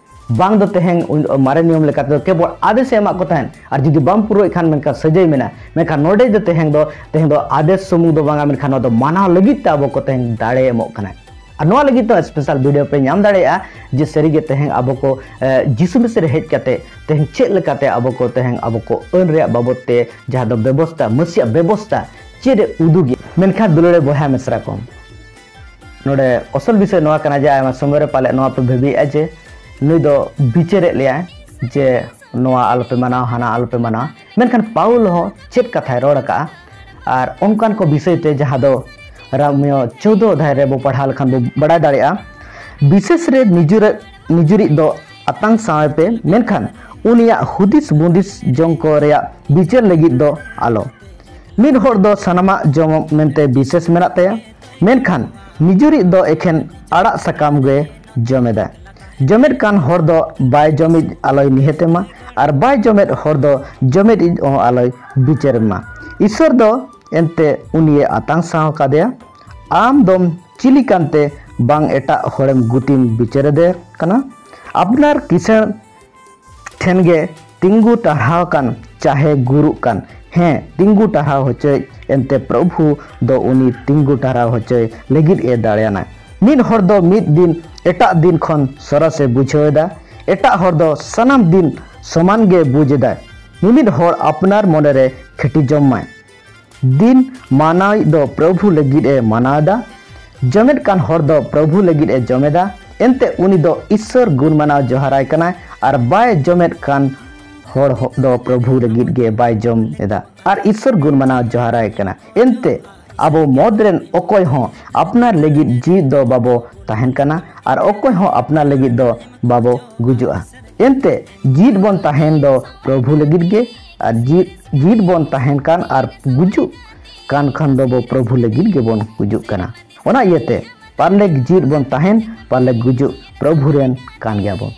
ᱵᱟᱝ ᱫᱚ ᱛᱮᱦᱮᱧ ᱩᱱ ᱢᱟᱨᱮ ᱱᱤᱭᱚᱢ ᱞᱮᱠᱟ ᱛᱮᱫᱚ ᱠᱮᱵᱚᱞ ᱟᱫᱮᱥ ᱮ ᱮᱢᱟᱜ ᱠᱚ ᱛᱟᱦᱮᱸᱱ, ᱟᱨ ᱡᱩᱫᱤ ᱵᱟᱢ ᱯᱩᱨᱟᱹᱣᱮᱫ ᱠᱷᱟᱱ ᱢᱮᱱᱠᱷᱟᱱ ᱥᱟᱹᱡᱟᱹᱭ ᱢᱮᱱᱟᱜᱼᱟ᱾ ᱢᱮᱱᱠᱷᱟᱱ ᱱᱚᱰᱮ ᱫᱚ ᱛᱮᱦᱮᱧ ᱫᱚ, ᱛᱮᱦᱮᱧ ᱫᱚ ᱟᱫᱮᱥ ᱥᱩᱢᱩᱝ ᱫᱚ ᱵᱟᱝᱟ, ᱢᱮᱱᱠᱷᱟᱱ ᱱᱚᱣᱟ ᱫᱚ ᱢᱟᱱᱟᱣ ᱞᱟᱹᱜᱤᱫ ᱛᱮ ᱟᱵᱚ ᱠᱚ ᱛᱮᱦᱮᱧ ᱫᱟᱲᱮ ᱮᱢᱚᱜ ᱠᱟᱱᱟᱭ᱾ ᱟᱨ ᱱᱚᱣᱟ ᱞᱟᱹᱜᱤᱫ ᱫᱚ special video ᱯᱮ ᱧᱟᱢ ᱫᱟᱲᱮᱭᱟᱜᱼᱟ ᱡᱮ ᱥᱟᱹᱨᱤᱜᱮ ᱛᱮᱦᱮᱧ ᱟᱵᱚ ᱠᱚ, ᱮ, ᱡᱤᱥᱩ ᱢᱮᱥᱤ ᱨᱮ ᱦᱮᱡ ᱠᱟᱛᱮ ᱛᱮᱦᱮᱧ ᱪᱮᱫ ᱞᱮᱠᱟᱛᱮ ᱟᱵᱚ ᱠᱚ ᱛᱮᱦᱮᱧ ᱟᱵᱚ ᱠᱚ ᱟᱹᱱ ᱨᱮᱭᱟᱜ ᱵᱟᱵᱚᱫ ᱛᱮ ᱡᱟᱦᱟᱸ ᱫᱚ ᱵᱮᱵᱚᱥᱛᱟ, ᱢᱟᱹᱥᱤᱭᱟᱜ ᱵᱮᱵᱚᱥᱛᱟ ᱪᱮᱫ ᱮ ᱩᱫᱩᱜᱮ᱾ ᱢᱮᱱᱠᱷᱟᱱ ᱫᱩᱞᱟᱹᱲᱮ ᱵᱚᱭᱦᱟ ᱢᱤᱥᱨᱟ ᱠᱚ, ᱱᱚᱰᱮ ᱟᱥᱚᱞ ᱵᱤᱥᱚᱭ ᱱᱚᱣᱟ ᱠᱟᱱᱟ ᱡᱮ ᱟᱭᱢᱟ ᱥᱚᱢᱚᱭ ᱨᱮ ᱯᱟᱞᱮ ᱱᱚᱣᱟ ᱯᱮ ᱵᱷᱟᱹᱵᱤᱭᱮᱫᱼᱟ ᱡᱮ ᱱᱩᱭ ᱫᱚ ᱵᱤᱪᱟᱹᱨᱮᱫ ᱞᱮᱭᱟᱭ ᱡᱮ ᱱᱚᱣᱟ ᱟᱞᱚᱯᱮ ᱢᱟᱱᱟᱣᱟ, ᱦᱟᱱᱟ ᱟᱞᱚᱯᱮ ᱢᱟᱱᱟᱣᱟ᱾ ᱢᱮᱱᱠᱷᱟᱱ ᱯᱟᱣᱩᱞ ᱦᱚᱸ ᱪᱮᱫ ᱠᱟᱛᱷᱟᱭ ᱨᱚᱲ ᱟᱠᱟᱫᱼᱟ ᱟᱨ ᱚᱱᱠᱟᱱ ᱠᱚ ᱵᱤᱥᱚᱭ ᱛᱮ ᱡᱟᱦᱟᱸ ᱫᱚ ᱨᱳᱢᱤᱭᱚ ᱪᱳᱫᱽᱫᱳ ᱚᱫᱷᱟᱭ ᱨᱮ ᱵᱚ ᱯᱟᱲᱦᱟᱣ ᱞᱮᱠᱷᱟᱱ ᱵᱚ ᱵᱟᱲᱟᱭ ᱫᱟᱲᱮᱭᱟᱜᱼᱟ, ᱵᱤᱥᱮᱥ ᱨᱮ ᱱᱤᱡᱮᱨᱟᱜ, ᱱᱤᱡᱮᱨᱤᱡ ᱫᱚ ᱟᱛᱟᱝ ᱥᱟᱶ ᱯᱮ, ᱢᱮᱱᱠᱷᱟᱱ ᱩᱱᱤᱭᱟᱜ ᱦᱩᱫᱤᱥ ᱵᱩᱸᱫᱤᱥ ᱡᱚᱝ ᱠᱚ ᱨᱮᱭᱟᱜ ᱵᱤᱪᱟᱹᱨ ᱞᱟᱹᱜᱤᱫ ᱫᱚ ᱟᱞᱚ᱾ ᱢᱤᱫ ᱦᱚᱲ ᱫᱚ ᱥᱟᱱᱟᱢᱟᱜ ᱡᱚᱢ ᱢᱮᱱᱛᱮ ᱵᱤᱥᱮᱥ ᱢᱮᱱᱟᱜ ᱛᱟᱭᱟ, ᱢᱮᱱᱠᱷᱟᱱ ᱱᱤᱡᱮᱨᱤᱡ ᱫᱚ ᱮᱠᱷᱮᱱ ᱟᱲᱟᱜ ᱥᱟᱠᱟᱢ ᱜᱮ ᱡᱚᱢᱮᱫᱟᱭ᱾ ᱡᱚᱢᱮᱫ ᱠᱟᱱ ᱦᱚᱲ ᱫᱚ ᱵᱟᱭ ᱡᱚᱢᱤᱡ ᱟᱞᱚᱭ ᱱᱤᱦᱮᱛᱮ ᱢᱟ, ᱟᱨ ᱵᱟᱭ ᱡᱚᱢᱮᱫ ᱦᱚᱲ ᱫᱚ ᱡᱚᱢᱮᱫ ᱤᱡ ᱦᱚᱸ ᱟᱞᱚᱭ ᱵᱤᱪᱟᱹᱨ ᱢᱟ᱾ ᱤᱥᱚᱨ ᱫᱚ ᱮᱱᱛᱮ ᱩᱱᱤᱭᱮ ᱟᱛᱟᱝ ᱥᱟᱶ ᱠᱟᱫᱮᱭᱟ᱾ ᱟᱢ ᱫᱚᱢ ᱪᱤᱞᱤ ᱠᱟᱱᱛᱮ ᱵᱟᱝ ᱮᱴᱟᱜ ᱦᱚᱲᱮᱢ ᱜᱩᱛᱤᱢ ᱵᱤᱪᱟᱹᱨᱮᱫᱮ ᱠᱟᱱᱟ? ᱟᱯᱱᱟᱨ ᱠᱤᱥᱟᱹᱬ ᱴᱷᱮᱱ ᱜᱮ ᱛᱤᱸᱜᱩ ᱴᱟᱨᱦᱟᱣ ᱠᱟᱱ, ᱪᱟᱦᱮ ᱜᱩᱨᱩᱜ ᱠᱟᱱ, ᱦᱮᱸ, ᱛᱤᱸᱜᱩ ᱴᱟᱨᱦᱟᱣ ᱦᱚᱪᱚᱭ, ᱮᱱᱛᱮ ᱯᱨᱚᱵᱷᱩ ᱫᱚ ᱩᱱᱤ ᱛᱤᱸᱜᱩ ᱴᱟᱨᱦᱟᱣ ᱦᱚᱪᱚᱭ ᱞᱟᱹᱜᱤᱫ ᱮ ᱫᱟᱲᱮᱭᱟᱱᱟ᱾ ᱢᱤᱫ ᱦᱚᱲ ᱫᱚ ᱢᱤᱫ ᱫᱤᱱ ᱮᱴᱟᱜ ᱫᱤᱱ ᱠᱷᱚᱱ ᱥᱚᱨᱚᱥ ᱮ ᱵᱩᱡᱷᱟᱹᱣ ᱮᱫᱟ, ᱮᱴᱟᱜ ᱦᱚᱲ ᱫᱚ ᱥᱟᱱᱟᱢ ᱫᱤᱱ ᱥᱚᱢᱟᱱ ᱜᱮ ᱵᱩᱡᱽ ᱮᱫᱟᱭ᱾ ᱢᱤᱢᱤᱫ ᱦᱚᱲ ᱟᱯᱱᱟᱨ ᱢᱚᱱᱮ ᱨᱮ ᱠᱷᱮᱴᱤ ᱡᱚᱢ ᱢᱟᱭ᱾ ᱫᱤᱱ ᱢᱟᱱᱟᱣᱤᱡ ᱫᱚ ᱯᱨᱚᱵᱷᱩ ᱞᱟᱹᱜᱤᱫ ᱮ ᱢᱟᱱᱟᱣ ᱮᱫᱟ᱾ ᱡᱚᱢᱮᱫ ᱠᱟᱱ ᱦᱚᱲ ᱫᱚ ᱯᱨᱚᱵᱷᱩ ᱞᱟᱹᱜᱤᱫ ᱮ ᱡᱚᱢᱮᱫᱟ, ᱮᱱᱛᱮ ᱩᱱᱤ ᱫᱚ ᱤᱥᱥᱚᱨ ᱜᱩᱱ ᱢᱟᱱᱟᱣ ᱡᱚᱦᱟᱨᱟᱭ ᱠᱟᱱᱟᱭ, ᱟᱨ ᱵᱟᱭ ᱡᱚᱢᱮᱫ ᱠᱟᱱ ᱦᱚᱲ ᱦᱚ-, ᱫᱚ ᱯᱨᱚᱵᱷᱩ ᱞᱟᱹᱜᱤᱫ ᱜᱮ ᱵᱟᱭ ᱡᱚᱢ ᱮᱫᱟ, ᱟᱨ ᱤᱥᱥᱚᱨ ᱜᱩᱱ ᱢᱟᱱᱟᱣ ᱡᱚᱦᱟᱨᱟᱭ ᱠᱟᱱᱟ᱾ ᱮᱱᱛᱮ ᱟᱵᱚ ᱢᱚᱫᱽ ᱨᱮᱱ ᱚᱠᱚᱭ ᱦᱚᱸ ᱟᱯᱱᱟᱨ ᱞᱟᱹᱜᱤᱫ ᱡᱤᱣᱤᱫ ᱫᱚ ᱵᱟᱵᱚ ᱛᱟᱦᱮᱱ ᱠᱟᱱᱟ, ᱟᱨ ᱚᱠᱚᱭ ᱦᱚᱸ ᱟᱯᱱᱟᱨ ᱞᱟᱹᱜᱤᱫ ᱫᱚ ᱵᱟᱵᱚ ᱜᱩᱡᱩᱜᱼᱟ᱾ ᱮᱱᱛᱮ ᱡᱤᱣᱤᱫ ᱵᱚᱱ ᱛᱟᱦᱮᱱ ᱫᱚ ᱯᱨᱚᱵᱷᱩ ᱞᱟᱹᱜᱤᱫ ᱜᱮ, ᱟᱨ ᱡᱤᱣᱤᱫ, ᱡᱤᱣᱤᱫ ᱵᱚᱱ ᱛᱟᱦᱮᱱ ᱠᱟᱱ ᱟᱨ ᱜᱩᱡᱩᱜ ᱠᱟᱱ ᱠᱷᱟᱱ ᱫᱚᱵᱚ ᱯᱨᱚᱵᱷᱩ ᱞᱟᱹᱜᱤᱫ ᱜᱮᱵᱚᱱ ᱜᱩᱡᱩᱜ ᱠᱟᱱᱟ᱾ ᱚᱱᱟ ᱤᱭᱟᱹᱛᱮ ᱯᱟᱨᱞᱮ ᱡᱤᱣᱤᱫ ᱵᱚᱱ ᱛᱟᱦᱮᱱ, ᱯᱟᱨᱞᱮ ᱜᱩᱡᱩᱜ, ᱯᱨᱚᱵᱷᱩ ᱨᱮᱱ ᱠᱟᱱ ᱜᱮᱭᱟᱵᱚᱱ᱾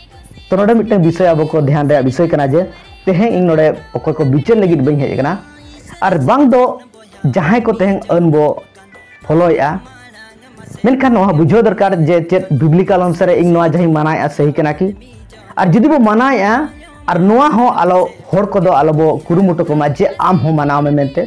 ᱛᱚ ᱱᱚᱰᱮ ᱢᱤᱫᱴᱟᱝ ᱵᱤᱥᱚᱭ ᱟᱵᱚ ᱠᱚ ᱫᱷᱮᱭᱟᱱ ᱨᱮᱭᱟᱜ ᱵᱤᱥᱚᱭ ᱠᱟᱱᱟ ᱡᱮ ᱛᱮᱦᱮᱧ ᱤᱧ ᱱᱚᱰᱮ ᱚᱠᱚᱭ ᱠᱚ ᱵᱤᱪᱟᱹᱨ ᱞᱟᱹᱜᱤᱫ ᱵᱟᱹᱧ ᱦᱮᱡ ᱟᱠᱟᱱᱟ, ᱟᱨ ᱵᱟᱝ ᱫᱚ ᱡᱟᱦᱟᱸᱭ ᱠᱚ ᱛᱮᱦᱮᱧ ᱟᱹᱱ ᱵᱚ ᱯᱷᱚᱞᱳᱭᱮᱫᱼᱟ, ᱢᱮᱱᱠᱷᱟᱱ ᱱᱚᱣᱟ ᱵᱩᱡᱷᱟᱹᱣ ᱫᱚᱨᱠᱟᱨ ᱡᱮ ᱪᱮᱫ ᱵᱤᱵᱽᱞᱤᱠᱟᱞ ᱚᱱᱩᱥᱟᱨᱮ ᱤᱧ ᱱᱚᱣᱟ ᱡᱟᱦᱟᱸᱧ ᱢᱟᱱᱟᱣᱮᱫᱼᱟ ᱥᱟᱹᱦᱤ ᱠᱟᱱᱟ ᱠᱤ? ᱟᱨ ᱡᱩᱫᱤ ᱵᱚ ᱢᱟᱱᱟᱣᱮᱫᱼᱟ, ᱟᱨ ᱱᱚᱣᱟ ᱦᱚᱸ ᱟᱞᱚ, ᱦᱚᱲ ᱠᱚᱫᱚ ᱟᱞᱚ ᱵᱚ ᱠᱩᱨᱩᱢᱩᱴᱩ ᱠᱚᱢᱟ ᱡᱮ ᱟᱢ ᱦᱚᱸ ᱢᱟᱱᱟᱣ ᱢᱮ ᱢᱮᱱᱛᱮ᱾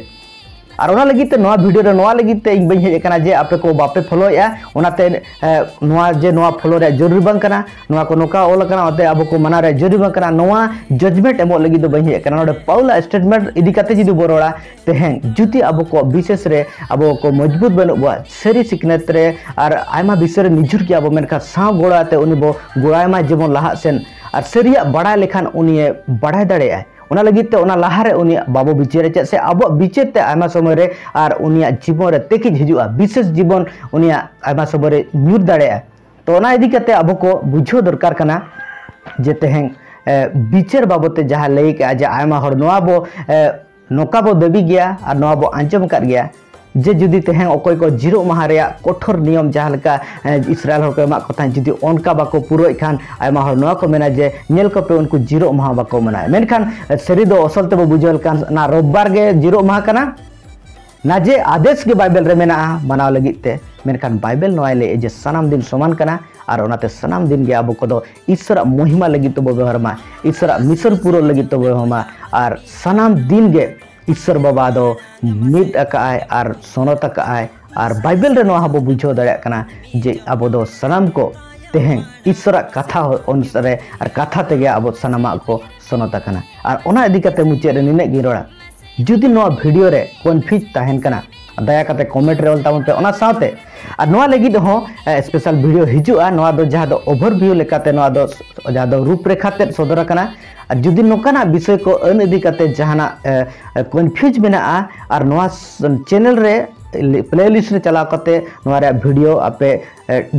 ᱟᱨ ᱚᱱᱟ ᱞᱟᱹᱜᱤᱫ ᱛᱮ ᱱᱚᱣᱟ ᱵᱷᱤᱰᱤᱭᱳ ᱨᱮ ᱱᱚᱣᱟ ᱞᱟᱹᱜᱤᱫ ᱛᱮ ᱤᱧ ᱵᱟᱹᱧ ᱦᱮᱡ ᱟᱠᱟᱱᱟ ᱡᱮ ᱟᱯᱮ ᱠᱚ ᱵᱟᱯᱮ ᱯᱷᱚᱞᱳᱭᱮᱫᱼᱟ, ᱚᱱᱟᱛᱮ, ᱮ, ᱱᱚᱣᱟ ᱡᱮ ᱱᱚᱣᱟ ᱯᱷᱚᱞᱳ ᱨᱮᱭᱟᱜ ᱡᱚᱨᱩᱨᱤ ᱵᱟᱝ ᱠᱟᱱᱟ, ᱱᱚᱣᱟ ᱠᱚ ᱱᱚᱝᱠᱟ ᱚᱞ ᱟᱠᱟᱱᱟ, ᱚᱱᱟᱛᱮ ᱟᱵᱚ ᱠᱚ ᱢᱟᱱᱟᱣ ᱨᱮᱭᱟᱜ ᱡᱚᱨᱩᱨᱤ ᱵᱟᱝ ᱠᱟᱱᱟ, ᱱᱚᱣᱟ ᱡᱟᱡᱽᱢᱮᱱᱴ ᱮᱢᱚᱜ ᱞᱟᱹᱜᱤᱫ ᱫᱚ ᱵᱟᱹᱧ ᱦᱮᱡ ᱟᱠᱟᱱᱟ᱾ ᱱᱚᱰᱮ ᱯᱟᱣᱞᱟᱜ ᱥᱴᱮᱴᱢᱮᱱᱴ ᱤᱫᱤ ᱠᱟᱛᱮ ᱡᱩᱫᱤ ᱵᱚ ᱨᱚᱲᱟ, ᱛᱮᱦᱮᱧ ᱡᱩᱫᱤ ᱟᱵᱚ ᱠᱚ ᱵᱤᱥᱮᱥ ᱨᱮ ᱟᱵᱚ ᱠᱚ ᱢᱚᱡᱽᱵᱩᱛ ᱵᱟᱹᱱᱩᱜ ᱵᱚᱣᱟ, ᱥᱟᱹᱨᱤ ᱥᱤᱠᱷᱱᱟᱹᱛ ᱨᱮ ᱟᱨ ᱟᱭᱢᱟ ᱵᱤᱥᱚᱭ ᱨᱮ ᱱᱤᱡᱩᱨ ᱜᱮᱭᱟ ᱵᱚ, ᱢᱮᱱᱠᱷᱟᱱ ᱥᱟᱶ ᱜᱚᱲᱚ ᱟᱛᱮ ᱩᱱᱤ ᱵᱚ ᱜᱚᱲᱟᱭ ᱢᱟ ᱡᱮᱢᱚᱱ ᱞᱟᱦᱟᱜ ᱥᱮᱱ, ᱟᱨ ᱥᱟᱹᱨᱤᱭᱟᱜ ᱵᱟᱲᱟᱭ ᱞᱮᱠᱷᱟᱱ ᱩᱱᱤ ᱵᱟᱲᱟᱭ ᱫᱟᱲᱮᱭᱟᱜᱼᱟᱭ᱾ ᱚᱱᱟ ᱞᱟᱹᱜᱤᱫ ᱛᱮ ᱚᱱᱟ ᱞᱟᱦᱟ ᱨᱮ ᱩᱱᱤᱭᱟᱜ ᱵᱟᱵᱚ ᱵᱤᱪᱟᱹᱨᱟ, ᱪᱮᱫᱟᱜ ᱥᱮ ᱟᱵᱚᱣᱟᱜ ᱵᱤᱪᱟᱹᱨ ᱛᱮ ᱟᱭᱢᱟ ᱥᱚᱢᱚᱭ ᱨᱮ ᱟᱨ ᱩᱱᱤᱭᱟᱜ ᱡᱤᱵᱚᱱ ᱨᱮ ᱛᱮᱠᱤᱡ ᱦᱤᱡᱩᱜᱼᱟ, ᱵᱤᱥᱮᱥ ᱡᱤᱵᱚᱱ ᱩᱱᱤᱭᱟᱜ ᱟᱭᱢᱟ ᱥᱚᱢᱚᱭ ᱨᱮ ᱧᱩᱨ ᱫᱟᱲᱮᱭᱟᱜᱼᱟ᱾ ᱛᱚ ᱚᱱᱟ ᱤᱫᱤ ᱠᱟᱛᱮ ᱟᱵᱚ ᱠᱚ ᱵᱩᱡᱷᱟᱹᱣ ᱫᱚᱨᱠᱟᱨ ᱠᱟᱱᱟ ᱡᱮ ᱛᱮᱦᱮᱧ, ᱮ, ᱵᱤᱪᱟᱹᱨ ᱵᱟᱵᱚᱛ ᱛᱮ ᱡᱟᱦᱟᱸ ᱞᱟᱹᱭ ᱠᱟᱜᱼᱟ ᱡᱮ ᱟᱭᱢᱟ ᱦᱚᱲ ᱱᱚᱣᱟ ᱵᱚ, ᱮ, ᱱᱚᱝᱠᱟ ᱵᱚ ᱫᱟᱹᱵᱤ ᱜᱮᱭᱟ ᱟᱨ ᱱᱚᱣᱟ ᱵᱚ ᱟᱸᱡᱚᱢ ᱟᱠᱟᱫ ᱜᱮᱭᱟ ᱡᱮ ᱡᱩᱫᱤ ᱛᱮᱦᱮᱧ ᱚᱠᱚᱭ ᱠᱚ ᱡᱤᱨᱳᱜ ᱢᱟᱦᱟ ᱨᱮᱭᱟᱜ ᱠᱚᱴᱷᱳᱨ ᱱᱤᱭᱚᱢ ᱡᱟᱦᱟᱸ ᱞᱮᱠᱟ, ᱮ, ᱤᱥᱨᱟᱭᱮᱞ ᱦᱚᱲ ᱠᱚ ᱮᱢᱟᱜ ᱠᱚ ᱛᱟᱦᱮᱸᱫ, ᱡᱩᱫᱤ ᱚᱱᱠᱟ ᱵᱟᱠᱚ ᱯᱩᱨᱟᱹᱣᱮᱫ ᱠᱷᱟᱱ ᱟᱭᱢᱟ ᱦᱚᱲ ᱱᱚᱣᱟ ᱠᱚ ᱢᱮᱱᱟ ᱡᱮ ᱧᱮᱞ ᱠᱚᱯᱮ ᱩᱱᱠᱩ ᱡᱤᱨᱳᱜ ᱢᱟᱦᱟ ᱵᱟᱠᱚ ᱢᱟᱱᱟᱣᱟ᱾ ᱢᱮᱱᱠᱷᱟᱱ, ᱮ, ᱥᱟᱹᱨᱤ ᱫᱚ ᱟᱥᱚᱞ ᱛᱮᱵᱚ ᱵᱩᱡᱷᱟᱹᱣ ᱞᱮᱠᱷᱟᱱ ᱚᱱᱟ ᱨᱳᱵᱵᱟᱨ ᱜᱮ ᱡᱤᱨᱳᱜ ᱢᱟᱦᱟ ᱠᱟᱱᱟ᱾ ᱱᱟᱡᱮ ᱟᱫᱮᱥ ᱜᱮ ᱵᱟᱭᱵᱮᱞ ᱨᱮ ᱢᱮᱱᱟᱜᱼᱟ ᱢᱟᱱᱟᱣ ᱞᱟᱹᱜᱤᱫ ᱛᱮ, ᱢᱮᱱᱠᱷᱟᱱ ᱵᱟᱭᱵᱮᱞ ᱱᱚᱣᱟᱭ ᱞᱟᱹᱭᱮᱫᱼᱟ ᱡᱮ ᱥᱟᱱᱟᱢ ᱫᱤᱱ ᱥᱚᱢᱟᱱ ᱠᱟᱱᱟ, ᱟᱨ ᱚᱱᱟᱛᱮ ᱥᱟᱱᱟᱢ ᱫᱤᱱ ᱜᱮ ᱟᱵᱚ ᱠᱚᱫᱚ ᱤᱥᱥᱚᱨᱟᱜ ᱢᱚᱦᱤᱢᱟ ᱞᱟᱹᱜᱤᱫ ᱛᱮᱵᱚ ᱵᱮᱣᱦᱟᱨ ᱢᱟ, ᱤᱥᱥᱚᱨᱟᱜ ᱢᱤᱥᱚᱱ ᱯᱩᱨᱟᱹᱣ ᱞᱟᱹᱜᱤᱫ ᱛᱮᱵᱚ ᱵᱮᱣᱦᱟᱨ ᱢᱟ, ᱟᱨ ᱥᱟᱱᱟᱢ ᱫᱤᱱ ᱜᱮ ᱤᱥᱥᱚᱨ ᱵᱟᱵᱟ ᱫᱚ ᱢᱤᱫ ᱟᱠᱟᱜᱼᱟᱭ ᱟᱨ ᱥᱚᱱᱚᱛ ᱟᱠᱟᱜᱼᱟᱭ᱾ ᱟᱨ ᱵᱟᱭᱵᱮᱞ ᱨᱮ ᱱᱚᱣᱟ ᱦᱚᱸᱵᱚ ᱵᱩᱡᱷᱟᱹᱣ ᱫᱟᱲᱮᱭᱟᱜ ᱠᱟᱱᱟ ᱡᱮ ᱟᱵᱚ ᱫᱚ ᱥᱟᱱᱟᱢ ᱠᱚ ᱛᱮᱦᱮᱧ ᱤᱥᱥᱚᱨᱟᱜ ᱠᱟᱛᱷᱟ ᱚᱱᱩᱥᱟᱨᱮ ᱟᱨ ᱠᱟᱛᱷᱟ ᱛᱮᱜᱮ ᱟᱵᱚ ᱥᱟᱱᱟᱢᱟᱜ ᱠᱚ ᱥᱚᱱᱚᱛ ᱟᱠᱟᱱᱟ᱾ ᱟᱨ ᱚᱱᱟ ᱤᱫᱤ ᱠᱟᱛᱮ ᱢᱩᱪᱟᱹᱫ ᱨᱮ ᱱᱤᱱᱟᱹᱜ ᱜᱤᱧ ᱨᱚᱲᱟ, ᱡᱩᱫᱤ ᱱᱚᱣᱟ ᱵᱷᱤᱰᱤᱭᱳ ᱨᱮ ᱠᱚᱱᱯᱷᱤᱭᱩᱡᱽ ᱛᱟᱦᱮᱱ ᱠᱟᱱᱟ, ᱫᱟᱭᱟ ᱠᱟᱛᱮ comment ᱨᱮ ᱚᱞ ᱛᱟᱵᱚᱱ ᱯᱮ᱾ ᱚᱱᱟ ᱥᱟᱶᱛᱮ ᱟᱨ ᱱᱚᱣᱟ ᱞᱟᱹᱜᱤᱫ ᱦᱚᱸ special video ᱦᱤᱡᱩᱜᱼᱟ᱾ ᱱᱚᱣᱟ ᱫᱚ ᱡᱟᱦᱟᱸ ᱫᱚ overview ᱞᱮᱠᱟᱛᱮ, ᱱᱚᱣᱟ ᱫᱚ ᱡᱟᱦᱟᱸ ᱫᱚ ᱨᱩᱯᱨᱮᱠᱷᱟ ᱛᱮᱫ ᱥᱚᱫᱚᱨ ᱟᱠᱟᱱᱟ᱾ ᱟᱨ ᱡᱩᱫᱤ ᱱᱚᱝᱠᱟᱱᱟᱜ ᱵᱤᱥᱚᱭ ᱠᱚ ᱟᱹᱱ ᱤᱫᱤ ᱠᱟᱛᱮ ᱡᱟᱦᱟᱱᱟᱜ confuse ᱢᱮᱱᱟᱜᱼᱟ, ᱟᱨ ᱱᱚᱣᱟ channel ᱨᱮ playlist ᱨᱮ ᱪᱟᱞᱟᱣ ᱠᱟᱛᱮ ᱱᱚᱣᱟ ᱨᱮᱭᱟᱜ video ᱟᱯᱮ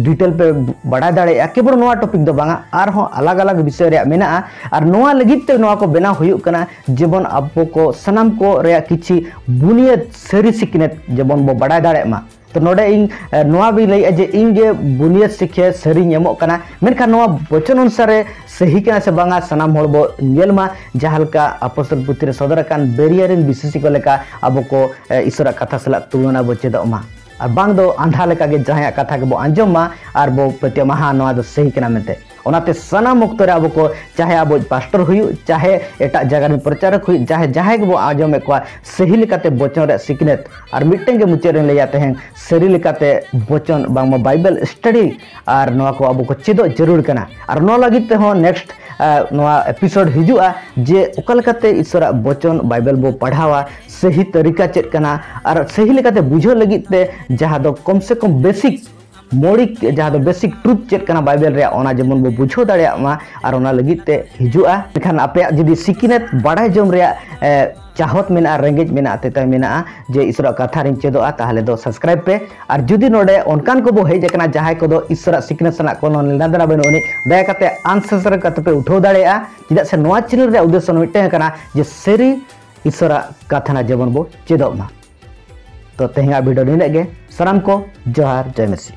detail ᱯᱮ ᱵᱟᱲᱟᱭ ᱫᱟᱲᱮᱭᱟᱜᱼᱟ᱾ ᱠᱮᱵᱚᱞ ᱱᱚᱣᱟ topic ᱫᱚ ᱵᱟᱝᱟ, ᱟᱨᱦᱚᱸ ᱟᱞᱟᱜᱽ ᱟᱞᱟᱜᱽ ᱵᱤᱥᱚᱭ ᱨᱮᱭᱟᱜ ᱢᱮᱱᱟᱜᱼᱟ᱾ ᱟᱨ ᱱᱚᱣᱟ ᱞᱟᱹᱜᱤᱫ ᱛᱮ ᱱᱚᱣᱟ ᱠᱚ ᱵᱮᱱᱟᱣ ᱦᱩᱭᱩᱜ ᱠᱟᱱᱟ, ᱡᱮᱢᱚᱱ ᱟᱵᱚ ᱠᱚ ᱥᱟᱱᱟᱢ ᱠᱚ ᱨᱮᱭᱟᱜ ᱠᱤᱪᱷᱤ ᱵᱩᱱᱤᱭᱟᱹᱫ ᱥᱟᱹᱨᱤ ᱥᱤᱠᱷᱱᱟᱹᱛ ᱡᱮᱢᱚᱱ ᱵᱚ ᱵᱟᱲᱟᱭ ᱫᱟᱲᱮᱭᱟᱜ ᱢᱟ᱾ ᱛᱚ ᱱᱚᱰᱮ ᱤᱧ ᱱᱚᱣᱟ ᱵᱤᱧ ᱞᱟᱹᱭᱮᱫᱼᱟ ᱡᱮ ᱤᱧ ᱜᱮ ᱵᱩᱱᱤᱭᱟᱹᱫ ᱥᱤᱠᱷᱭᱟᱹ ᱥᱟᱹᱨᱤᱧ ᱮᱢᱚᱜ ᱠᱟᱱᱟ, ᱢᱮᱱᱠᱷᱟᱱ ᱱᱚᱣᱟ ᱵᱚᱪᱚᱱ ᱚᱱᱩᱥᱟᱨᱮ ᱥᱟᱹᱦᱤ ᱠᱟᱱᱟ ᱥᱮ ᱵᱟᱝᱟ, ᱥᱟᱱᱟᱢ ᱦᱚᱲ ᱵᱚ ᱧᱮᱞ ᱢᱟ᱾ ᱡᱟᱦᱟᱸ ᱞᱮᱠᱟ ᱟᱯᱚᱥᱛᱚᱞ ᱯᱩᱛᱷᱤ ᱨᱮ ᱥᱚᱫᱚᱨ ᱟᱠᱟᱱ ᱵᱮᱨᱤᱭᱟ ᱨᱮᱱ ᱵᱤᱥᱥᱟᱹᱥᱤ ᱠᱚ ᱞᱮᱠᱟ ᱟᱵᱚ ᱠᱚ ᱤᱥᱚᱨᱟᱜ ᱠᱟᱛᱷᱟ ᱥᱟᱞᱟᱜ ᱛᱩᱞᱚᱱᱟ ᱵᱚ ᱪᱮᱫᱚᱜ ᱢᱟ, ᱟᱨ ᱵᱟᱝ ᱫᱚ ᱟᱸᱫᱷᱟ ᱞᱮᱠᱟᱜᱮ ᱡᱟᱦᱟᱸᱭᱟᱜ ᱠᱟᱛᱷᱟ ᱜᱮᱵᱚ ᱟᱸᱡᱚᱢ ᱢᱟ ᱟᱨ ᱵᱚ ᱯᱟᱹᱛᱭᱟᱹᱜ ᱢᱟ ᱦᱟᱸ ᱱᱚᱣᱟ ᱫᱚ ᱥᱟᱹᱦᱤ ᱠᱟᱱᱟ ᱢᱮᱱᱛᱮ᱾ ᱚᱱᱟᱛᱮ ᱥᱟᱱᱟᱢ ᱚᱠᱛᱚ ᱨᱮ ᱟᱵᱚ ᱠᱚ, ᱪᱟᱦᱮ ᱟᱵᱚ ᱯᱟᱥᱴᱚᱨ ᱦᱩᱭᱩᱜ, ᱪᱟᱦᱮ ᱮᱴᱟᱜ ᱡᱟᱭᱜᱟ ᱨᱮᱱ ᱯᱨᱚᱪᱟᱨᱚᱠ ᱦᱩᱭᱩᱜ, ᱡᱟᱦᱟᱸᱭ ᱡᱟᱦᱟᱸᱭ ᱜᱮᱵᱚ ᱟᱸᱡᱚᱢᱮᱫ ᱠᱚᱣᱟ, ᱥᱟᱹᱦᱤ ᱞᱮᱠᱟᱛᱮ ᱵᱚᱪᱚᱱ ᱨᱮᱭᱟᱜ ᱥᱤᱠᱷᱱᱟᱹᱛ᱾ ᱟᱨ ᱢᱤᱫᱴᱮᱱ ᱜᱮ ᱢᱩᱪᱟᱹᱫ ᱨᱮᱧ ᱞᱟᱹᱭᱟ ᱛᱮᱦᱮᱧ, ᱥᱟᱹᱨᱤ ᱞᱮᱠᱟᱛᱮ ᱵᱚᱪᱚᱱ ᱵᱟᱝᱢᱟ ᱵᱟᱭᱵᱮᱞ study, ᱟᱨ ᱱᱚᱣᱟ ᱠᱚ ᱟᱵᱚ ᱠᱚ ᱪᱮᱫᱚᱜ ᱡᱟᱹᱨᱩᱲ ᱠᱟᱱᱟ᱾ ᱟᱨ ᱱᱚᱣᱟ ᱞᱟᱹᱜᱤᱫ ᱛᱮᱦᱚᱸ next ᱱᱚᱣᱟ episode ᱦᱤᱡᱩᱜᱼᱟ ᱡᱮ ᱚᱠᱟ ᱞᱮᱠᱟᱛᱮ ᱤᱥᱚᱨᱟᱜ ᱵᱚᱪᱚᱱ ᱵᱟᱭᱵᱮᱞ ᱵᱚ ᱯᱟᱲᱦᱟᱣᱟ, ᱥᱟᱹᱦᱤ ᱛᱟᱹᱨᱤᱠᱟ ᱪᱮᱫ ᱠᱟᱱᱟ, ᱟᱨ ᱥᱟᱹᱦᱤ ᱞᱮᱠᱟᱛᱮ ᱵᱩᱡᱷᱟᱹᱣ ᱞᱟᱹᱜᱤᱫ ᱛᱮ ᱡᱟᱦᱟᱸ ᱫᱚ ᱠᱚᱢ ᱥᱮ ᱠᱚᱢ basic ᱢᱚᱲᱤᱠ ᱡᱟᱦᱟᱸ ᱫᱚ basic truth ᱪᱮᱫ ᱠᱟᱱᱟ ᱵᱟᱭᱵᱮᱞ ᱨᱮᱭᱟᱜ, ᱚᱱᱟ ᱡᱮᱢᱚᱱ ᱵᱚ ᱵᱩᱡᱷᱟᱹᱣ ᱫᱟᱲᱮᱭᱟᱜ ᱢᱟ, ᱟᱨ ᱚᱱᱟ ᱞᱟᱹᱜᱤᱫ ᱛᱮ ᱦᱤᱡᱩᱜᱼᱟ᱾ ᱢᱮᱱᱠᱷᱟᱱ ᱟᱯᱮᱭᱟᱜ ᱡᱩᱫᱤ ᱥᱤᱠᱷᱱᱟᱹᱛ ᱵᱟᱲᱟᱭ ᱡᱚᱝ ᱨᱮᱭᱟᱜ ᱪᱟᱦᱚᱛ ᱢᱮᱱᱟᱜᱼᱟ, ᱨᱮᱸᱜᱮᱡ ᱢᱮᱱᱟᱜᱼᱟ, ᱛᱮᱛᱟᱝ ᱢᱮᱱᱟᱜᱼᱟ ᱡᱮ ᱤᱥᱚᱨᱟᱜ ᱠᱟᱛᱷᱟ ᱨᱤᱧ ᱪᱮᱫᱚᱜᱼᱟ, ᱛᱟᱦᱚᱞᱮ ᱫᱚ subscribe ᱯᱮ᱾ ᱟᱨ ᱡᱩᱫᱤ ᱱᱚᱰᱮ ᱚᱱᱠᱟᱱ ᱠᱚᱵᱚ ᱦᱮᱡ ᱟᱠᱟᱱᱟ ᱡᱟᱦᱟᱸᱭ ᱠᱚᱫᱚ ᱤᱥᱚᱨᱟᱜ ᱥᱤᱠᱷᱱᱟᱹᱛ ᱥᱟᱞᱟᱜ ᱠᱳᱱᱳ ᱞᱮᱱᱟ ᱫᱮᱱᱟ ᱵᱟᱹᱱᱩᱜ ᱟᱹᱱᱤᱡ, ᱫᱟᱭᱟ ᱠᱟᱛᱮ unsubscribe ᱠᱟᱛᱮ ᱯᱮ ᱩᱴᱷᱟᱹᱣ ᱫᱟᱲᱮᱭᱟᱜᱼᱟ᱾ ᱪᱮᱫᱟᱜ ᱥᱮ ᱱᱚᱣᱟ channel ᱨᱮᱭᱟᱜ ᱩᱫᱽᱫᱮᱥᱚ ᱢᱤᱫᱴᱟᱝ ᱠᱟᱱᱟ ᱡᱮ ᱥᱟᱹᱨᱤ ᱤᱥᱚᱨᱟᱜ ᱠᱟᱛᱷᱟ ᱱᱟ ᱡᱮᱢᱚᱱ ᱵᱚ ᱪᱮᱫᱚᱜ ᱢᱟ᱾ ᱛᱚ ᱛᱮᱦᱮᱧᱟᱜ video ᱱᱤᱱᱟᱹᱜ ᱜᱮ᱾ ᱥᱟᱱᱟᱢ ᱠᱚ ᱡᱚᱦᱟᱨ, ᱡᱚᱭ ᱢᱮᱥᱤ᱾